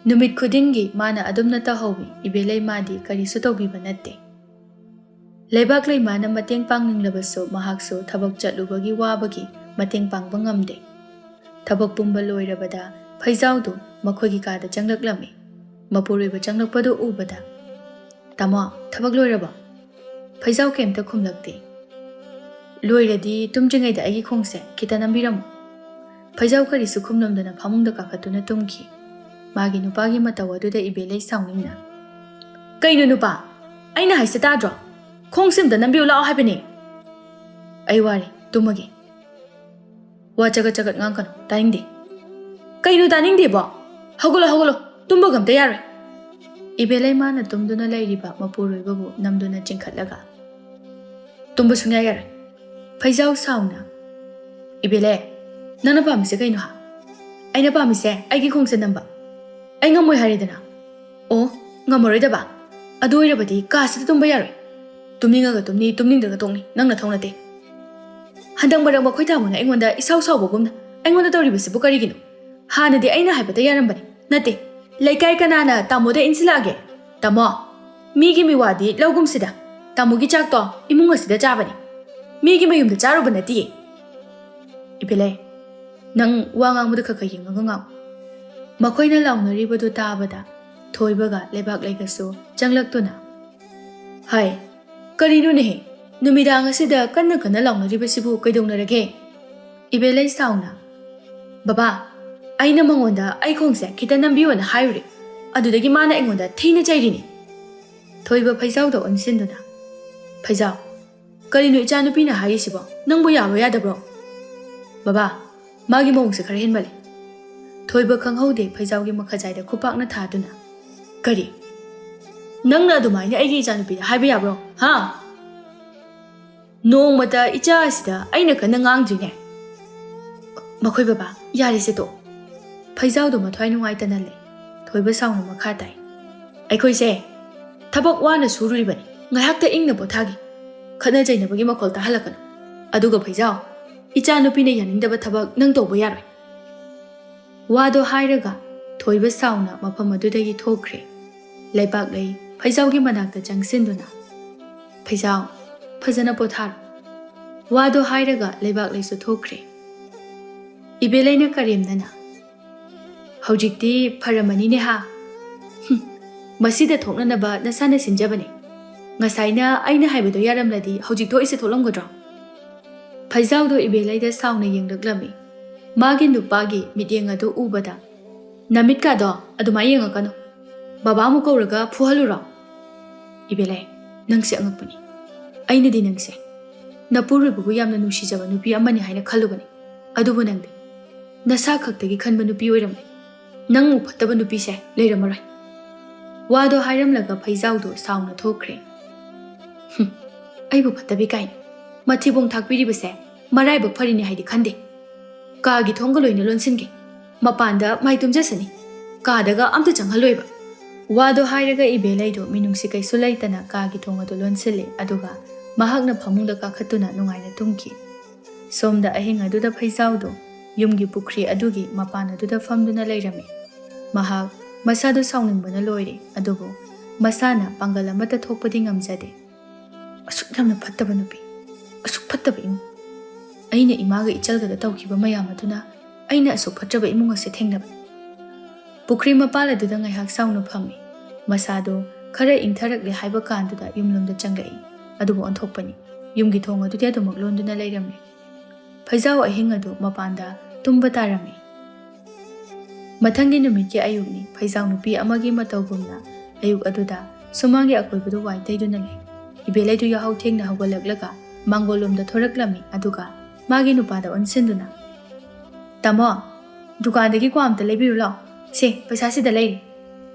ꯅꯨꯃꯤꯠ ꯈꯨꯗꯤꯡꯒꯤ ꯃꯥꯅ ꯑꯗꯨꯝꯅ ꯇꯧꯍꯧꯏ꯫ ꯏꯕꯦꯂꯩ ꯃꯥꯗꯤ ꯀꯔꯤꯁꯨ ꯇꯧꯕꯤꯕ ꯅꯠꯇꯦ꯫ ꯂꯩꯕꯥꯛꯂꯩ ꯃꯥꯅ ꯃꯇꯦꯡ ꯄꯥꯡꯅꯤꯡꯂꯕꯁꯨ ꯃꯍꯥꯛꯁꯨ ꯊꯕꯛ ꯆꯠꯂꯨꯕꯒꯤ ꯋꯥꯕꯒꯤ ꯃꯇꯦꯡ ꯄꯥꯡꯕ ꯉꯝꯗꯦ꯫ ꯊꯕꯛ ꯄꯨꯝꯕ ꯂꯣꯏꯔꯕꯗ ꯐꯩꯖꯥꯎꯗꯨ ꯃꯈꯣꯏꯒꯤ ꯀꯥꯗ ꯆꯪꯂꯛꯂꯝꯃꯤ꯫ ꯃꯄꯨꯔꯣꯏꯕ ꯆꯪꯂꯛꯄꯗꯨ ꯎꯕꯗ, "ꯇꯥꯃꯣ, ꯊꯕꯛ ꯂꯣꯏꯔꯕꯣ?" ꯐꯩꯖꯥꯎ ꯀꯩꯝꯇ ꯈꯨꯝꯂꯛꯇꯦ꯫ "ꯂꯣꯏꯔꯗꯤ ꯇꯨꯝꯗ꯭ꯔꯤꯉꯩꯗ ꯑꯩꯒꯤ ꯈꯣꯡꯁꯦ ꯈꯤꯇ ꯅꯝꯕꯤꯔꯝꯃꯨ꯫" ꯐꯩꯖꯥꯎ ꯀꯔꯤꯁꯨ ꯈꯨꯝꯂꯝꯗꯅ ꯐꯃꯨꯡꯗ ꯀꯥꯈꯠꯇꯨꯅ ꯇꯨꯝꯈꯤ꯫ ꯃꯥꯒꯤ ꯅꯨꯄꯥꯒꯤ ꯃꯇꯧ ꯑꯗꯨꯗ ꯏꯕꯦꯂꯩ ꯁꯥꯎꯅꯤꯡꯅ, "ꯀꯩꯅꯣ ꯅꯨꯄꯥ? ꯑꯩꯅ ꯍꯥꯏꯁꯦ ꯇꯥꯗ꯭ꯔꯣ? ꯈꯣꯡꯁꯦ ꯑꯝꯇ ꯅꯝꯕꯤꯌꯨ ꯂꯥꯛꯑꯣ ꯍꯥꯏꯕꯅꯦ꯫" "ꯑꯩ ꯋꯥꯔꯦ, ꯇꯨꯝꯃꯒꯦ꯫" "ꯋꯥ ꯆꯒꯠ ꯆꯒꯠ ꯉꯥꯡꯒꯅꯨ, ꯇꯥꯅꯤꯡꯗꯦ꯫" "ꯀꯩꯅꯣ ꯇꯥꯅꯤꯡꯗꯦꯕꯣ? ꯍꯧꯒꯠꯂꯣ, ꯍꯧꯒꯠꯂꯣ, ꯇꯨꯝꯕꯒ ꯑꯝꯇ ꯌꯥꯔꯣꯏ꯫" ꯏꯕꯦꯂꯩ ꯃꯥꯅ ꯇꯨꯝꯗꯨꯅ ꯂꯩꯔꯤꯕ ꯃꯄꯨꯔꯣꯏꯕꯕꯨ ꯅꯝꯗꯨꯅ ꯆꯤꯡꯈꯠꯂꯒ, "ꯇꯨꯝꯕ ꯁꯨꯡꯌꯥ ꯌꯥꯔꯣꯏ꯫" ꯐꯩꯖꯥꯎ ꯁꯥꯎꯅ, "ꯏꯕꯦꯂꯩ, ꯅꯪꯅ ꯄꯥꯝꯃꯤꯁꯦ ꯀꯩꯅꯣ ꯍꯥ? ꯑꯩꯅ ꯄꯥꯝꯃꯤꯁꯦ ꯑꯩꯒꯤ ꯈꯣꯡꯁꯦ ꯅꯝꯕ꯫ ꯑꯩ ꯉꯝꯃꯣꯏ ꯍꯥꯏꯔꯦꯗꯅ꯫" "ꯑꯣ, ꯉꯝꯃꯔꯣꯏꯗꯕ? ꯑꯗꯨ ꯑꯣꯏꯔꯕꯗꯤ ꯀꯥꯁꯤꯗ ꯇꯨꯝꯕ ꯌꯥꯔꯣꯏ꯫ ꯇꯨꯝꯅꯤꯡꯉꯒ ꯇꯨꯝꯅꯤ, ꯇꯨꯝꯅꯤꯡꯗ꯭ꯔꯒ ꯇꯣꯛꯅꯤ, ꯅꯪ ꯅꯊꯧ ꯅꯠꯇꯦ꯫" ꯍꯟꯗꯛ ꯃꯔꯛ ꯃꯈꯣꯏ ꯇꯥꯃꯣꯅ ꯑꯩꯉꯣꯟꯗ ꯏꯁꯥꯎ ꯁꯥꯎꯕꯒꯨꯝꯅ ꯑꯩꯉꯣꯟꯗ ꯇꯧꯔꯤꯕꯁꯤꯕꯨ ꯀꯔꯤꯒꯤꯅꯣ? ꯍꯥꯟꯅꯗꯤ ꯑꯩꯅ ꯍꯥꯏꯕꯗ ꯌꯥꯔꯝꯕꯅꯤ꯫ ꯅꯠꯇꯦ, ꯂꯩꯀꯥꯏ ꯀꯅꯥꯅ ꯇꯥꯃꯣꯗ ꯏꯟꯁꯤꯜꯂꯛꯑꯒꯦ? ꯇꯥꯃꯣ, ꯃꯤꯒꯤ ꯃꯤꯋꯥꯗꯤ ꯂꯧꯒꯨꯝꯁꯤꯗ꯫ ꯇꯥꯃꯣꯒꯤ ꯆꯥꯛꯇꯣ ꯏꯃꯨꯡ ꯑꯁꯤꯗ ꯆꯥꯕꯅꯤ꯫ ꯃꯤꯒꯤ ꯃꯌꯨꯝꯗ ꯆꯥꯔꯨꯕ ꯅꯠꯇꯤꯌꯦ꯫ ꯏꯕꯦꯂꯩ, ꯅꯪ ꯋꯥ ꯉꯥꯡꯕꯗ ꯈꯔ ꯈꯔ ꯌꯦꯡꯉꯒ ꯉꯥꯡꯉꯨ꯫ ꯃꯈꯣꯏꯅ ꯂꯥꯎꯅꯔꯤꯕꯗꯨ ꯇꯥꯕꯗ ꯊꯣꯏꯕꯒ ꯂꯩꯕꯥꯛꯂꯩꯒꯁꯨ ꯆꯪꯂꯛꯇꯨꯅ, "ꯍꯥꯏ, ꯀꯔꯤꯅꯣꯅꯦꯍꯦ? ꯅꯨꯃꯤꯗꯥꯡ ꯑꯁꯤꯗ ꯀꯟꯅ ꯀꯟꯅ ꯂꯥꯎꯅꯔꯤꯕꯁꯤꯕꯨ ꯀꯩꯗꯧꯅꯔꯒꯦ?" ꯏꯕꯦꯂꯩ ꯁꯥꯎꯅ, "ꯕꯕꯥ, ꯑꯩꯅ ꯃꯉꯣꯟꯗ ꯑꯩ ꯈꯣꯡꯁꯦ ꯈꯤꯇ ꯅꯝꯕꯤꯌꯣꯅ ꯍꯥꯏꯔꯨꯔꯦ, ꯑꯗꯨꯗꯒꯤ ꯃꯥꯅ ꯑꯩꯉꯣꯟꯗ ꯊꯤꯅ ꯆꯩꯔꯤꯅꯤ꯫" ꯊꯣꯏꯕ ꯐꯩꯖꯥꯎꯗ ꯑꯣꯟꯁꯤꯟꯗꯨꯅ, "ꯐꯩꯖꯥꯎ, ꯀꯔꯤꯅꯣ ꯏꯆꯥꯅꯨꯄꯤꯅ ꯍꯥꯏꯔꯤꯁꯤꯕꯣ? ꯅꯪꯕꯨ ꯌꯥꯕ꯭ꯔꯣ ꯌꯥꯗꯕ꯭ꯔꯣ?" "ꯕꯕꯥ, ꯃꯥꯒꯤ ꯃꯑꯣꯡꯁꯦ ꯈꯔ ꯍꯦꯟꯃꯜꯂꯦ꯫" ꯊꯣꯏꯕ ꯈꯪꯍꯧꯗꯦ ꯐꯩꯖꯥꯎꯒꯤ ꯃꯈꯖꯥꯏꯗ ꯈꯨꯄꯥꯛꯅ ꯊꯥꯗꯨꯅ, "ꯀꯔꯤ? ꯅꯪꯅ ꯑꯗꯨꯃꯥꯏꯅ ꯑꯩꯒꯤ ꯏꯆꯥꯅꯨꯄꯤꯗ ꯍꯥꯏꯕ ꯌꯥꯕ꯭ꯔꯣ? ꯍꯥ? ꯅꯣꯡꯃꯇ ꯏꯆꯥ ꯑꯁꯤꯗ ꯑꯩꯅ ꯀꯟꯅ ꯉꯥꯡꯗ꯭ꯔꯤꯅꯦ꯫" "ꯃꯈꯣꯏ ꯕꯕꯥ, ꯌꯥꯔꯦꯁꯦ ꯇꯣꯛꯑꯣ꯫" ꯐꯩꯖꯥꯎꯗꯣ ꯃꯊ꯭ꯋꯥꯏ ꯅꯨꯡꯉꯥꯏꯇꯅ ꯂꯩ꯫ ꯊꯣꯏꯕ ꯁꯥꯎꯅ ꯃꯈꯥ ꯇꯥꯏ, "ꯑꯩꯈꯣꯏꯁꯦ ꯊꯕꯛ ꯋꯥꯅ ꯁꯨꯔꯨꯔꯤꯕꯅꯤ, ꯉꯥꯏꯍꯥꯛꯇ ꯏꯪꯅ ꯄꯣꯊꯥꯒꯦ꯫ ꯈꯠꯅ ꯆꯩꯅꯕꯒꯤ ꯃꯈꯣꯜ ꯇꯥꯍꯜꯂꯛꯀꯅꯨ꯫ ꯑꯗꯨꯒ ꯐꯩꯖꯥꯎ, ꯏꯆꯥꯅꯨꯄꯤꯅ ꯌꯥꯅꯤꯡꯗꯕ ꯊꯕꯛ ꯅꯪ ꯇꯧꯕ ꯌꯥꯔꯣꯏ꯫" ꯋꯥꯗꯣ ꯍꯥꯏꯔꯒ ꯊꯣꯏꯕ ꯁꯥꯎꯅ ꯃꯐꯝ ꯑꯗꯨꯗꯒꯤ ꯊꯣꯛꯈ꯭ꯔꯦ꯫ ꯂꯩꯕꯥꯛꯂꯩ ꯐꯩꯖꯥꯎꯒꯤ ꯃꯅꯥꯛꯇ ꯆꯪꯁꯤꯟꯗꯨꯅ, "ꯐꯩꯖꯥꯎ, ꯐꯖꯅ ꯄꯣꯊꯥꯔꯣ꯫" ꯋꯥꯗꯣ ꯍꯥꯏꯔꯒ ꯂꯩꯕꯥꯛꯂꯩꯁꯨ ꯊꯣꯛꯈ꯭ꯔꯦ꯫ ꯏꯕꯦꯂꯩꯅ ꯀꯔꯦꯝꯅꯅ, "ꯍꯧꯖꯤꯛꯇꯤ ꯐꯔꯝꯃꯅꯤꯅꯦ ꯍꯥ? ꯍꯨꯝ, ꯃꯁꯤꯗ ꯊꯣꯛꯅꯅꯕ ꯅꯁꯥꯅ ꯁꯤꯟꯖꯕꯅꯦ꯫ ꯉꯁꯥꯏꯅ ꯑꯩꯅ ꯍꯥꯏꯕꯗꯣ ꯌꯥꯔꯝꯂꯗꯤ ꯍꯧꯖꯤꯛ ꯊꯣꯛꯏꯁꯦ ꯊꯣꯛꯂꯝꯒꯗ꯭ꯔꯣ?" ꯐꯩꯖꯥꯎꯗꯣ ꯏꯕꯦꯂꯩꯗ ꯁꯥꯎꯅ ꯌꯦꯡꯂꯛꯂꯝꯃꯤ꯫ ꯃꯥꯒꯤ ꯅꯨꯄꯥꯒꯤ ꯃꯤꯠꯌꯦꯡ ꯑꯗꯨ ꯎꯕꯗ, "ꯅꯃꯤꯠꯀꯥꯗꯣ ꯑꯗꯨꯃꯥꯏꯅ ꯌꯦꯡꯉꯛꯀꯅꯨ꯫ ꯕꯕꯥ ꯑꯃꯨꯛ ꯀꯧꯔꯒ ꯐꯨꯍꯜꯂꯨꯔꯣ?" "ꯏꯕꯦꯂꯩ, ꯅꯪꯁꯦ ꯑꯉꯛꯄꯅꯤ꯫ ꯑꯩꯅꯗꯤ ꯅꯪꯁꯦ ꯅꯄꯨꯔꯣꯏꯕꯕꯨ ꯌꯥꯝꯅ ꯅꯨꯡꯁꯤꯖꯕ ꯅꯨꯄꯤ ꯑꯃꯅꯤ ꯍꯥꯏꯅ ꯈꯜꯂꯨꯕꯅꯤ꯫ ꯑꯗꯨꯕꯨ ꯅꯪꯗꯤ ꯅꯁꯥ ꯈꯛꯇꯒꯤ ꯈꯟꯕ ꯅꯨꯄꯤ ꯑꯣꯏꯔꯝꯂꯦ꯫ ꯅꯪꯃꯨꯛ ꯐꯠꯇꯕ ꯅꯨꯄꯤꯁꯦ ꯂꯩꯔꯝꯃꯔꯣꯏ꯫" ꯋꯥꯗꯣ ꯍꯥꯏꯔꯝꯂꯒ ꯐꯩꯖꯥꯎꯗꯣ ꯁꯥꯎꯅ ꯊꯣꯛꯈ꯭ꯔꯦ꯫ "ꯍꯨꯝ, ꯑꯩꯕꯨ ꯐꯠꯇꯕꯤ ꯀꯥꯏꯅ꯫ ꯃꯊꯤꯕꯣꯡ ꯊꯥꯛꯄꯤꯔꯤꯕꯁꯦ ꯃꯔꯥꯏꯕꯛ ꯐꯔꯤꯅꯤ ꯍꯥꯏꯗꯤ ꯈꯟꯗꯦ꯫ ꯀꯥꯒꯤ ꯊꯣꯡꯒ ꯂꯣꯏꯅ ꯂꯣꯟꯁꯤꯟꯒꯦ꯫ ꯃꯄꯥꯟꯗ ꯃꯥꯏ ꯇꯨꯝꯖꯁꯅꯤ꯫ ꯀꯥꯗꯒ ꯑꯝꯇ ꯆꯪꯍꯜꯂꯣꯏꯕ꯫" ꯋꯥꯗꯣ ꯍꯥꯏꯔꯒ ꯏꯕꯦꯂꯩꯗꯣ ꯃꯤꯅꯨꯡꯁꯤ ꯀꯩꯁꯨ ꯂꯩꯇꯅ ꯀꯥꯒꯤ ꯊꯣꯡ ꯑꯗꯨ ꯂꯣꯟꯁꯤꯜꯂꯦ, ꯑꯗꯨꯒ ꯃꯍꯥꯛꯅ ꯐꯃꯨꯡꯗ ꯀꯥꯈꯠꯇꯨꯅ ꯅꯨꯡꯉꯥꯏꯅ ꯇꯨꯝꯈꯤ꯫ ꯁꯣꯝꯗ ꯑꯍꯤꯡ ꯑꯗꯨꯗ ꯐꯩꯖꯥꯎꯗꯣ ꯌꯨꯝꯒꯤ ꯄꯨꯈ꯭ꯔꯤ ꯑꯗꯨꯒꯤ ꯃꯄꯥꯟ ꯑꯗꯨꯗ ꯐꯝꯗꯨꯅ ꯂꯩꯔꯝꯃꯤ꯫ ꯃꯍꯥꯛ ꯃꯁꯥꯗꯨ ꯁꯥꯎꯅꯤꯡꯕꯅ ꯂꯣꯏꯔꯦ, ꯑꯗꯨꯕꯨ ꯃꯁꯥꯅ ꯄꯥꯡꯒꯜ ꯑꯃꯠꯇ ꯊꯣꯛꯄꯗꯤ ꯉꯝꯖꯗꯦ꯫ "ꯑꯁꯨꯛ ꯌꯥꯝꯅ ꯐꯠꯇꯕ ꯅꯨꯄꯤ, ꯑꯁꯨꯛ ꯐꯠꯇꯕ ꯏꯃꯨꯡ꯫ ꯑꯩꯅ ꯏꯃꯥꯒ ꯏꯆꯜꯒꯗ ꯇꯧꯈꯤꯕ ꯃꯌꯥꯝ ꯑꯗꯨꯅ ꯑꯩꯅ ꯑꯁꯨꯛ ꯐꯠꯇ꯭ꯔꯕ ꯏꯃꯨꯡ ꯑꯁꯦ ꯊꯦꯡꯅꯕꯅꯤ꯫" ꯄꯨꯈ꯭ꯔꯤ ꯃꯄꯥꯜ ꯑꯗꯨꯗ ꯉꯥꯏꯍꯥꯛ ꯁꯥꯎꯅ ꯐꯝꯃꯤ꯫ ꯃꯁꯥꯗꯣ ꯈꯔ ꯏꯪꯊꯔꯛꯂꯦ ꯍꯥꯏꯕ ꯀꯥꯟꯗꯨꯗ ꯌꯨꯝꯂꯣꯝꯗ ꯆꯪꯂꯛꯏ꯫ ꯑꯗꯨꯕꯨ ꯑꯣꯟꯊꯣꯛꯄꯅꯤ, ꯌꯨꯝꯒꯤ ꯊꯣꯡ ꯑꯗꯨꯗꯤ ꯑꯗꯨꯃꯛ ꯂꯣꯟꯗꯨꯅ ꯂꯩꯔꯝꯃꯤ꯫ ꯐꯩꯖꯥꯎ ꯑꯍꯤꯡ ꯑꯗꯨ ꯃꯄꯥꯟꯗ ꯇꯨꯝꯕ ꯇꯥꯔꯝꯃꯤ꯫ ꯃꯊꯪꯒꯤ ꯅꯨꯃꯤꯠꯀꯤ ꯑꯌꯨꯛꯅꯤ꯫ ꯐꯩꯖꯥꯎ ꯅꯨꯄꯤ ꯑꯃꯒꯤ ꯃꯇꯧꯒꯨꯝꯅ ꯑꯌꯨꯛ ꯑꯗꯨꯗ ꯁꯨꯃꯥꯡꯒꯤ ꯑꯀꯣꯏꯕꯗꯨ ꯋꯥꯏ ꯇꯩꯗꯨꯅ ꯂꯩ꯫ ꯏꯕꯦꯂꯩꯗꯨ ꯌꯥꯍꯧ ꯊꯦꯡꯅ ꯍꯧꯒꯠꯂꯛꯂꯒ ꯃꯥꯡꯒꯣꯜꯂꯣꯝꯗ ꯊꯣꯔꯛꯂꯝꯃꯤ, ꯑꯗꯨꯒ ꯃꯥꯒꯤ ꯅꯨꯄꯥꯗ ꯑꯣꯟꯁꯤꯟꯗꯨꯅ, "ꯇꯥꯃꯣ, ꯗꯨꯀꯥꯟꯗꯒꯤ ꯀ꯭ꯋꯥ ꯑꯝꯇ ꯂꯩꯕꯤꯔꯨ ꯂꯥꯎ꯫ ꯁꯦ, ꯄꯩꯁꯥ ꯁꯤꯗ ꯂꯩꯔꯦ꯫"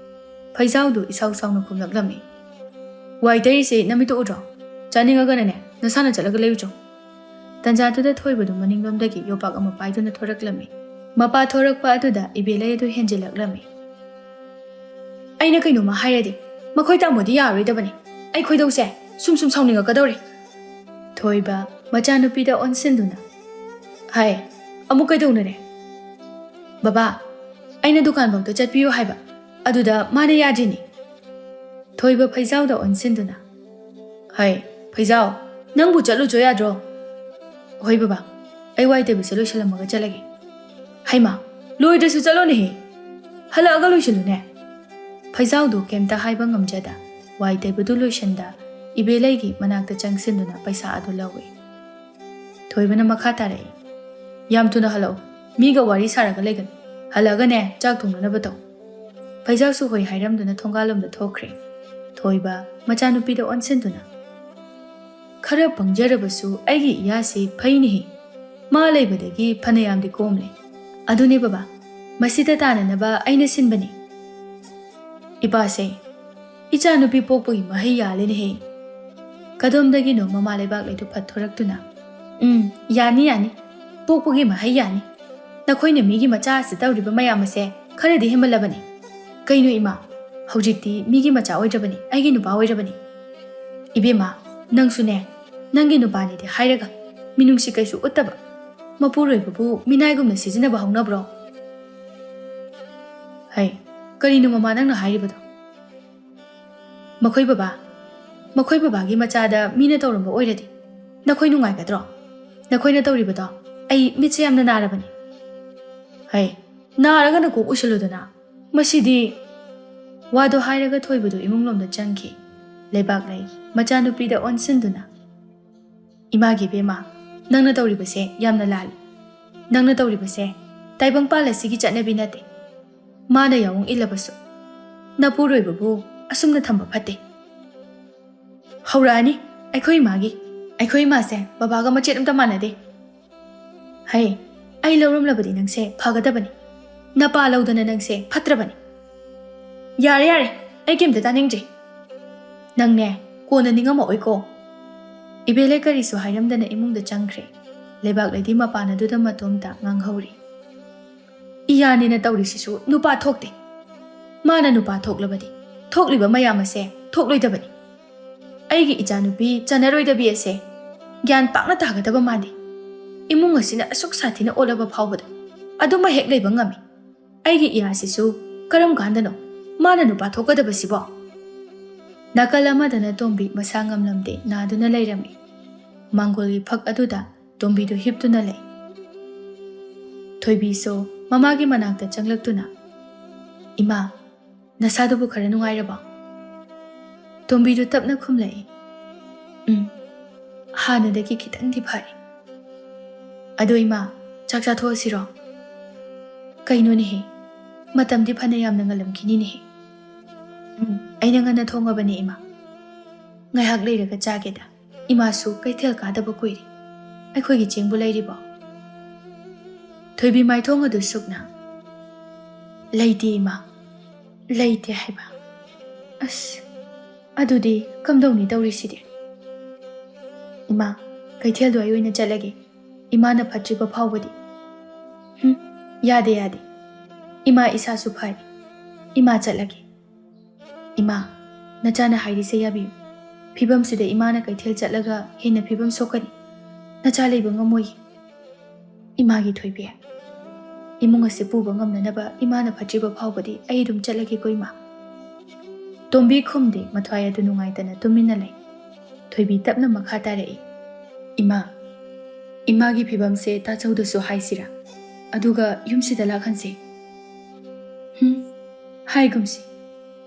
ꯐꯩꯖꯥꯎꯗꯨ ꯏꯁꯥꯎ ꯁꯥꯎꯅ ꯈꯨꯝꯂꯛꯂꯝꯃꯤ꯫ "ꯋꯥꯏ ꯇꯩꯔꯤꯁꯦ ꯅꯃꯤꯠꯇꯨ ꯎꯗ꯭ꯔꯣ? ꯆꯥꯅꯤꯡꯉꯒꯅꯅꯦ, ꯅꯁꯥꯅ ꯆꯠꯂꯒ ꯂꯩꯔꯨꯆꯣ꯫" ꯇꯟꯖꯥꯗꯨꯗ ꯊꯣꯏꯕꯗꯨ ꯃꯅꯤꯡꯂꯣꯝꯗꯒꯤ ꯌꯣꯄꯥꯛ ꯑꯃ ꯄꯥꯏꯗꯨꯅ ꯊꯣꯔꯛꯂꯝꯃꯤ꯫ ꯃꯄꯥ ꯊꯣꯔꯛꯄ ꯑꯗꯨꯗ ꯏꯕꯦꯂꯩ ꯑꯗꯨ ꯍꯦꯟꯖꯤꯜꯂꯛꯂꯝꯃꯤ꯫ "ꯑꯩꯅ ꯀꯩꯅꯣꯝꯃ ꯍꯥꯏꯔꯗꯤ, ꯃꯈꯣꯏ ꯇꯥꯃꯣꯗꯤ ꯌꯥꯔꯣꯏꯗꯕꯅꯤ꯫ ꯑꯩ ꯈꯣꯏꯗꯧꯁꯦ ꯁꯨꯝ ꯁꯨꯝ ꯁꯥꯎꯅꯤꯡꯉꯛꯀꯗꯧꯔꯦ꯫" ꯊꯣꯏꯕ ꯃꯆꯥꯅꯨꯄꯤꯗ ꯑꯣꯟꯁꯤꯟꯗꯨꯅ, "ꯍꯥꯏ, ꯑꯃꯨꯛ ꯀꯩꯗꯧꯅꯔꯦ?" "ꯕꯕꯥ, ꯑꯩꯅ ꯗꯨꯀꯥꯟꯐꯥꯎꯗ ꯆꯠꯄꯤꯌꯨ ꯍꯥꯏꯕ, ꯑꯗꯨꯗ ꯃꯥꯅ ꯌꯥꯗ꯭ꯔꯤꯅꯤ꯫" ꯊꯣꯏꯕ ꯐꯩꯖꯥꯎꯗ ꯑꯣꯟꯁꯤꯟꯗꯨꯅ, "ꯍꯩ, ꯐꯩꯖꯥꯎ, ꯅꯪꯕꯨ ꯆꯠꯂꯨꯆꯣ ꯌꯥꯗ꯭ꯔꯣ?" "ꯍꯣꯏ ꯕꯕꯥ, ꯑꯩ ꯋꯥꯏ ꯇꯩꯕꯁꯦ ꯂꯣꯏꯁꯤꯜꯂꯝꯃꯒ ꯆꯠꯂꯒꯦ꯫" "ꯍꯩꯃꯥ, ꯂꯣꯏꯗ꯭ꯔꯁꯨ ꯆꯠꯂꯣꯅꯦꯍꯦ, ꯍꯜꯂꯛꯑꯒ ꯂꯣꯏꯁꯤꯜꯂꯨꯅꯦ꯫" ꯐꯩꯖꯥꯎꯗꯨ ꯀꯩꯝꯇ ꯍꯥꯏꯕ ꯉꯝꯖꯗ ꯋꯥꯏ ꯇꯩꯕꯗꯨ ꯂꯣꯏꯁꯤꯟꯗ ꯏꯕꯦꯂꯩꯒꯤ ꯃꯅꯥꯛꯇ ꯆꯪꯁꯤꯟꯗꯨꯅ ꯄꯩꯁꯥ ꯑꯗꯨ ꯂꯧꯏ꯫ ꯊꯣꯏꯕꯅ ꯃꯈꯥ ꯇꯥꯔꯛꯏ, "ꯌꯥꯝ ꯊꯨꯅ ꯍꯜꯂꯛꯎ, ꯃꯤꯒ ꯋꯥꯔꯤ ꯁꯥꯔꯒ ꯂꯩꯒꯅꯨ꯫ ꯍꯜꯂꯛꯑꯒꯅꯦ, ꯆꯥꯛ ꯊꯣꯡꯅꯅꯕ ꯇꯧ꯫" ꯐꯩꯖꯥꯎꯁꯨ ꯍꯣꯏ ꯍꯥꯏꯔꯝꯗꯨꯅ ꯊꯣꯡꯒꯥꯜꯂꯣꯝꯗ ꯊꯣꯛꯈ꯭ꯔꯦ꯫ ꯊꯣꯏꯕ ꯃꯆꯥꯅꯨꯄꯤꯗ ꯑꯣꯟꯁꯤꯟꯗꯨꯅ, "ꯈꯔ ꯄꯪꯖꯔꯕꯁꯨ ꯑꯩꯒꯤ ꯏꯌꯥꯁꯤ ꯐꯩꯅꯦꯍꯦ꯫ ꯃꯥ ꯂꯩꯕꯗꯒꯤ ꯐꯅꯌꯥꯝꯗꯤ ꯀꯣꯝꯂꯦ꯫ ꯑꯗꯨꯅꯦ ꯕꯕꯥ, ꯃꯁꯤꯗ ꯇꯥꯅꯅꯕ ꯑꯩꯅ ꯁꯤꯟꯕꯅꯤ꯫" "ꯏꯄꯥꯁꯦ, ꯏꯆꯥ ꯅꯨꯄꯤ ꯄꯣꯛꯄꯒꯤ ꯃꯍꯩ ꯌꯥꯜꯂꯦꯅꯦꯍꯦ꯫" ꯀꯗꯣꯝꯗꯒꯤꯅꯣ ꯃꯃꯥ ꯂꯩꯕꯥꯛꯂꯩꯗꯨ ꯐꯠ ꯊꯣꯔꯛꯇꯨꯅ, "ꯎꯝ, ꯌꯥꯅꯤ, ꯌꯥꯅꯤ꯫ ꯄꯣꯛꯄꯒꯤ ꯃꯍꯩ ꯌꯥꯅꯤ꯫ ꯅꯈꯣꯏꯅ ꯃꯤꯒꯤ ꯃꯆꯥ ꯑꯁꯤ ꯇꯧꯔꯤꯕ ꯃꯌꯥꯝ ꯑꯁꯦ ꯈꯔꯗꯤ ꯍꯦꯟꯃꯜꯂꯕꯅꯤ꯫ ꯀꯩꯅꯣ ꯏꯃꯥ, ꯍꯧꯖꯤꯛꯇꯤ ꯃꯤꯒꯤ ꯃꯆꯥ ꯑꯣꯏꯗ꯭ꯔꯕꯅꯤ, ꯑꯩꯒꯤ ꯅꯨꯄꯥ ꯑꯣꯏꯔꯕꯅꯤ꯫" "ꯏꯕꯦꯝꯃ, ꯅꯪꯁꯨꯅꯦ, ꯅꯪꯒꯤ ꯅꯨꯄꯥꯅꯤꯗꯤ ꯍꯥꯏꯔꯒ ꯃꯤꯅꯨꯡꯁꯤ ꯀꯩꯁꯨ ꯎꯠꯇꯕ, ꯃꯄꯨꯔꯣꯏꯕꯕꯨ ꯃꯤꯅꯥꯏꯒꯨꯝꯅ ꯁꯤꯖꯤꯟꯅꯕ ꯍꯧꯅꯕ꯭ꯔꯣ?" "ꯍꯩ, ꯀꯔꯤꯅꯣ ꯃꯃꯥ ꯅꯪꯅ ꯍꯥꯏꯔꯤꯕꯗꯣ?" "ꯃꯈꯣꯏ ꯕꯕꯥ, ꯃꯈꯣꯏ ꯕꯕꯥꯒꯤ ꯃꯆꯥꯗ ꯃꯤꯅ ꯇꯧꯔꯝꯕ ꯑꯣꯏꯔꯗꯤ ꯅꯈꯣꯏ ꯅꯨꯡꯉꯥꯏꯒꯗ꯭ꯔꯣ? ꯅꯈꯣꯏꯅ ꯇꯧꯔꯤꯕꯗꯣ ꯑꯩ ꯃꯤꯠꯁꯦ ꯌꯥꯝꯅ ꯅꯥꯔꯕꯅꯤ꯫" "ꯍꯩ, ꯅꯥꯔꯒꯅ ꯀꯣꯛ ꯎꯁꯤꯜꯂꯨꯗꯅ꯫ ꯃꯁꯤꯗꯤ꯫" ꯋꯥꯗꯣ ꯍꯥꯏꯔꯒ ꯊꯣꯏꯕꯗꯨ ꯏꯃꯨꯡꯂꯣꯝꯗ ꯆꯪꯈꯤ꯫ ꯂꯩꯕꯥꯛꯂꯩ ꯃꯆꯥꯅꯨꯄꯤꯗ ꯑꯣꯟꯁꯤꯟꯗꯨꯅ, "ꯏꯃꯥꯒꯤ ꯏꯕꯦꯝꯃ, "ꯅꯪꯅ ꯇꯧꯔꯤꯕꯁꯦ ꯌꯥꯝꯅ ꯂꯥꯜꯂꯤ꯫ ꯅꯪꯅ ꯇꯧꯔꯤꯕꯁꯦ ꯇꯥꯏꯕꯪꯄꯥꯜ ꯑꯁꯤꯒꯤ ꯆꯠꯅꯕꯤ ꯅꯠꯇꯦ꯫ ꯃꯥꯅ ꯌꯥꯑꯣꯡ ꯏꯜꯂꯕꯁꯨ ꯅꯄꯨꯔꯣꯏꯕꯕꯨ ꯑꯁꯨꯝꯅ ꯊꯝꯕ ꯐꯠꯇꯦ꯫ ꯍꯧꯔꯛꯑꯅꯤ ꯑꯩꯈꯣꯏ ꯏꯃꯥꯒꯤ꯫ ꯑꯩꯈꯣꯏ ꯏꯃꯥꯁꯦ ꯕꯕꯥꯒ ꯃꯆꯦꯠ ꯑꯝꯇ ꯃꯥꯟꯅꯗꯦ꯫ ꯍꯩ, ꯑꯩ ꯂꯧꯔꯝꯂꯕꯗꯤ ꯅꯪꯁꯦ ꯐꯒꯗꯕꯅꯤ꯫ ꯅꯄꯥ ꯂꯧꯗꯅ ꯅꯪꯁꯦ ꯐꯠꯇ꯭ꯔꯕꯅꯤ꯫ ꯌꯥꯔꯦ, ꯌꯥꯔꯦ, ꯑꯩ ꯀꯩꯝꯇ ꯇꯥꯅꯤꯡꯗ꯭ꯔꯦ꯫ ꯅꯪꯅꯦ, ꯀꯣꯟꯅ ꯅꯤꯡꯉꯝꯃꯛꯑꯣꯏꯀꯣ꯫" ꯏꯕꯦꯂꯩ ꯀꯔꯤꯁꯨ ꯍꯥꯏꯔꯝꯗꯅ ꯏꯃꯨꯡꯗ ꯆꯪꯈ꯭ꯔꯦ꯫ ꯂꯩꯕꯥꯛꯂꯩꯗꯤ ꯃꯄꯥꯟ ꯑꯗꯨꯗ ꯃꯇꯣꯝꯇ ꯉꯥꯡꯍꯧꯔꯤ꯫ "ꯏꯌꯥꯅꯤꯅ ꯇꯧꯔꯤꯁꯤꯁꯨ ꯅꯨꯄꯥ ꯊꯣꯛꯇꯦ꯫ ꯃꯥꯅ ꯅꯨꯄꯥ ꯊꯣꯛꯂꯕꯗꯤ ꯊꯣꯛꯂꯤꯕ ꯃꯌꯥꯝ ꯑꯁꯦ ꯊꯣꯛꯂꯣꯏꯗꯕꯅꯤ꯫ ꯑꯩꯒꯤ ꯏꯆꯥꯅꯨꯄꯤ ꯆꯟꯅꯔꯣꯏꯗꯕꯤ ꯑꯁꯦ ꯒ꯭ꯌꯥꯟ ꯄꯥꯛꯅ ꯇꯥꯒꯗꯕ ꯃꯥꯟꯗꯦ꯫ ꯏꯃꯨꯡ ꯑꯁꯤꯅ ꯑꯁꯨꯛ ꯁꯥꯊꯤꯅ ꯑꯣꯠꯂꯕ ꯐꯥꯎꯕꯗ ꯑꯗꯨꯃꯛ ꯍꯦꯛ ꯂꯩꯕ ꯉꯝꯃꯤ꯫ ꯑꯩꯒꯤ ꯏꯌꯥꯁꯤꯁꯨ ꯀꯔꯝ ꯀꯥꯟꯗꯅꯣ ꯃꯥꯅ ꯅꯨꯄꯥ ꯊꯣꯛꯀꯗꯕꯁꯤꯕꯣ?" ꯅꯥꯀꯜ ꯑꯃꯗꯅ ꯇꯣꯝꯕꯤ ꯃꯁꯥ ꯉꯝꯂꯝꯗꯦ ꯅꯥꯗꯨꯅ ꯂꯩꯔꯝꯃꯤ꯫ ꯃꯥꯡꯒꯣꯜꯒꯤ ꯐꯛ ꯑꯗꯨꯗ ꯇꯣꯝꯕꯤꯗꯨ ꯍꯤꯞꯇꯨꯅ ꯂꯩ꯫ ꯊꯣꯏꯕꯤꯁꯨ ꯃꯃꯥꯒꯤ ꯃꯅꯥꯛꯇ ꯆꯪꯂꯛꯇꯨꯅ, "ꯏꯃꯥ, ꯅꯁꯥꯗꯨꯕꯨ ꯈꯔ ꯅꯨꯡꯉꯥꯏꯔꯕꯣ?" ꯇꯣꯝꯕꯤꯗꯨ ꯇꯞꯅ ꯈꯨꯝꯂꯛꯏ, "ꯎꯝ, ꯍꯥꯟꯅꯗꯒꯤ ꯈꯤꯇꯪꯗꯤ ꯐꯔꯦ꯫ ꯑꯗꯣ ꯏꯃꯥ, ꯆꯥꯛ ꯆꯥꯊꯣꯛꯑꯁꯤꯔꯣ?" "ꯀꯩꯅꯣꯅꯦꯍꯦ, ꯃꯇꯝꯗꯤ ꯐꯅ ꯌꯥꯝꯅ ꯉꯜꯂꯝꯈꯤꯅꯤꯅꯦꯍꯦ꯫" "ꯎꯝ, ꯑꯩꯅ ꯉꯟꯅ ꯊꯣꯡꯉꯕꯅꯦ ꯏꯃꯥ꯫ ꯉꯥꯏꯍꯥꯛ ꯂꯩꯔꯒ ꯆꯥꯒꯦꯗ꯫ ꯏꯃꯥꯁꯨ ꯀꯩꯊꯦꯜ ꯀꯥꯗꯕ ꯀꯨꯏꯔꯦ꯫ ꯑꯩꯈꯣꯏꯒꯤ ꯆꯦꯡꯕꯨ ꯂꯩꯔꯤꯕꯣ?" ꯊꯣꯏꯕꯤ ꯃꯥꯏꯊꯣꯡ ꯑꯗꯨ ꯁꯨꯛꯅ, "ꯂꯩꯇꯦ ꯏꯃꯥ, ꯂꯩꯇꯦ ꯍꯥꯏꯕ꯫ ꯑꯁ, ꯑꯗꯨꯗꯤ ꯀꯝꯗꯧꯅꯤ ꯇꯧꯔꯤꯁꯤꯗꯤ?" "ꯏꯃꯥ, ꯀꯩꯊꯦꯜꯗꯣ ꯑꯩ ꯑꯣꯏꯅ ꯆꯠꯂꯒꯦ꯫ ꯏꯃꯥꯅ ꯐꯠꯇ꯭ꯔꯤꯕ ꯐꯥꯎꯕꯗꯤ꯫" "ꯍꯨꯝ, ꯌꯥꯗꯦ, ꯌꯥꯗꯦ꯫ ꯏꯃꯥ ꯏꯁꯥꯁꯨ ꯐꯔꯦ꯫ ꯏꯃꯥ ꯆꯠꯂꯒꯦ꯫" "ꯏꯃꯥ, ꯅꯆꯥꯅ ꯍꯥꯏꯔꯤꯁꯦ ꯌꯥꯕꯤꯌꯨ꯫ ꯐꯤꯕꯝꯁꯤꯗ ꯏꯃꯥꯅ ꯀꯩꯊꯦꯜ ꯆꯠꯂꯒ ꯍꯦꯟꯅ ꯐꯤꯕꯝ ꯁꯣꯛꯀꯅꯤ꯫ ꯅꯆꯥ ꯂꯩꯕ ꯉꯝꯃꯣꯏꯌꯦ꯫" "ꯏꯃꯥꯒꯤ ꯊꯣꯏꯕꯤ, ꯏꯃꯨꯡ ꯑꯁꯤ ꯄꯨꯕ ꯉꯝꯅꯅꯕ ꯏꯃꯥꯅ ꯐꯠꯇ꯭ꯔꯤꯕ ꯐꯥꯎꯕꯗꯤ ꯑꯩ ꯑꯗꯨꯝ ꯆꯠꯂꯒꯦꯀꯣ ꯏꯃꯥ꯫" ꯇꯣꯝꯕꯤ ꯈꯨꯝꯗꯦ, ꯃꯊ꯭ꯋꯥꯏ ꯑꯗꯨ ꯅꯨꯡꯉꯥꯏꯇꯅ ꯇꯨꯃꯤꯟꯅ ꯂꯩ꯫ ꯊꯣꯏꯕꯤ ꯇꯞꯅ ꯃꯈꯥ ꯇꯥꯔꯛꯏ, "ꯏꯃꯥ, ꯏꯃꯥꯒꯤ ꯐꯤꯕꯝꯁꯦ ꯇꯥꯆꯧꯗꯁꯨ ꯍꯥꯏꯁꯤꯔꯥ? ꯑꯗꯨꯒ ꯌꯨꯝꯁꯤꯗ ꯂꯥꯛꯍꯟꯁꯦ?" "ꯍꯨꯝ, ꯍꯥꯏꯒꯨꯝꯁꯤ꯫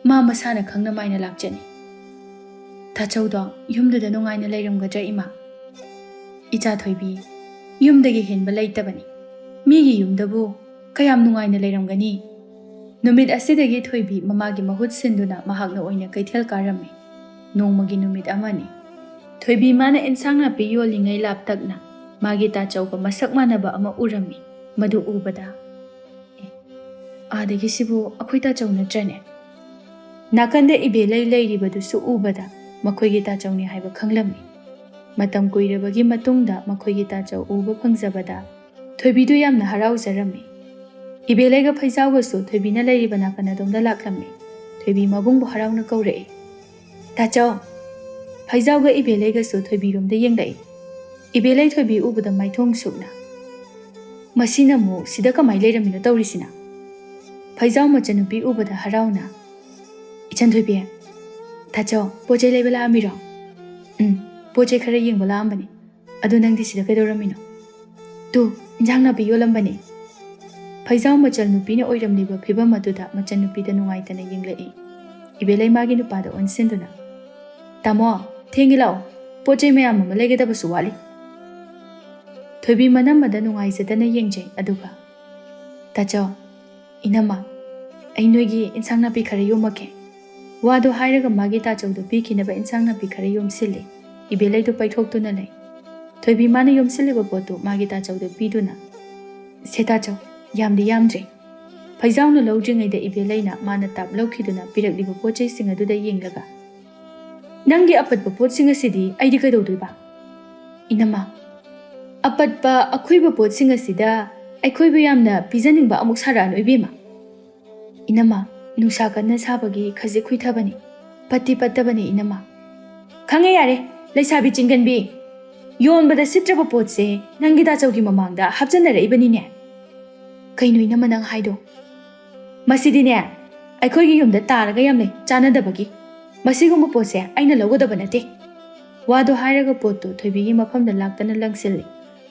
ꯃꯥ ꯃꯁꯥꯅ ꯈꯪꯅ ꯃꯥꯏꯅ ꯂꯥꯛꯆꯅꯤ꯫" "ꯇꯥꯆꯧꯗꯣ ꯌꯨꯝꯗꯨꯗ ꯅꯨꯡꯉꯥꯏꯅ ꯂꯩꯔꯝꯒꯗ꯭ꯔꯥ ꯏꯃꯥ?" "ꯏꯆꯥ ꯊꯣꯏꯕꯤ, ꯌꯨꯝꯗꯒꯤ ꯍꯦꯟꯕ ꯂꯩꯇꯕꯅꯤ꯫ ꯃꯤꯒꯤ ꯌꯨꯝꯗꯕꯨ ꯀꯌꯥꯝ ꯅꯨꯡꯉꯥꯏꯅ ꯂꯩꯔꯝꯒꯅꯤ?" ꯅꯨꯃꯤꯠ ꯑꯁꯤꯗꯒꯤ ꯊꯣꯏꯕꯤ ꯃꯃꯥꯒꯤ ꯃꯍꯨꯠ ꯁꯤꯟꯗꯨꯅ ꯃꯍꯥꯛꯅ ꯑꯣꯏꯅ ꯀꯩꯊꯦꯜ ꯀꯥꯔꯝꯃꯤ꯫ ꯅꯣꯡꯃꯒꯤ ꯅꯨꯃꯤꯠ ꯑꯃꯅꯤ꯫ ꯊꯣꯏꯕꯤ ꯃꯥꯅ ꯏꯟꯁꯥꯡ ꯅꯥꯄꯤ ꯌꯣꯜꯂꯤꯉꯩ ꯂꯥꯞꯇꯛꯅ ꯃꯥꯒꯤ ꯇꯥꯆꯧꯒ ꯃꯁꯛ ꯃꯥꯟꯅꯕ ꯑꯃ ꯎꯔꯝꯃꯤ꯫ ꯃꯗꯨ ꯎꯕꯗ, "ꯑꯦ, ꯑꯥꯗꯒꯤꯁꯤꯕꯨ ꯑꯩꯈꯣꯏ ꯇꯥꯆꯧ ꯅꯠꯇ꯭ꯔꯅꯦ?" ꯅꯥꯀꯟꯗ ꯏꯕꯦꯂꯩ ꯂꯩꯔꯤꯕꯗꯨꯁꯨ ꯎꯕꯗ ꯃꯈꯣꯏꯒꯤ ꯇꯥꯆꯧꯅꯤ ꯍꯥꯏꯕ ꯈꯪꯂꯝꯃꯤ꯫ ꯃꯇꯝ ꯀꯨꯏꯔꯕꯒꯤ ꯃꯇꯨꯡꯗ ꯃꯈꯣꯏꯒꯤ ꯇꯥꯆꯧ ꯎꯕ ꯐꯪꯖꯕꯗ ꯊꯣꯏꯕꯤꯗꯨ ꯌꯥꯝꯅ ꯍꯔꯥꯎꯖꯔꯝꯃꯤ꯫ ꯏꯕꯦꯂꯩꯒ ꯐꯩꯖꯥꯎꯒꯁꯨ ꯊꯣꯏꯕꯤꯅ ꯂꯩꯔꯤꯕ ꯅꯥꯀꯟ ꯑꯗꯣꯝꯗ ꯂꯥꯛꯂꯝꯃꯤ꯫ ꯊꯣꯏꯕꯤ ꯃꯕꯨꯡꯕꯨ ꯍꯔꯥꯎꯅ ꯀꯧꯔꯛꯏ, "ꯇꯥꯆꯧ!" ꯐꯩꯖꯥꯎꯒ ꯏꯕꯦꯂꯩꯒꯁꯨ ꯊꯣꯏꯕꯤꯔꯣꯝꯗ ꯌꯦꯡꯂꯛꯏ꯫ ꯏꯕꯦꯂꯩ ꯊꯣꯏꯕꯤ ꯎꯕꯗ ꯃꯥꯏꯊꯣꯡ ꯁꯨꯛꯅ, "ꯃꯁꯤꯅ ꯑꯃꯨꯛ ꯁꯤꯗ ꯀꯃꯥꯏ ꯂꯩꯔꯝꯃꯤꯅꯣ ꯇꯧꯔꯤꯁꯤꯅ?" ꯐꯩꯖꯥꯎ ꯃꯆꯟꯅꯨꯄꯤ ꯎꯕꯗ ꯍꯔꯥꯎꯅ, "ꯏꯆꯟ ꯊꯣꯏꯕꯤ, ꯇꯥꯆꯧ ꯄꯣꯠ ꯆꯩ ꯂꯩꯕ ꯂꯥꯛꯑꯝꯃꯤꯔꯣ?" "ꯎꯝ, ꯄꯣꯠ ꯆꯩ ꯈꯔ ꯌꯦꯡꯕ ꯂꯥꯛꯑꯝꯕꯅꯤ꯫ ꯑꯗꯨ ꯅꯪꯗꯤ ꯁꯤꯗ ꯀꯩꯗꯧꯔꯝꯃꯤꯅꯣ?" "ꯇꯨ, ꯏꯟꯖꯥꯡ ꯅꯥꯄꯤ ꯌꯣꯜꯂꯝꯕꯅꯤ꯫" ꯐꯩꯖꯥꯎ ꯃꯆꯜ ꯅꯨꯄꯤꯅ ꯑꯣꯏꯔꯝꯂꯤꯕ ꯐꯤꯕꯝ ꯑꯗꯨꯗ ꯃꯆꯟꯅꯨꯄꯤꯗ ꯅꯨꯡꯉꯥꯏꯇꯅ ꯌꯦꯡꯂꯛꯏ꯫ ꯏꯕꯦꯂꯩ ꯃꯥꯒꯤ ꯅꯨꯄꯥꯗ ꯑꯣꯟꯁꯤꯟꯗꯨꯅ, "ꯇꯥꯃꯣ, ꯊꯦꯡꯉꯦ ꯂꯥꯛꯑꯣ, ꯄꯣꯠ ꯆꯩ ꯃꯌꯥꯝ ꯑꯃ ꯂꯩꯒꯗꯕꯁꯨ ꯋꯥꯠꯂꯤ꯫" ꯊꯣꯏꯕꯤ ꯃꯅꯝꯃꯗ ꯅꯨꯡꯉꯥꯏꯖꯗꯅ ꯌꯦꯡꯖꯩ, ꯑꯗꯨꯒ, "ꯇꯥꯆꯧ, ꯏꯅꯝꯃ, ꯑꯩ ꯅꯣꯏꯒꯤ ꯏꯟꯁꯥꯡ ꯅꯥꯄꯤ ꯈꯔ ꯌꯣꯝꯃꯛꯀꯦ꯫" ꯋꯥꯗꯣ ꯍꯥꯏꯔꯒ ꯃꯥꯒꯤ ꯇꯥꯆꯧꯗ ꯄꯤꯈꯤꯅꯕ ꯏꯟꯁꯥꯡ ꯅꯥꯄꯤ ꯈꯔ ꯌꯣꯝꯁꯤꯜꯂꯤ꯫ ꯏꯕꯦꯂꯩꯗꯨ ꯄꯩꯊꯣꯛꯇꯨꯅ ꯂꯩ꯫ ꯊꯣꯏꯕꯤ ꯃꯥꯅ ꯌꯣꯝꯁꯤꯜꯂꯤꯕ ꯄꯣꯠꯇꯨ ꯃꯥꯒꯤ ꯇꯥꯆꯧꯗ ꯄꯤꯗꯨꯅ, "ꯁꯦ ꯇꯥꯆꯧ, ꯌꯥꯝꯗꯤ ꯌꯥꯝꯗ꯭ꯔꯦ꯫" ꯐꯩꯖꯥꯎꯅ ꯂꯧꯗ꯭ꯔꯤꯉꯩꯗ ꯏꯕꯦꯂꯩꯅ ꯃꯥꯅ ꯇꯥꯞ ꯂꯧꯈꯤꯗꯨꯅ ꯄꯤꯔꯛꯂꯤꯕ ꯄꯣꯠ ꯆꯩꯁꯤꯡ ꯑꯗꯨꯗ ꯌꯦꯡꯂꯒ, "ꯅꯪꯒꯤ ꯑꯄꯠꯄ ꯄꯣꯠꯁꯤꯡ ꯑꯁꯤꯗꯤ ꯑꯩꯗꯤ ꯀꯩꯗꯧꯗꯣꯏꯕ?" "ꯏꯅꯝꯃ, ꯑꯄꯠꯄ ꯑꯈꯨꯏꯕ ꯄꯣꯠꯁꯤꯡ ꯑꯁꯤꯗ ꯑꯩꯈꯣꯏꯕꯨ ꯌꯥꯝꯅ ꯄꯤꯖꯅꯤꯡꯕ ꯑꯃꯨꯛ ꯁꯥꯔꯛꯑꯅꯨ ꯏꯕꯦꯝꯃ꯫" "ꯏꯅꯝꯃ, ꯅꯨꯡꯁꯥ ꯀꯟꯅ ꯁꯥꯕꯒꯤ ꯈꯖꯤꯛ ꯈꯨꯏꯊꯕꯅꯤ, ꯄꯠꯇꯤ ꯄꯠꯇꯕꯅꯤ ꯏꯅꯝꯃ꯫" "ꯈꯪꯉꯦ ꯌꯥꯔꯦ, ꯂꯩꯁꯥꯕꯤ ꯆꯤꯡꯒꯟꯕꯤ, ꯌꯣꯟꯕꯗ ꯁꯤꯠꯇ꯭ꯔꯕ ꯄꯣꯠꯁꯦ ꯅꯪꯒꯤ ꯇꯥꯆꯧꯒꯤ ꯃꯃꯥꯡꯗ ꯍꯥꯞꯆꯟꯅꯔꯛꯏꯕꯅꯤꯅꯦ꯫" "ꯀꯩꯅꯣ ꯏꯅꯝꯃ ꯅꯪ ꯍꯥꯏꯗꯣ?" "ꯃꯁꯤꯗꯤꯅꯦ, ꯑꯩꯈꯣꯏꯒꯤ ꯌꯨꯝꯗ ꯇꯥꯔꯒ ꯌꯥꯝ ꯂꯩ, ꯆꯥꯟꯅꯗꯕꯒꯤ꯫ ꯃꯁꯤꯒꯨꯝꯕ ꯄꯣꯠꯁꯦ ꯑꯩꯅ ꯂꯧꯒꯗꯕ ꯅꯠꯇꯦ꯫" ꯋꯥꯗꯣ ꯍꯥꯏꯔꯒ ꯄꯣꯠꯇꯨ ꯊꯣꯏꯕꯤꯒꯤ ꯃꯐꯝꯗ ꯂꯥꯛꯇꯅ ꯂꯪꯁꯤꯜꯂꯤ꯫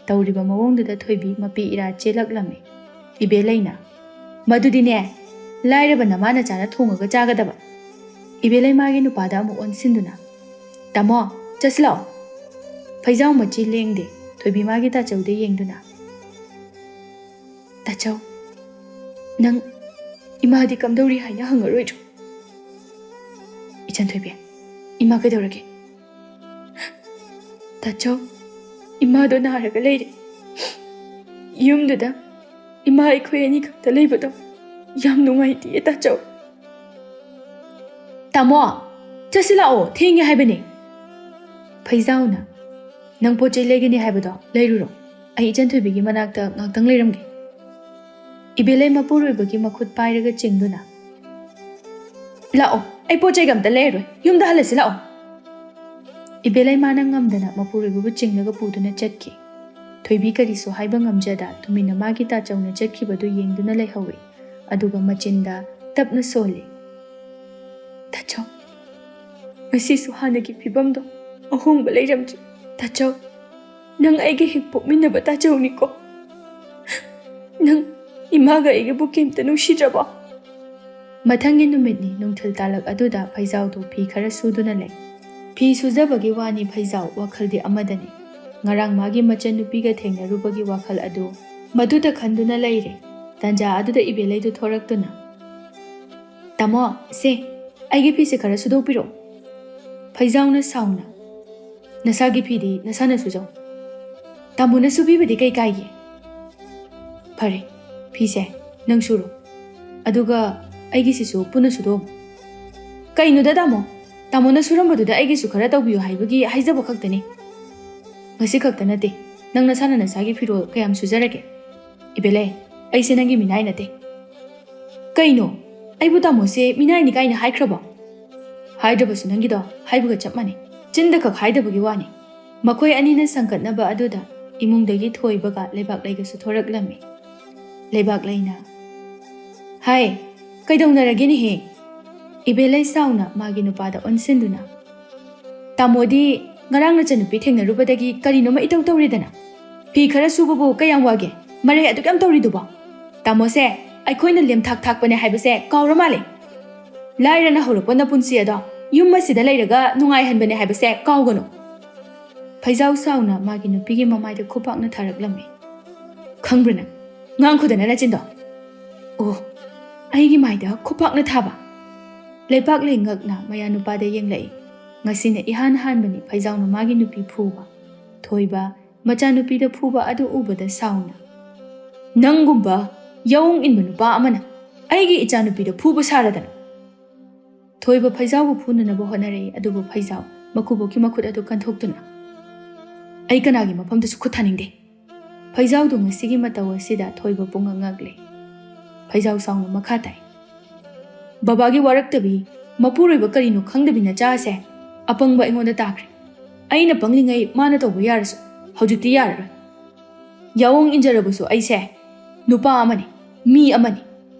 ꯇꯧꯔꯤꯕ ꯃꯑꯣꯡꯗꯨꯗ ꯊꯣꯏꯕꯤ ꯃꯄꯤ ꯏꯔꯥ ꯆꯦꯜꯂꯛꯂꯝꯃꯤ꯫ ꯏꯕꯦꯂꯩꯅ, "ꯃꯗꯨꯗꯤꯅꯦ, ꯂꯥꯏꯔꯕ ꯅꯃꯥ ꯅꯆꯥꯅ ꯊꯣꯡꯉꯒ ꯆꯥꯒꯗꯕ꯫" ꯏꯕꯦꯂꯩ ꯃꯥꯒꯤ ꯅꯨꯄꯥꯗ ꯑꯃꯨꯛ ꯑꯣꯟꯁꯤꯟꯗꯨꯅ, "ꯇꯥꯃꯣ, ꯆꯠꯁꯤ ꯂꯥꯛꯑꯣ꯫" ꯐꯩꯖꯥꯎ ꯃꯆꯤ ꯂꯦꯡꯗꯦ꯫ ꯊꯣꯏꯕꯤ ꯃꯥꯒꯤ ꯇꯥꯆꯧꯗ ꯌꯦꯡꯗꯨꯅ, "ꯇꯥꯆꯧ, ꯅꯪ ꯏꯃꯥꯗꯤ ꯀꯝꯗꯧꯔꯤ ꯍꯥꯏꯅ ꯍꯪꯉꯔꯣꯏꯗ꯭ꯔꯣ?" "ꯏꯆꯟ ꯊꯣꯏꯕꯤ, ꯏꯃꯥ ꯀꯩꯗꯧꯔꯒꯦ?" "ꯇꯥꯆꯧ, ꯏꯃꯥꯗꯣ ꯅꯥꯔꯒ ꯂꯩꯔꯦ꯫ ꯌꯨꯝꯗꯨꯗ ꯏꯃꯥ ꯑꯩꯈꯣꯏ ꯑꯅꯤꯈꯛꯇ ꯂꯩꯕꯗꯣ ꯌꯥꯝ ꯅꯨꯡꯉꯥꯏꯇꯦ ꯇꯥꯆꯧ꯫" "ꯇꯥꯃꯣ, ꯆꯠꯁꯤ ꯂꯥꯛꯑꯣ, ꯊꯦꯡꯉꯦ ꯍꯥꯏꯕꯅꯦ꯫" ꯐꯩꯖꯥꯎꯅ, "ꯅꯪ ꯄꯣꯠ ꯆꯩ ꯂꯩꯒꯅꯤ ꯍꯥꯏꯕꯗꯣ ꯂꯩꯔꯨꯔꯣ꯫ ꯑꯩ ꯏꯆꯟ ꯊꯣꯏꯕꯤꯒꯤ ꯃꯅꯥꯛꯇ ꯉꯥꯛꯇꯪ ꯂꯩꯔꯝꯒꯦ꯫" ꯏꯕꯦꯂꯩ ꯃꯄꯨꯔꯣꯏꯕꯒꯤ ꯃꯈꯨꯠ ꯄꯥꯏꯔꯒ ꯆꯤꯡꯗꯨꯅ, "ꯂꯥꯛꯑꯣ, ꯑꯩ ꯄꯣꯠ ꯆꯩꯒ ꯑꯝꯇ ꯂꯩꯔꯔꯣꯏ, ꯌꯨꯝꯗ ꯍꯜꯂꯁꯤ ꯂꯥꯛꯑꯣ꯫" ꯏꯕꯦꯂꯩ ꯃꯥꯅ ꯉꯝꯗꯅ ꯃꯄꯨꯔꯣꯏꯕꯕꯨ ꯆꯤꯡꯂꯒ ꯄꯨꯗꯨꯅ ꯆꯠꯈꯤ꯫ ꯊꯣꯏꯕꯤ ꯀꯔꯤꯁꯨ ꯍꯥꯏꯕ ꯉꯝꯖꯗ ꯇꯨꯃꯤꯟꯅ ꯃꯥꯒꯤ ꯇꯥꯆꯧꯅ ꯆꯠꯈꯤꯕꯗꯨ ꯌꯦꯡꯗꯨꯅ ꯂꯩꯍꯧꯏ꯫ ꯑꯗꯨꯒ ꯃꯆꯤꯟꯗ ꯇꯞꯅ ꯁꯣꯜꯂꯤ, "ꯇꯥꯆꯧ, ꯉꯁꯤꯁꯨ ꯍꯥꯟꯅꯒꯤ ꯐꯤꯕꯝꯗꯣ ꯑꯍꯣꯡꯕ ꯂꯩꯔꯝꯗ꯭ꯔꯤ꯫ ꯇꯥꯆꯧ, ꯅꯪ ꯑꯩꯒ ꯍꯦꯛ ꯄꯣꯛꯃꯤꯟꯅꯕ ꯇꯥꯆꯧꯅꯤꯀꯣ꯫ ꯅꯪ ꯏꯃꯥꯒ ꯑꯩꯒꯕꯨ ꯀꯩꯝꯇ ꯅꯨꯡꯁꯤꯗ꯭ꯔꯕꯣ?" ꯃꯊꯪꯒꯤ ꯅꯨꯃꯤꯠꯅꯤ꯫ ꯅꯨꯡꯊꯤꯜ ꯇꯥꯂꯛ ꯑꯗꯨꯗ ꯐꯩꯖꯥꯎꯗꯨ ꯐꯤ ꯈꯔ ꯁꯨꯗꯨꯅ ꯂꯩ꯫ ꯐꯤ ꯁꯨꯖꯕꯒꯤ ꯋꯥꯅꯤ, ꯐꯩꯖꯥꯎ ꯋꯥꯈꯜꯗꯤ ꯑꯃꯗꯅꯤ꯫ ꯉꯔꯥꯡ ꯃꯥꯒꯤ ꯃꯆꯟꯅꯨꯄꯤꯒ ꯊꯦꯡꯅꯔꯨꯕꯒꯤ ꯋꯥꯈꯜ ꯑꯗꯨ ꯃꯗꯨꯗ ꯈꯟꯗꯨꯅ ꯂꯩꯔꯦ꯫ ꯇꯟꯖꯥ ꯑꯗꯨꯗ ꯏꯕꯦꯂꯩꯗꯨ ꯊꯣꯔꯛꯇꯨꯅ, "ꯇꯥꯃꯣ, ꯁꯦ, ꯑꯩꯒꯤ ꯐꯤꯁꯦ ꯈꯔ ꯁꯨꯗꯣꯛꯄꯤꯔꯣ꯫" ꯐꯩꯖꯥꯎꯅ ꯁꯥꯎꯅ, "ꯅꯁꯥꯒꯤ ꯐꯤꯗꯤ ꯅꯁꯥꯅ ꯁꯨꯖꯧ꯫ ꯇꯥꯃꯣꯅ ꯁꯨꯕꯤꯕꯗꯤ ꯀꯩ ꯀꯥꯏꯒꯦ?" "ꯐꯔꯦ, ꯐꯤꯁꯦ ꯅꯪ ꯁꯨꯔꯣ, ꯑꯗꯨꯒ ꯑꯩꯒꯤꯁꯤꯁꯨ ꯄꯨꯟꯅ ꯁꯨꯗꯣꯛꯑꯣ꯫" "ꯀꯩꯅꯣꯗ ꯇꯥꯃꯣ, ꯇꯥꯃꯣꯅ ꯁꯨꯔꯝꯕꯗꯨꯗ ꯑꯩꯒꯤꯁꯨ ꯈꯔ ꯇꯧꯕꯤꯌꯨ ꯍꯥꯏꯕꯒꯤ ꯍꯥꯏꯖꯕ ꯈꯛꯇꯅꯤ꯫ ꯉꯁꯤ ꯈꯛꯇ ꯅꯠꯇꯦ, ꯅꯪ ꯅꯁꯥꯅ ꯅꯁꯥꯒꯤ ꯐꯤꯔꯣꯜ ꯀꯌꯥꯝ ꯁꯨꯖꯔꯒꯦ? ꯏꯕꯦꯂꯩ, ꯑꯩꯁꯦ ꯅꯪꯒꯤ ꯃꯤꯅꯥꯏ ꯅꯠꯇꯦ꯫" "ꯀꯩꯅꯣ? ꯑꯩꯕꯨ ꯇꯥꯃꯣꯁꯦ ꯃꯤꯅꯥꯏꯅꯤ ꯀꯥꯏꯅ ꯍꯥꯏꯈ꯭ꯔꯕꯣ?" "ꯍꯥꯏꯗ꯭ꯔꯕꯁꯨ ꯅꯪꯒꯤꯗꯣ ꯍꯥꯏꯕꯒ ꯆꯞ ꯃꯥꯟꯅꯩ꯫ ꯆꯤꯟꯗ ꯈꯛ ꯍꯥꯏꯗꯕꯒꯤ ꯋꯥꯅꯤ꯫" ꯃꯈꯣꯏ ꯑꯅꯤꯅ ꯁꯪꯒꯠꯅꯕ ꯑꯗꯨꯗ ꯏꯃꯨꯡꯗꯒꯤ ꯊꯣꯏꯕꯒ ꯂꯩꯕꯥꯛꯂꯩꯒꯁꯨ ꯊꯣꯔꯛꯂꯝꯃꯤ꯫ ꯂꯩꯕꯥꯛꯂꯩꯅ, "ꯍꯥꯏ, ꯀꯩꯗꯧꯅꯔꯒꯦꯅꯦꯍꯦ?" ꯏꯕꯦꯂꯩ ꯁꯥꯎꯅ ꯃꯥꯒꯤ ꯅꯨꯄꯥꯗ ꯑꯣꯟꯁꯤꯟꯗꯨꯅ, "ꯇꯥꯃꯣꯗꯤ ꯉꯔꯥꯡ ꯅꯆꯟꯅꯨꯄꯤ ꯊꯦꯡꯅꯔꯨꯕꯗꯒꯤ ꯀꯔꯤꯅꯣꯃ ꯏꯇꯧ ꯇꯧꯔꯦꯗꯅ꯫ ꯐꯤ ꯈꯔ ꯁꯨꯕꯕꯨ ꯀꯌꯥꯝ ꯋꯥꯒꯦ? ꯃꯔꯩ ꯑꯗꯨꯛ ꯌꯥꯝ ꯇꯧꯔꯤꯗꯨꯕꯣ? ꯇꯥꯃꯣꯁꯦ ꯑꯩꯈꯣꯏꯅ ꯂꯦꯝꯊꯥꯛ ꯊꯥꯛꯄꯅꯦ ꯍꯥꯏꯕꯁꯦ ꯀꯥꯎꯔ ꯃꯥꯜꯂꯦ꯫ ꯂꯥꯏꯔꯅ ꯍꯧꯔꯛꯄ ꯅꯄꯨꯟꯁꯤ ꯑꯗꯣ ꯌꯨꯝ ꯑꯁꯤꯗ ꯂꯩꯔꯒ ꯅꯨꯡꯉꯥꯏꯍꯟꯕꯅꯦ ꯍꯥꯏꯕꯁꯦ ꯀꯥꯎꯒꯅꯨ꯫" ꯐꯩꯖꯥꯎ ꯁꯥꯎꯅ ꯃꯥꯒꯤ ꯅꯨꯄꯤꯒꯤ ꯃꯃꯥꯏꯗ ꯈꯨꯄꯥꯛꯅ ꯊꯥꯔꯛꯂꯝꯃꯤ꯫ "ꯈꯪꯕ꯭ꯔꯥ ꯅꯪ? ꯉꯥꯡꯈꯨꯗꯅ ꯅꯆꯤꯟꯗꯣ!" "ꯑꯣ, ꯑꯩꯒꯤ ꯃꯥꯏꯗ ꯈꯨꯄꯥꯛꯅ ꯊꯥꯕ?" ꯂꯩꯕꯥꯛꯂꯩ ꯉꯛꯅ ꯃꯌꯥ ꯅꯨꯄꯥꯗ ꯌꯦꯡꯂꯛꯏ꯫ ꯉꯁꯤꯅ ꯏꯍꯥꯟ ꯍꯥꯟꯕꯅꯤ ꯐꯩꯖꯥꯎꯅ ꯃꯥꯒꯤ ꯅꯨꯄꯤ ꯐꯨꯕ꯫ ꯊꯣꯏꯕ ꯃꯆꯥꯅꯨꯄꯤꯗ ꯐꯨꯕ ꯑꯗꯨ ꯎꯕꯗ ꯁꯥꯎꯅ, "ꯅꯪꯒꯨꯝꯕ ꯌꯥꯑꯣꯡ ꯏꯟꯕ ꯅꯨꯄꯥ ꯑꯃꯅ ꯑꯩꯒꯤ ꯏꯆꯥꯅꯨꯄꯤꯗ ꯐꯨꯕ ꯁꯥꯔꯗꯅ!" ꯊꯣꯏꯕ ꯐꯩꯖꯥꯎꯕꯨ ꯐꯨꯅꯅꯕ ꯍꯣꯠꯅꯔꯛꯏ, ꯑꯗꯨꯕꯨ ꯐꯩꯖꯥꯎ ꯃꯀꯨꯕꯣꯛꯀꯤ ꯃꯈꯨꯠ ꯑꯗꯨ ꯀꯟꯊꯣꯛꯇꯨꯅ, "ꯑꯩ ꯀꯅꯥꯒꯤ ꯃꯐꯝꯗꯁꯨ ꯈꯨꯠ ꯊꯥꯅꯤꯡꯗꯦ!" ꯐꯩꯖꯥꯎꯗꯣ ꯉꯁꯤꯒꯤ ꯃꯇꯧ ꯑꯁꯤꯗ ꯊꯣꯏꯕ ꯄꯨꯡꯉꯛ ꯉꯛꯂꯦ꯫ ꯐꯩꯖꯥꯎ ꯁꯥꯎꯅ ꯃꯈꯥ ꯇꯥꯏ, "ꯕꯕꯥꯒꯤ ꯋꯥꯔꯛꯇꯕꯤ, ꯃꯄꯨꯔꯣꯏꯕ ꯀꯔꯤꯅꯣ ꯈꯪꯗꯕꯤ ꯅꯆꯥꯁꯦ ꯑꯄꯪꯕ ꯑꯩꯉꯣꯟꯗ ꯇꯥꯈ꯭ꯔꯦ꯫ ꯑꯩꯅ ꯄꯪꯂꯤꯉꯩ ꯃꯥꯅ ꯇꯧꯕ ꯌꯥꯔꯁꯨ ꯍꯧꯖꯤꯛꯇꯤ ꯌꯥꯔꯔꯣꯏ꯫ ꯌꯥꯑꯣꯡ ꯏꯟꯖꯔꯕꯁꯨ ꯑꯩꯁꯦ ꯅꯨꯄꯥ ꯑꯃꯅꯤ, ꯃꯤ ꯑꯃꯅꯤ꯫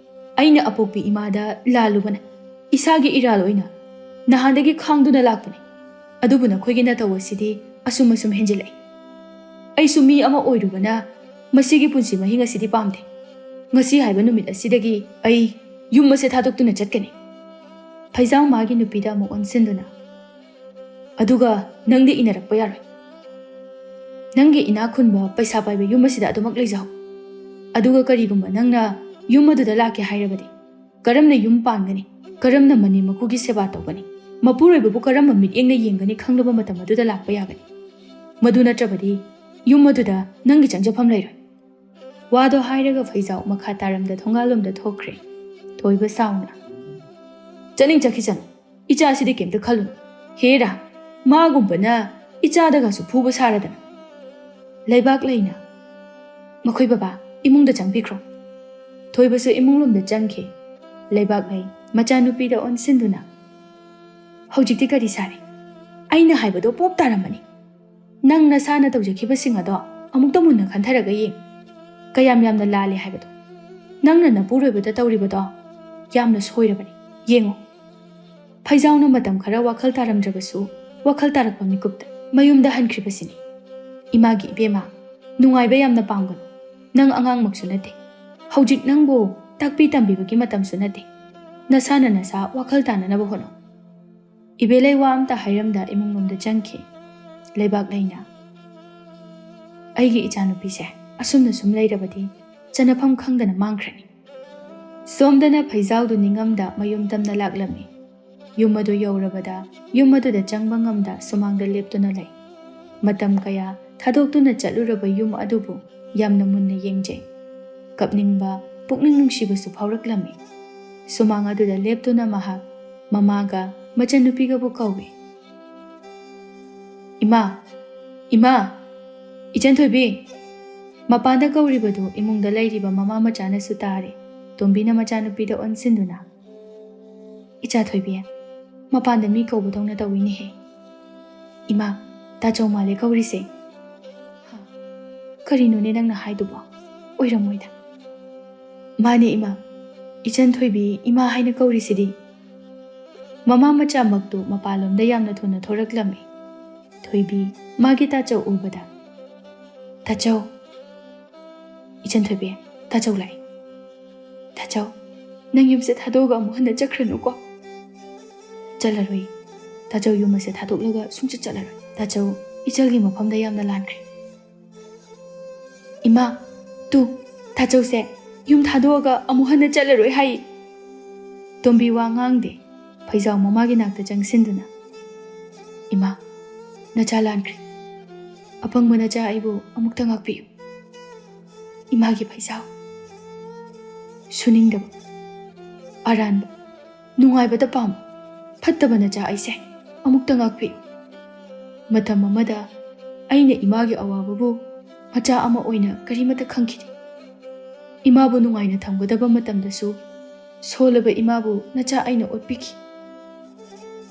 ꯑꯩꯅ ꯑꯄꯣꯛꯄꯤ ꯏꯃꯥꯗ ꯂꯥꯜꯂꯨꯕꯅ ꯏꯁꯥꯒꯤ ꯏꯔꯥꯜ ꯑꯣꯏꯅ ꯅꯍꯥꯟꯗꯒꯤ ꯈꯥꯡꯗꯨꯅ ꯂꯥꯛꯄꯅꯤ꯫ ꯑꯗꯨꯕꯨ ꯅꯈꯣꯏꯒꯤ ꯅꯇꯧ ꯑꯁꯤꯗꯤ ꯑꯁꯨꯝ ꯑꯁꯨꯝ ꯍꯦꯟꯖꯤꯜꯂꯛꯏ꯫ ꯑꯩꯁꯨ ꯃꯤ ꯑꯃ ꯑꯣꯏꯔꯨꯕꯅ ꯃꯁꯤꯒꯤ ꯄꯨꯟꯁꯤ ꯃꯍꯤꯡ ꯑꯁꯤꯗꯤ ꯄꯥꯝꯗꯦ꯫ ꯉꯁꯤ ꯍꯥꯏꯕ ꯅꯨꯃꯤꯠ ꯑꯁꯤꯗꯒꯤ ꯑꯩ ꯌꯨꯝ ꯑꯁꯦ ꯊꯥꯗꯣꯛꯇꯨꯅ ꯆꯠꯀꯅꯤ꯫" ꯐꯩꯖꯥꯎ ꯃꯥꯒꯤ ꯅꯨꯄꯤꯗ ꯑꯃꯨꯛ ꯑꯣꯟꯁꯤꯟꯗꯨꯅ, "ꯑꯗꯨꯒ ꯅꯪꯗꯤ ꯏꯟꯅꯔꯛꯄ ꯌꯥꯔꯣꯏ꯫ ꯅꯪꯒꯤ ꯏꯅꯥꯛ ꯈꯨꯟꯕ ꯄꯩꯁꯥ ꯄꯥꯏꯕ ꯌꯨꯝ ꯑꯁꯤꯗ ꯑꯗꯨꯃꯛ ꯂꯩꯖꯍꯧ꯫ ꯑꯗꯨꯒ ꯀꯔꯤꯒꯨꯝꯕ ꯅꯪꯅ ꯌꯨꯝ ꯑꯗꯨꯗ ꯂꯥꯛꯀꯦ ꯍꯥꯏꯔꯕꯗꯤ ꯀꯔꯝꯅ ꯌꯨꯝ ꯄꯥꯟꯒꯅꯤ? ꯀꯔꯝꯅ ꯃꯅꯦꯝ ꯃꯀꯨꯒꯤ ꯁꯦꯕꯥ ꯇꯧꯒꯅꯤ? ꯃꯄꯨꯔꯣꯏꯕꯕꯨ ꯀꯔꯝꯕ ꯃꯤꯠꯌꯦꯡꯅ ꯌꯦꯡꯒꯅꯤ ꯈꯪꯂꯕ ꯃꯇꯝ ꯑꯗꯨꯗ ꯂꯥꯛꯄ ꯌꯥꯒꯅꯤ꯫ ꯃꯗꯨ ꯅꯠꯇ꯭ꯔꯕꯗꯤ ꯌꯨꯝ ꯑꯗꯨꯗ ꯅꯪꯒꯤ ꯆꯪꯖꯐꯝ ꯂꯩꯔꯣꯏ꯫" ꯋꯥꯗꯣ ꯍꯥꯏꯔꯒ ꯐꯩꯖꯥꯎ ꯃꯈꯥ ꯇꯥꯔꯝꯗ ꯊꯣꯡꯒꯥꯜꯂꯣꯝꯗ ꯊꯣꯛꯈ꯭ꯔꯦ꯫ ꯊꯣꯏꯕ ꯁꯥꯎꯅ, "ꯆꯠꯅꯤꯡ ꯆꯠꯈꯤꯁꯅꯨ, ꯏꯆꯥꯁꯤꯗꯤ ꯀꯩꯝꯇ ꯈꯜꯂꯨꯅꯨ꯫ ꯍꯦꯔꯥ, ꯃꯥꯒꯨꯝꯕꯅ ꯏꯆꯥꯗꯒꯁꯨ ꯐꯨꯕ ꯁꯥꯔꯗꯅ!" ꯂꯩꯕꯥꯛ ꯂꯩꯅ, "ꯃꯈꯣꯏ ꯕꯕꯥ, ꯏꯃꯨꯡꯗ ꯆꯪꯕꯤꯈ꯭ꯔꯣ꯫" ꯊꯣꯏꯕꯁꯨ ꯏꯃꯨꯡꯂꯣꯝꯗ ꯆꯪꯈꯤ꯫ ꯂꯩꯕꯥꯛ ꯂꯩ ꯃꯆꯥꯅꯨꯄꯤꯗ ꯑꯣꯟꯁꯤꯟꯗꯨꯅ, "ꯍꯧꯖꯤꯛꯇꯤ ꯀꯔꯤ ꯁꯥꯔꯦ? ꯑꯩꯅ ꯍꯥꯏꯕꯗꯣ ꯄꯣꯞ ꯇꯥꯔꯝꯃꯅꯤ꯫ ꯅꯪ ꯅꯁꯥꯅ ꯇꯧꯖꯈꯤꯕꯁꯤꯡ ꯑꯗꯣ ꯑꯃꯨꯛꯇ ꯃꯨꯟꯅ ꯈꯟꯊꯔꯒ ꯌꯦꯡ꯫ ꯀꯌꯥꯝ ꯌꯥꯝꯅ ꯂꯥꯜꯂꯦ ꯍꯥꯏꯕꯗꯣ꯫ ꯅꯪꯅ ꯅꯄꯨꯔꯣꯏꯕꯗ ꯇꯧꯔꯤꯕꯗꯣ ꯌꯥꯝꯅ ꯁꯣꯏꯔꯕꯅꯤ꯫ ꯌꯦꯡꯉꯨ꯫" ꯐꯩꯖꯥꯎꯅ ꯃꯇꯝ ꯈꯔ ꯋꯥꯈꯜ ꯇꯥꯔꯝꯗ꯭ꯔꯕꯁꯨ, ꯋꯥꯈꯜ ꯇꯥꯔꯛꯄ ꯃꯤꯀꯨꯞꯇ ꯃꯌꯨꯝꯗ ꯍꯟꯈ꯭ꯔꯤꯕꯁꯤꯅꯤ꯫ "ꯏꯃꯥꯒꯤ ꯏꯕꯦꯝꯃ, ꯅꯨꯡꯉꯥꯏꯕ ꯌꯥꯝꯅ ꯄꯥꯝꯒꯅꯨ꯫ ꯅꯪ ꯑꯉꯥꯡꯃꯛꯁꯨ ꯅꯠꯇꯦ꯫ ꯍꯧꯖꯤꯛ ꯅꯪꯕꯨ ꯇꯥꯛꯄꯤ ꯇꯝꯕꯤꯕꯒꯤ ꯃꯇꯝꯁꯨ ꯅꯠꯇꯦ꯫ ꯅꯁꯥꯅ ꯅꯁꯥ ꯋꯥꯈꯜ ꯇꯥꯅꯅꯕ ꯍꯣꯠꯅꯧ꯫" ꯏꯕꯦꯂꯩ ꯋꯥ ꯑꯝꯇ ꯍꯥꯏꯔꯝꯗ ꯏꯃꯨꯡꯂꯣꯝꯗ ꯆꯪꯈꯤ꯫ ꯂꯩꯕꯥꯛ ꯂꯩꯅ꯫ ꯑꯩꯒꯤ ꯏꯆꯥꯅꯨꯄꯤꯁꯦ ꯑꯁꯨꯝꯅ ꯁꯨꯝ ꯂꯩꯔꯕꯗꯤ ꯆꯅꯐꯝ ꯈꯪꯗꯅ ꯃꯥꯡꯈ꯭ꯔꯅꯤ꯫ ꯁꯣꯝꯗꯅ ꯐꯩꯖꯥꯎꯗꯨ ꯅꯤꯡꯉꯝꯗ ꯃꯌꯨꯝ ꯇꯝꯅ ꯂꯥꯛꯂꯝꯃꯤ꯫ ꯌꯨꯝ ꯑꯗꯨ ꯌꯧꯔꯕꯗ ꯌꯨꯝ ꯑꯗꯨꯗ ꯆꯪꯕ ꯉꯝꯗ ꯁꯨꯃꯥꯡꯗ ꯂꯦꯞꯇꯨꯅ ꯂꯩ꯫ ꯃꯇꯝ ꯀꯌꯥ ꯊꯥꯗꯣꯛꯇꯨꯅ ꯆꯠꯂꯨꯔꯕ ꯌꯨꯝ ꯑꯗꯨꯕꯨ ꯌꯥꯝꯅ ꯃꯨꯟꯅ ꯌꯦꯡꯖꯩ꯫ ꯀꯞꯅꯤꯡꯕ, ꯄꯨꯛꯅꯤꯡ ꯅꯨꯡꯁꯤꯕꯁꯨ ꯐꯥꯎꯔꯛꯂꯝꯃꯤ꯫ ꯁꯨꯃꯥꯡ ꯑꯗꯨꯗ ꯂꯦꯞꯇꯨꯅ ꯃꯍꯥꯛ ꯃꯃꯥꯒ ꯃꯆꯟꯅꯨꯄꯤꯒꯕꯨ ꯀꯧꯏ꯫ "ꯏꯃꯥ! ꯏꯃꯥ! ꯏꯆꯟ ꯊꯣꯏꯕꯤ!" ꯃꯄꯥꯟꯗ ꯀꯧꯔꯤꯕꯗꯨ ꯏꯃꯨꯡꯗ ꯂꯩꯔꯤꯕ ꯃꯃꯥ ꯃꯆꯥꯅꯁꯨ ꯇꯥꯔꯦ꯫ ꯇꯣꯝꯕꯤꯅ ꯃꯆꯥꯅꯨꯄꯤꯗ ꯑꯣꯟꯁꯤꯟꯗꯨꯅ, "ꯏꯆꯥ ꯊꯣꯏꯕꯤ, ꯃꯄꯥꯟꯗ ꯃꯤ ꯀꯧꯕꯗꯧꯅ ꯇꯧꯏꯅꯦꯍꯦ꯫ ꯏꯃꯥ, ꯇꯥꯆꯧ ꯃꯥꯜꯂꯦ ꯀꯧꯔꯤꯁꯦ꯫" "ꯍꯥ? ꯀꯔꯤꯅꯣꯅꯦ ꯅꯪꯅ ꯍꯥꯏꯗꯨꯕꯣ? ꯑꯣꯏꯔꯝꯃꯣꯏꯗ꯫" "ꯃꯥꯅꯦ ꯏꯃꯥ, ꯏꯆꯟ ꯊꯣꯏꯕꯤ ꯏꯃꯥ ꯍꯥꯏꯅ ꯀꯧꯔꯤꯁꯤꯗꯤ꯫" ꯃꯃꯥ ꯃꯆꯥꯃꯛꯇꯨ ꯃꯄꯥꯟꯂꯣꯝꯗ ꯌꯥꯝꯅ ꯊꯨꯅ ꯊꯣꯔꯛꯂꯝꯃꯤ꯫ ꯊꯣꯏꯕꯤ ꯃꯥꯒꯤ ꯇꯥꯆꯧ ꯎꯕꯗ, "ꯇꯥꯆꯧ!" "ꯏꯆꯟ ꯊꯣꯏꯕꯤ, ꯇꯥꯆꯧ ꯂꯥꯛꯏ꯫" "ꯇꯥꯆꯧ, ꯅꯪ ꯌꯨꯝꯁꯦ ꯊꯥꯗꯣꯛꯑꯒ ꯑꯃꯨꯛ ꯍꯟꯅ ꯆꯠꯈ꯭ꯔꯅꯨꯀꯣ꯫" "ꯆꯠꯂꯔꯣꯏ꯫ ꯇꯥꯆꯧ ꯌꯨꯝ ꯑꯁꯦ ꯊꯥꯗꯣꯛꯂꯒ ꯁꯨꯡꯆꯠ ꯆꯠꯂꯔꯣꯏ꯫ ꯇꯥꯆꯧ ꯏꯆꯜꯒꯤ ꯃꯐꯝꯗ ꯌꯥꯝꯅ ꯂꯥꯟꯈ꯭ꯔꯦ꯫" "ꯏꯃꯥ, ꯇꯨ, ꯇꯥꯆꯧꯁꯦ ꯌꯨꯝ ꯊꯥꯗꯣꯛꯑꯒ ꯑꯃꯨꯛ ꯍꯟꯅ ꯆꯠꯂꯔꯣꯏ ꯍꯥꯏ꯫" ꯇꯣꯝꯕꯤ ꯋꯥ ꯉꯥꯡꯗꯦ꯫ ꯐꯩꯖꯥꯎ ꯃꯃꯥꯒꯤ ꯅꯥꯛꯇ ꯆꯪꯁꯤꯟꯗꯨꯅ, "ꯏꯃꯥ, ꯅꯆꯥ ꯂꯥꯟꯈ꯭ꯔꯦ꯫ ꯑꯄꯪꯕ ꯅꯆꯥ ꯑꯩꯕꯨ ꯑꯃꯨꯛꯇ ꯉꯥꯛꯄꯤꯌꯨ꯫" ꯏꯃꯥꯒꯤ ꯐꯩꯖꯥꯎ꯫ ꯁꯨꯅꯤꯡꯗꯕ, ꯑꯔꯥꯟꯕ, ꯅꯨꯡꯉꯥꯏꯕꯇ ꯄꯥꯝꯕ, ꯐꯠꯇꯕ ꯅꯆꯥ ꯑꯩꯁꯦ ꯑꯃꯨꯛꯇ ꯉꯥꯛꯄꯤꯌꯨ꯫ ꯃꯇꯝ ꯑꯃꯗ ꯑꯩꯅ ꯏꯃꯥꯒꯤ ꯑꯋꯥꯕꯕꯨ ꯃꯆꯥ ꯑꯃ ꯑꯣꯏꯅ ꯀꯔꯤꯃꯠꯇ ꯈꯪꯈꯤꯗꯦ꯫ ꯏꯃꯥꯕꯨ ꯅꯨꯡꯉꯥꯏꯅ ꯊꯝꯒꯗꯕ ꯃꯇꯝꯗꯁꯨ ꯁꯣꯜꯂꯕ ꯏꯃꯥꯕꯨ ꯅꯆꯥ ꯑꯩꯅ ꯑꯣꯠꯄꯤꯈꯤ꯫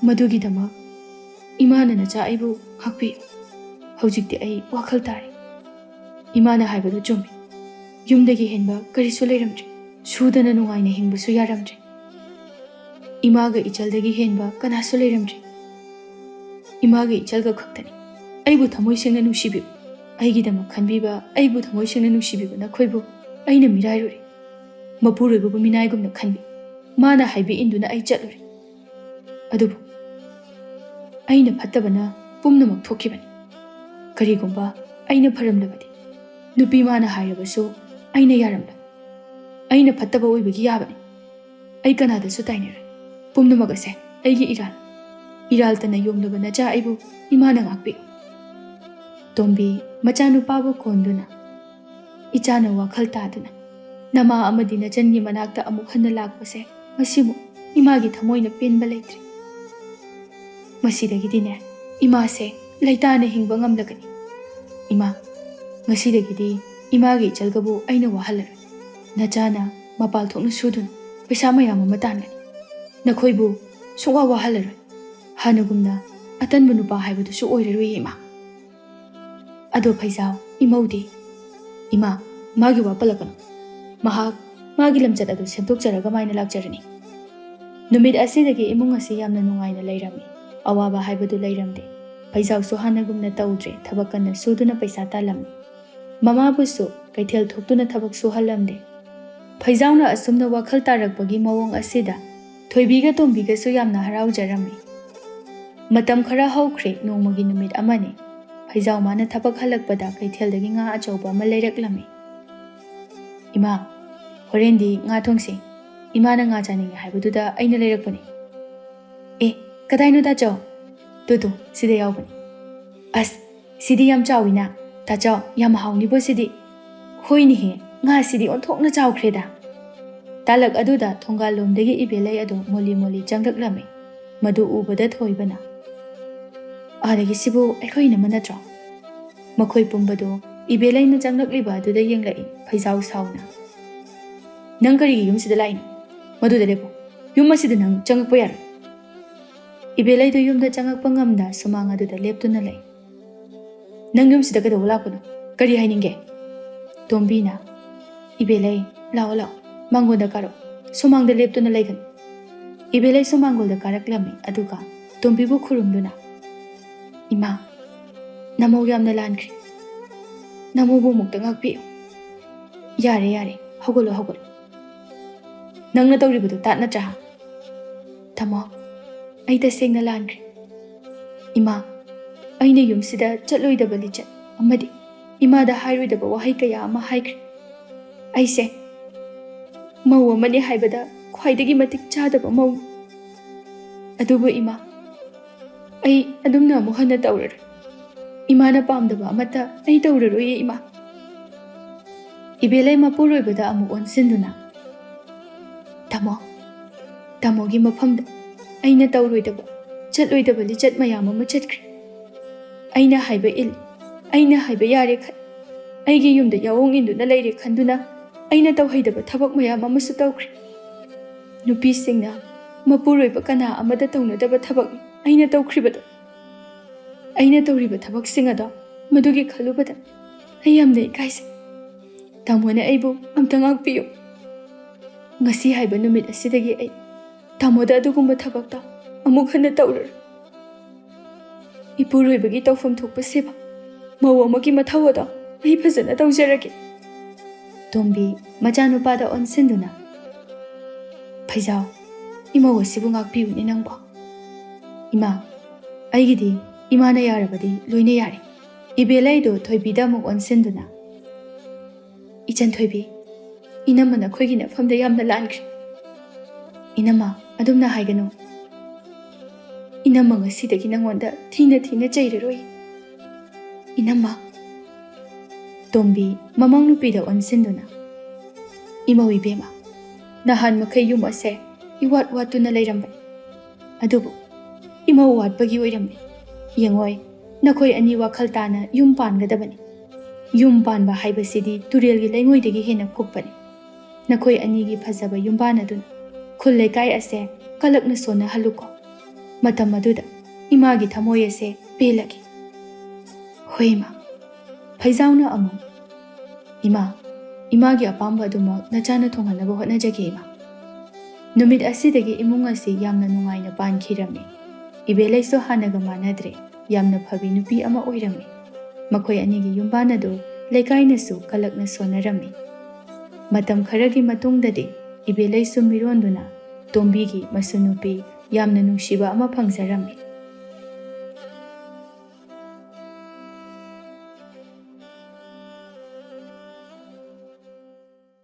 ꯃꯗꯨꯒꯤꯗꯃꯛ ꯏꯃꯥꯅ ꯅꯆꯥ ꯑꯩꯕꯨ ꯉꯥꯛꯄꯤꯌꯨ꯫ ꯍꯧꯖꯤꯛꯇꯤ ꯑꯩ ꯋꯥꯈꯜ ꯇꯥꯔꯦ꯫ ꯏꯃꯥꯅ ꯍꯥꯏꯕꯗꯨ ꯆꯨꯝꯃꯤ꯫ ꯌꯨꯝꯗꯒꯤ ꯍꯦꯟꯕ ꯀꯔꯤꯁꯨ ꯂꯩꯔꯝꯗ꯭ꯔꯦ꯫ ꯁꯨꯗꯅ ꯅꯨꯡꯉꯥꯏꯅ ꯍꯤꯡꯕꯁꯨ ꯌꯥꯔꯝꯗ꯭ꯔꯦ꯫ ꯏꯃꯥꯒ ꯏꯆꯜꯗꯒꯤ ꯍꯦꯟꯕ ꯀꯅꯥꯁꯨ ꯂꯩꯔꯝꯗ꯭ꯔꯦ꯫ ꯏꯃꯥꯒ ꯏꯆꯜꯒ ꯈꯛꯇꯅꯤ꯫ ꯑꯩꯕꯨ ꯊꯃꯣꯏ ꯁꯦꯡꯅ ꯅꯨꯡꯁꯤꯕꯤꯕ, ꯑꯩꯒꯤꯗꯃꯛ ꯈꯟꯕꯤꯕ, ꯑꯩꯕꯨ ꯊꯃꯣꯏ ꯁꯦꯡꯅ ꯅꯨꯡꯁꯤꯕꯤꯕ ꯅꯈꯣꯏꯕꯨ ꯑꯩꯅ ꯃꯤꯔꯥꯏꯔꯨꯔꯦ꯫ ꯃꯄꯨꯔꯣꯏꯕꯕꯨ ꯃꯤꯅꯥꯏꯒꯨꯝꯅ ꯈꯟꯕꯤ꯫ ꯃꯥꯅ ꯍꯥꯏꯕ ꯏꯟꯗꯨꯅ ꯑꯩ ꯆꯠꯂꯨꯔꯦ꯫ ꯑꯗꯨꯕꯨ ꯑꯩꯅ ꯐꯠꯇꯕꯅ ꯄꯨꯝꯅꯃꯛ ꯊꯣꯛꯈꯤꯕꯅꯤ꯫ ꯀꯔꯤꯒꯨꯝꯕ ꯑꯩꯅ ꯐꯔꯝꯂꯕꯗꯤ, ꯅꯨꯄꯤ ꯃꯥꯅ ꯍꯥꯏꯔꯕꯁꯨ ꯑꯩꯅ ꯌꯥꯔꯝꯂꯣꯏ꯫ ꯑꯩꯅ ꯐꯠꯇꯕ ꯑꯣꯏꯕꯒꯤ ꯌꯥꯕꯅꯤ꯫ ꯑꯩ ꯀꯅꯥꯗꯁꯨ ꯇꯥꯏꯅꯔꯣꯏ꯫ ꯄꯨꯝꯅꯃꯛ ꯑꯁꯦ ꯑꯩꯒꯤ ꯏꯔꯥꯜ꯫ ꯏꯔꯥꯜꯇꯅ ꯌꯣꯝꯂꯕ ꯅꯆꯥ ꯑꯩꯕꯨ ꯏꯃꯥꯅ ꯉꯥꯛꯄꯤꯌꯨ꯫ ꯇꯣꯝꯕꯤ ꯃꯆꯥꯅꯨꯄꯥꯕꯨ ꯀꯣꯟꯗꯨꯅ, ꯏꯆꯥꯅ ꯋꯥꯈꯜ ꯇꯥꯗꯨꯅ ꯅꯃꯥ ꯑꯃꯗꯤ ꯅꯆꯟꯒꯤ ꯃꯅꯥꯛꯇ ꯑꯃꯨꯛ ꯍꯟꯅ ꯂꯥꯛꯄꯁꯦ ꯉꯁꯤꯃꯨꯛ ꯏꯃꯥꯒꯤ ꯊꯃꯣꯏꯅ ꯄꯦꯟꯕ ꯂꯩꯇ꯭ꯔꯦ꯫ ꯃꯁꯤꯗꯒꯤꯗꯤꯅꯦ, ꯏꯃꯥꯁꯦ ꯂꯩꯇꯥꯅ ꯍꯤꯡꯕ ꯉꯝꯂꯒꯅꯤ꯫ ꯏꯃꯥ, ꯉꯁꯤꯗꯒꯤꯗꯤ ꯏꯃꯥꯒꯤ ꯏꯆꯜꯒꯕꯨ ꯑꯩꯅ ꯋꯥꯍꯜꯂꯔꯣꯏ꯫ ꯅꯆꯥꯅ ꯃꯄꯥꯜ ꯊꯣꯛꯅ ꯁꯨꯗꯨꯅ ꯄꯩꯁꯥ ꯃꯌꯥꯝ ꯑꯃ ꯇꯥꯟꯒꯅꯤ꯫ ꯅꯈꯣꯏꯕꯨ ꯁꯨꯡꯋꯥ ꯋꯥꯍꯜꯂꯔꯣꯏ꯫ ꯍꯥꯟꯅꯒꯨꯝꯅ ꯑꯇꯟꯕ ꯅꯨꯄꯥ ꯍꯥꯏꯕꯗꯨꯁꯨ ꯑꯣꯏꯔꯔꯣꯏꯌꯦ, ꯏꯃꯥ꯫ ꯑꯗꯣ ꯐꯩꯖꯥꯎ, ꯏꯃꯧꯗꯤ? ꯏꯃꯥ, ꯃꯥꯒꯤ ꯋꯥ ꯄꯜꯂꯛꯀꯅꯨ꯫ ꯃꯍꯥꯛ ꯃꯥꯒꯤ ꯂꯝꯆꯠ ꯑꯗꯨ ꯁꯦꯝꯗꯣꯛꯆꯔꯒ ꯃꯥꯏꯅ ꯂꯥꯛꯆꯔꯅꯤ꯫ ꯅꯨꯃꯤꯠ ꯑꯁꯤꯗꯒꯤ ꯏꯃꯨꯡ ꯑꯁꯤ ꯌꯥꯝꯅ ꯅꯨꯡꯉꯥꯏꯅ ꯂꯩꯔꯝꯃꯤ꯫ ꯑꯋꯥꯕ ꯍꯥꯏꯕꯗꯨ ꯂꯩꯔꯝꯗꯦ꯫ ꯐꯩꯖꯥꯎꯁꯨ ꯍꯥꯟꯅꯒꯨꯝꯅ ꯇꯧꯗ꯭ꯔꯦ, ꯊꯕꯛ ꯀꯟꯅ ꯁꯨꯗꯨꯅ ꯄꯩꯁꯥ ꯇꯥꯜꯂꯝꯃꯤ꯫ ꯃꯃꯥꯕꯨꯁꯨ ꯀꯩꯊꯦꯜ ꯊꯣꯛꯇꯨꯅ ꯊꯕꯛ ꯁꯨꯍꯜꯂꯝꯗꯦ꯫ ꯐꯩꯖꯥꯎꯅ ꯑꯁꯨꯝꯅ ꯋꯥꯈꯜ ꯇꯥꯔꯛꯄꯒꯤ ꯃꯑꯣꯡ ꯑꯁꯤꯗ ꯊꯣꯏꯕꯤꯒ ꯇꯣꯝꯕꯤꯒꯁꯨ ꯌꯥꯝꯅ ꯍꯔꯥꯎꯖꯔꯝꯃꯤ꯫ ꯃꯇꯝ ꯈꯔ ꯍꯧꯈ꯭ꯔꯦ, ꯅꯣꯡꯃꯒꯤ ꯅꯨꯃꯤꯠ ꯑꯃꯅꯤ꯫ ꯐꯩꯖꯥꯎ ꯃꯥꯅ ꯊꯕꯛ ꯍꯜꯂꯛꯄꯗ ꯀꯩꯊꯦꯜꯗꯒꯤ ꯉꯥ ꯑꯆꯧꯕ ꯑꯃ ꯂꯩꯔꯛꯂꯝꯃꯤ꯫ "ꯏꯃꯥ, ꯍꯣꯔꯦꯟꯗꯤ ꯉꯥ ꯊꯣꯡꯁꯤ꯫ ꯏꯃꯥꯅ ꯉꯥ ꯆꯥꯅꯤꯡꯉꯦ ꯍꯥꯏꯕꯗꯨꯗ ꯑꯩꯅ ꯂꯩꯔꯛꯄꯅꯤ꯫" "ꯑꯦ, ꯀꯗꯥꯏꯅꯣ ꯇꯥꯆꯧ?" "ꯇꯨ ꯇꯨ, ꯁꯤꯗ ꯌꯥꯎꯕꯅꯤ꯫" "ꯑꯁ, ꯁꯤꯗꯤ ꯌꯥꯝ ꯆꯥꯎꯋꯤꯅ꯫ ꯇꯥꯆꯧ, ꯌꯥꯝ ꯍꯥꯎꯅꯤꯕꯣ ꯁꯤꯗꯤ꯫" "ꯍꯣꯏꯅꯦꯍꯦ, ꯉꯥꯁꯤꯗꯤ ꯑꯣꯟꯊꯣꯛꯅ ꯆꯥꯎꯈ꯭ꯔꯦꯗ꯫" ꯇꯥꯂꯛ ꯑꯗꯨꯗ ꯊꯣꯡꯒꯥꯜ ꯂꯣꯝꯗꯒꯤ ꯏꯕꯦꯂꯩ ꯑꯗꯨ ꯃꯣꯂꯤ ꯃꯣꯂꯤ ꯆꯪꯂꯛꯂꯝꯃꯤ꯫ ꯃꯗꯨ ꯎꯕꯗ ꯊꯣꯏꯕꯅ, "ꯑꯥꯗꯒꯤ ꯁꯤꯕꯨ ꯑꯩꯈꯣꯏ ꯏꯅꯝꯃ ꯅꯠꯇ꯭ꯔꯣ?" ꯃꯈꯣꯏ ꯄꯨꯝꯕꯗꯨ ꯏꯕꯦꯂꯩꯅ ꯆꯪꯂꯛꯂꯤꯕ ꯑꯗꯨꯗ ꯌꯦꯡꯂꯛꯏ꯫ ꯐꯩꯖꯥꯎ ꯁꯥꯎꯅ, "ꯅꯪ ꯀꯔꯤꯒꯤ ꯌꯨꯝꯁꯤꯗ ꯂꯥꯛꯏꯅꯣ? ꯃꯗꯨꯗ ꯂꯦꯞꯄꯨ꯫ ꯌꯨꯝ ꯑꯁꯤꯗ ꯅꯪ ꯆꯪꯂꯛꯄ ꯌꯥꯔꯣꯏ꯫" ꯏꯕꯦꯂꯩꯗꯨ ꯌꯨꯝꯗ ꯆꯪꯂꯛꯄ ꯉꯝꯗ ꯁꯨꯃꯥꯡ ꯑꯗꯨꯗ ꯂꯦꯞꯇꯨꯅ ꯂꯩ꯫ "ꯅꯪ ꯌꯨꯝꯁꯤꯗ ꯀꯩꯗꯧꯕ ꯂꯥꯛꯄꯅꯣ? ꯀꯔꯤ ꯍꯥꯏꯅꯤꯡꯒꯦ?" ꯇꯣꯝꯕꯤꯅ, "ꯏꯕꯦꯂꯩ, ꯂꯥꯛꯑꯣ, ꯂꯥꯛꯑꯣ, ꯃꯥꯡꯒꯣꯟꯗ ꯀꯥꯔꯛꯑꯣ, ꯁꯨꯃꯥꯡꯗ ꯂꯦꯞꯇꯨꯅ ꯂꯩꯒꯅꯨ꯫" ꯏꯕꯦꯂꯩꯁꯨ ꯃꯥꯡꯒꯣꯜꯗ ꯀꯥꯔꯛꯂꯝꯃꯤ, ꯑꯗꯨꯒ ꯇꯣꯝꯕꯤꯕꯨ ꯈꯨꯔꯨꯝꯗꯨꯅ, "ꯏꯃꯥ, ꯅꯃꯧ ꯌꯥꯝꯅ ꯂꯥꯟꯈ꯭ꯔꯦ꯫ ꯅꯃꯧꯕꯨ ꯑꯃꯨꯛꯇ ꯉꯥꯛꯄꯤꯌꯨ꯫" "ꯌꯥꯔꯦ, ꯌꯥꯔꯦ, ꯍꯧꯒꯠꯂꯣ, ꯍꯧꯒꯠꯂꯣ꯫ ꯅꯪꯅ ꯇꯧꯔꯤꯕꯗꯨ ꯇꯥꯠ ꯅꯠꯇ꯭ꯔꯥ?" "ꯇꯥꯃꯣ, ꯑꯩ ꯇꯁꯦꯡꯅ ꯂꯥꯟꯈ꯭ꯔꯦ꯫" "ꯏꯃꯥ, ꯑꯩꯅ ꯌꯨꯝꯁꯤꯗ ꯆꯠꯂꯣꯏꯗꯕ ꯂꯤꯆꯠ ꯑꯃꯗꯤ ꯏꯃꯥꯗ ꯍꯥꯏꯔꯣꯏꯗꯕ ꯋꯥꯍꯩ ꯀꯌꯥ ꯑꯃ ꯍꯥꯏꯈ꯭ꯔꯦ꯫ ꯑꯩꯁꯦ ꯃꯧ ꯑꯃꯅꯤ ꯍꯥꯏꯕꯗ ꯈ꯭ꯋꯥꯏꯗꯒꯤ ꯃꯇꯤꯛ ꯆꯥꯗꯕ ꯃꯧꯅꯤ꯫ ꯑꯗꯨꯕꯨ ꯏꯃꯥ, ꯑꯩ ꯑꯗꯨꯝꯅ ꯑꯃꯨꯛ ꯍꯟꯅ ꯇꯧꯔꯔꯣꯏ꯫ ꯏꯃꯥꯅ ꯄꯥꯝꯗꯕ ꯑꯃꯠꯇ ꯑꯩ ꯇꯧꯔꯔꯣꯏꯌꯦ ꯏꯃꯥ꯫ ꯏꯕꯦꯂꯩ ꯃꯄꯨꯔꯣꯏꯕꯗ ꯑꯃꯨꯛ ꯑꯣꯟꯁꯤꯟꯗꯨꯅ, "ꯇꯥꯃꯣ, ꯇꯥꯃꯣꯒꯤ ꯃꯐꯝꯗ ꯑꯩꯅ ꯇꯧꯔꯣꯏꯗꯕ, ꯆꯠꯂꯣꯏꯗꯕ ꯂꯤꯆꯠ ꯃꯌꯥꯝ ꯑꯃ ꯆꯠꯈ꯭ꯔꯦ꯫ ꯑꯩꯅ ꯍꯥꯏꯕ ꯏꯜ, ꯑꯩꯅ ꯍꯥꯏꯕ ꯌꯥꯔꯦ ꯈꯟ, ꯑꯩꯒꯤ ꯌꯨꯝꯗ ꯌꯥꯑꯣꯡ ꯏꯟꯗꯨꯅ ꯂꯩꯔꯦ ꯈꯟꯗꯨꯅ ꯑꯩꯅ ꯇꯧꯍꯩꯗꯕ ꯊꯕꯛ ꯃꯌꯥꯝ ꯑꯃꯁꯨ ꯇꯧꯈ꯭ꯔꯦ꯫ ꯅꯨꯄꯤꯁꯤꯡꯅ ꯃꯄꯨꯔꯣꯏꯕ ꯀꯅꯥ ꯑꯃꯗ ꯇꯧꯅꯗꯕ ꯊꯕꯛꯅꯤ ꯑꯩꯅ ꯇꯧꯈ꯭ꯔꯤꯕꯗꯣ꯫ ꯑꯩꯅ ꯇꯧꯔꯤꯕ ꯊꯕꯛꯁꯤꯡ ꯑꯗꯣ ꯃꯗꯨꯒꯤ ꯈꯜꯂꯨꯕꯗ ꯑꯩ ꯌꯥꯝꯅ ꯏꯀꯥꯏꯖꯩ꯫ ꯇꯥꯃꯣꯅ ꯑꯩꯕꯨ ꯑꯝꯇ ꯉꯥꯛꯄꯤꯌꯨ꯫ ꯉꯁꯤ ꯍꯥꯏꯕ ꯅꯨꯃꯤꯠ ꯑꯁꯤꯗꯒꯤ ꯑꯩ ꯇꯥꯃꯣꯗ ꯑꯗꯨꯒꯨꯝꯕ ꯊꯕꯛꯇꯣ ꯑꯃꯨꯛ ꯍꯟꯅ ꯇꯧꯔꯔꯣꯏ꯫ ꯏꯄꯨꯔꯣꯏꯕꯒꯤ ꯇꯧꯐꯝ ꯊꯣꯛꯄ ꯁꯦꯕꯥ, ꯃꯧ ꯑꯃꯒꯤ ꯃꯊꯧ ꯑꯗꯣ ꯑꯩ ꯐꯖꯅ ꯇꯧꯖꯔꯒꯦ꯫" ꯇꯣꯝꯕꯤ ꯃꯆꯥꯅꯨꯄꯥꯗ ꯑꯣꯟꯁꯤꯟꯗꯨꯅ, "ꯐꯩꯖꯥꯎ, ꯏꯃꯧ ꯑꯁꯤꯕꯨ ꯉꯥꯛꯄꯤꯌꯨꯅꯦ ꯅꯪꯕꯣ꯫" "ꯏꯃꯥ, ꯑꯩꯒꯤꯗꯤ ꯏꯃꯥꯅ ꯌꯥꯔꯕꯗꯤ ꯂꯣꯏꯅ ꯌꯥꯔꯦ꯫" ꯏꯕꯦꯂꯩꯗꯨ ꯊꯣꯏꯕꯤꯗ ꯑꯃꯨꯛ ꯑꯣꯟꯁꯤꯟꯗꯨꯅ, "ꯏꯆꯟ ꯊꯣꯏꯕꯤ, ꯏꯅꯝꯃ ꯅꯈꯣꯏꯒꯤ ꯅꯐꯝꯗ ꯌꯥꯝꯅ ꯂꯥꯟꯈ꯭ꯔꯦ꯫ ꯏꯅꯝꯃ, ꯑꯗꯨꯝꯅ ꯍꯥꯏꯒꯅꯨ꯫ ꯏꯅꯝꯃ ꯉꯁꯤꯗꯒꯤ ꯅꯉꯣꯟꯗ ꯊꯤꯅ ꯊꯤꯅ ꯆꯩꯔꯔꯣꯏ꯫ ꯏꯅꯝꯃ꯫" ꯇꯣꯝꯕꯤ ꯃꯃꯧ ꯅꯨꯄꯤꯗ ꯑꯣꯟꯁꯤꯟꯗꯨꯅ, "ꯏꯃꯧ ꯏꯕꯦꯝꯃ, ꯅꯍꯥꯟ ꯃꯈꯩ ꯌꯨꯝ ꯑꯁꯦ ꯏꯋꯥꯠ ꯋꯥꯠꯇꯨꯅ ꯂꯩꯔꯝꯕꯅꯤ꯫ ꯑꯗꯨꯕꯨ ꯏꯃꯧ ꯋꯥꯠꯄꯒꯤ ꯑꯣꯏꯔꯝꯃꯤ꯫ ꯌꯦꯡꯉꯣꯏ, ꯅꯈꯣꯏ ꯑꯅꯤ ꯋꯥꯈꯜ ꯇꯥꯅ ꯌꯨꯝ ꯄꯥꯟꯒꯗꯕꯅꯤ꯫ ꯌꯨꯝ ꯄꯥꯟꯕ ꯍꯥꯏꯕꯁꯤꯗꯤ ꯇꯨꯔꯦꯜꯒꯤ ꯂꯩꯉꯣꯏꯗꯒꯤ ꯍꯦꯟꯅ ꯀꯨꯞꯄꯅꯤ꯫ ꯅꯈꯣꯏ ꯑꯅꯤꯒꯤ ꯐꯖꯕ ꯌꯨꯝꯕꯥꯟ ꯑꯗꯨꯅ ꯈꯨꯜ ꯂꯩꯀꯥꯏ ꯑꯁꯦ ꯀꯂꯛꯅ ꯁꯣꯟꯅꯍꯜꯂꯨꯀꯣ꯫ ꯃꯇꯝ ꯑꯗꯨꯗ ꯏꯃꯥꯒꯤ ꯊꯃꯣꯏ ꯑꯁꯦ ꯄꯦꯜꯂꯒꯦ꯫" "ꯍꯣꯏ ꯏꯃꯥ꯫" ꯐꯩꯖꯥꯎꯅ ꯑꯃꯨꯛ, "ꯏꯃꯥ, ꯏꯃꯥꯒꯤ ꯑꯄꯥꯝꯕ ꯑꯗꯨꯃꯛ ꯅꯆꯥꯅ ꯊꯨꯡꯍꯟꯅꯕ ꯍꯣꯠꯅꯖꯒꯦ ꯏꯃꯥ꯫" ꯅꯨꯃꯤꯠ ꯑꯁꯤꯗꯒꯤ ꯏꯃꯨꯡ ꯑꯁꯤ ꯌꯥꯝꯅ ꯅꯨꯡꯉꯥꯏꯅ ꯄꯥꯟꯈꯤꯔꯝꯃꯤ꯫ ꯏꯕꯦꯂꯩꯁꯨ ꯍꯥꯟꯅꯒ ꯃꯥꯟꯅꯗ꯭ꯔꯦ, ꯌꯥꯝꯅ ꯐꯕꯤ ꯅꯨꯄꯤ ꯑꯃ ꯑꯣꯏꯔꯝꯃꯤ꯫ ꯃꯈꯣꯏ ꯑꯅꯤꯒꯤ ꯌꯨꯝꯕꯥꯟ ꯑꯗꯨ ꯂꯩꯀꯥꯏꯅꯁꯨ ꯀꯂꯛꯅ ꯁꯣꯟꯅꯔꯝꯃꯤ꯫ ꯃꯇꯝ ꯈꯔꯒꯤ ꯃꯇꯨꯡꯗꯗꯤ ꯏꯕꯦꯂꯩꯁꯨ ꯃꯤꯔꯣꯟꯗꯨꯅ ꯇꯣꯝꯕꯤꯒꯤ ꯃꯁꯨ ꯅꯨꯄꯤ ꯌꯥꯝꯅ ꯅꯨꯡꯁꯤꯕ ꯑꯃ ꯐꯪꯖꯔꯝꯃꯤ꯫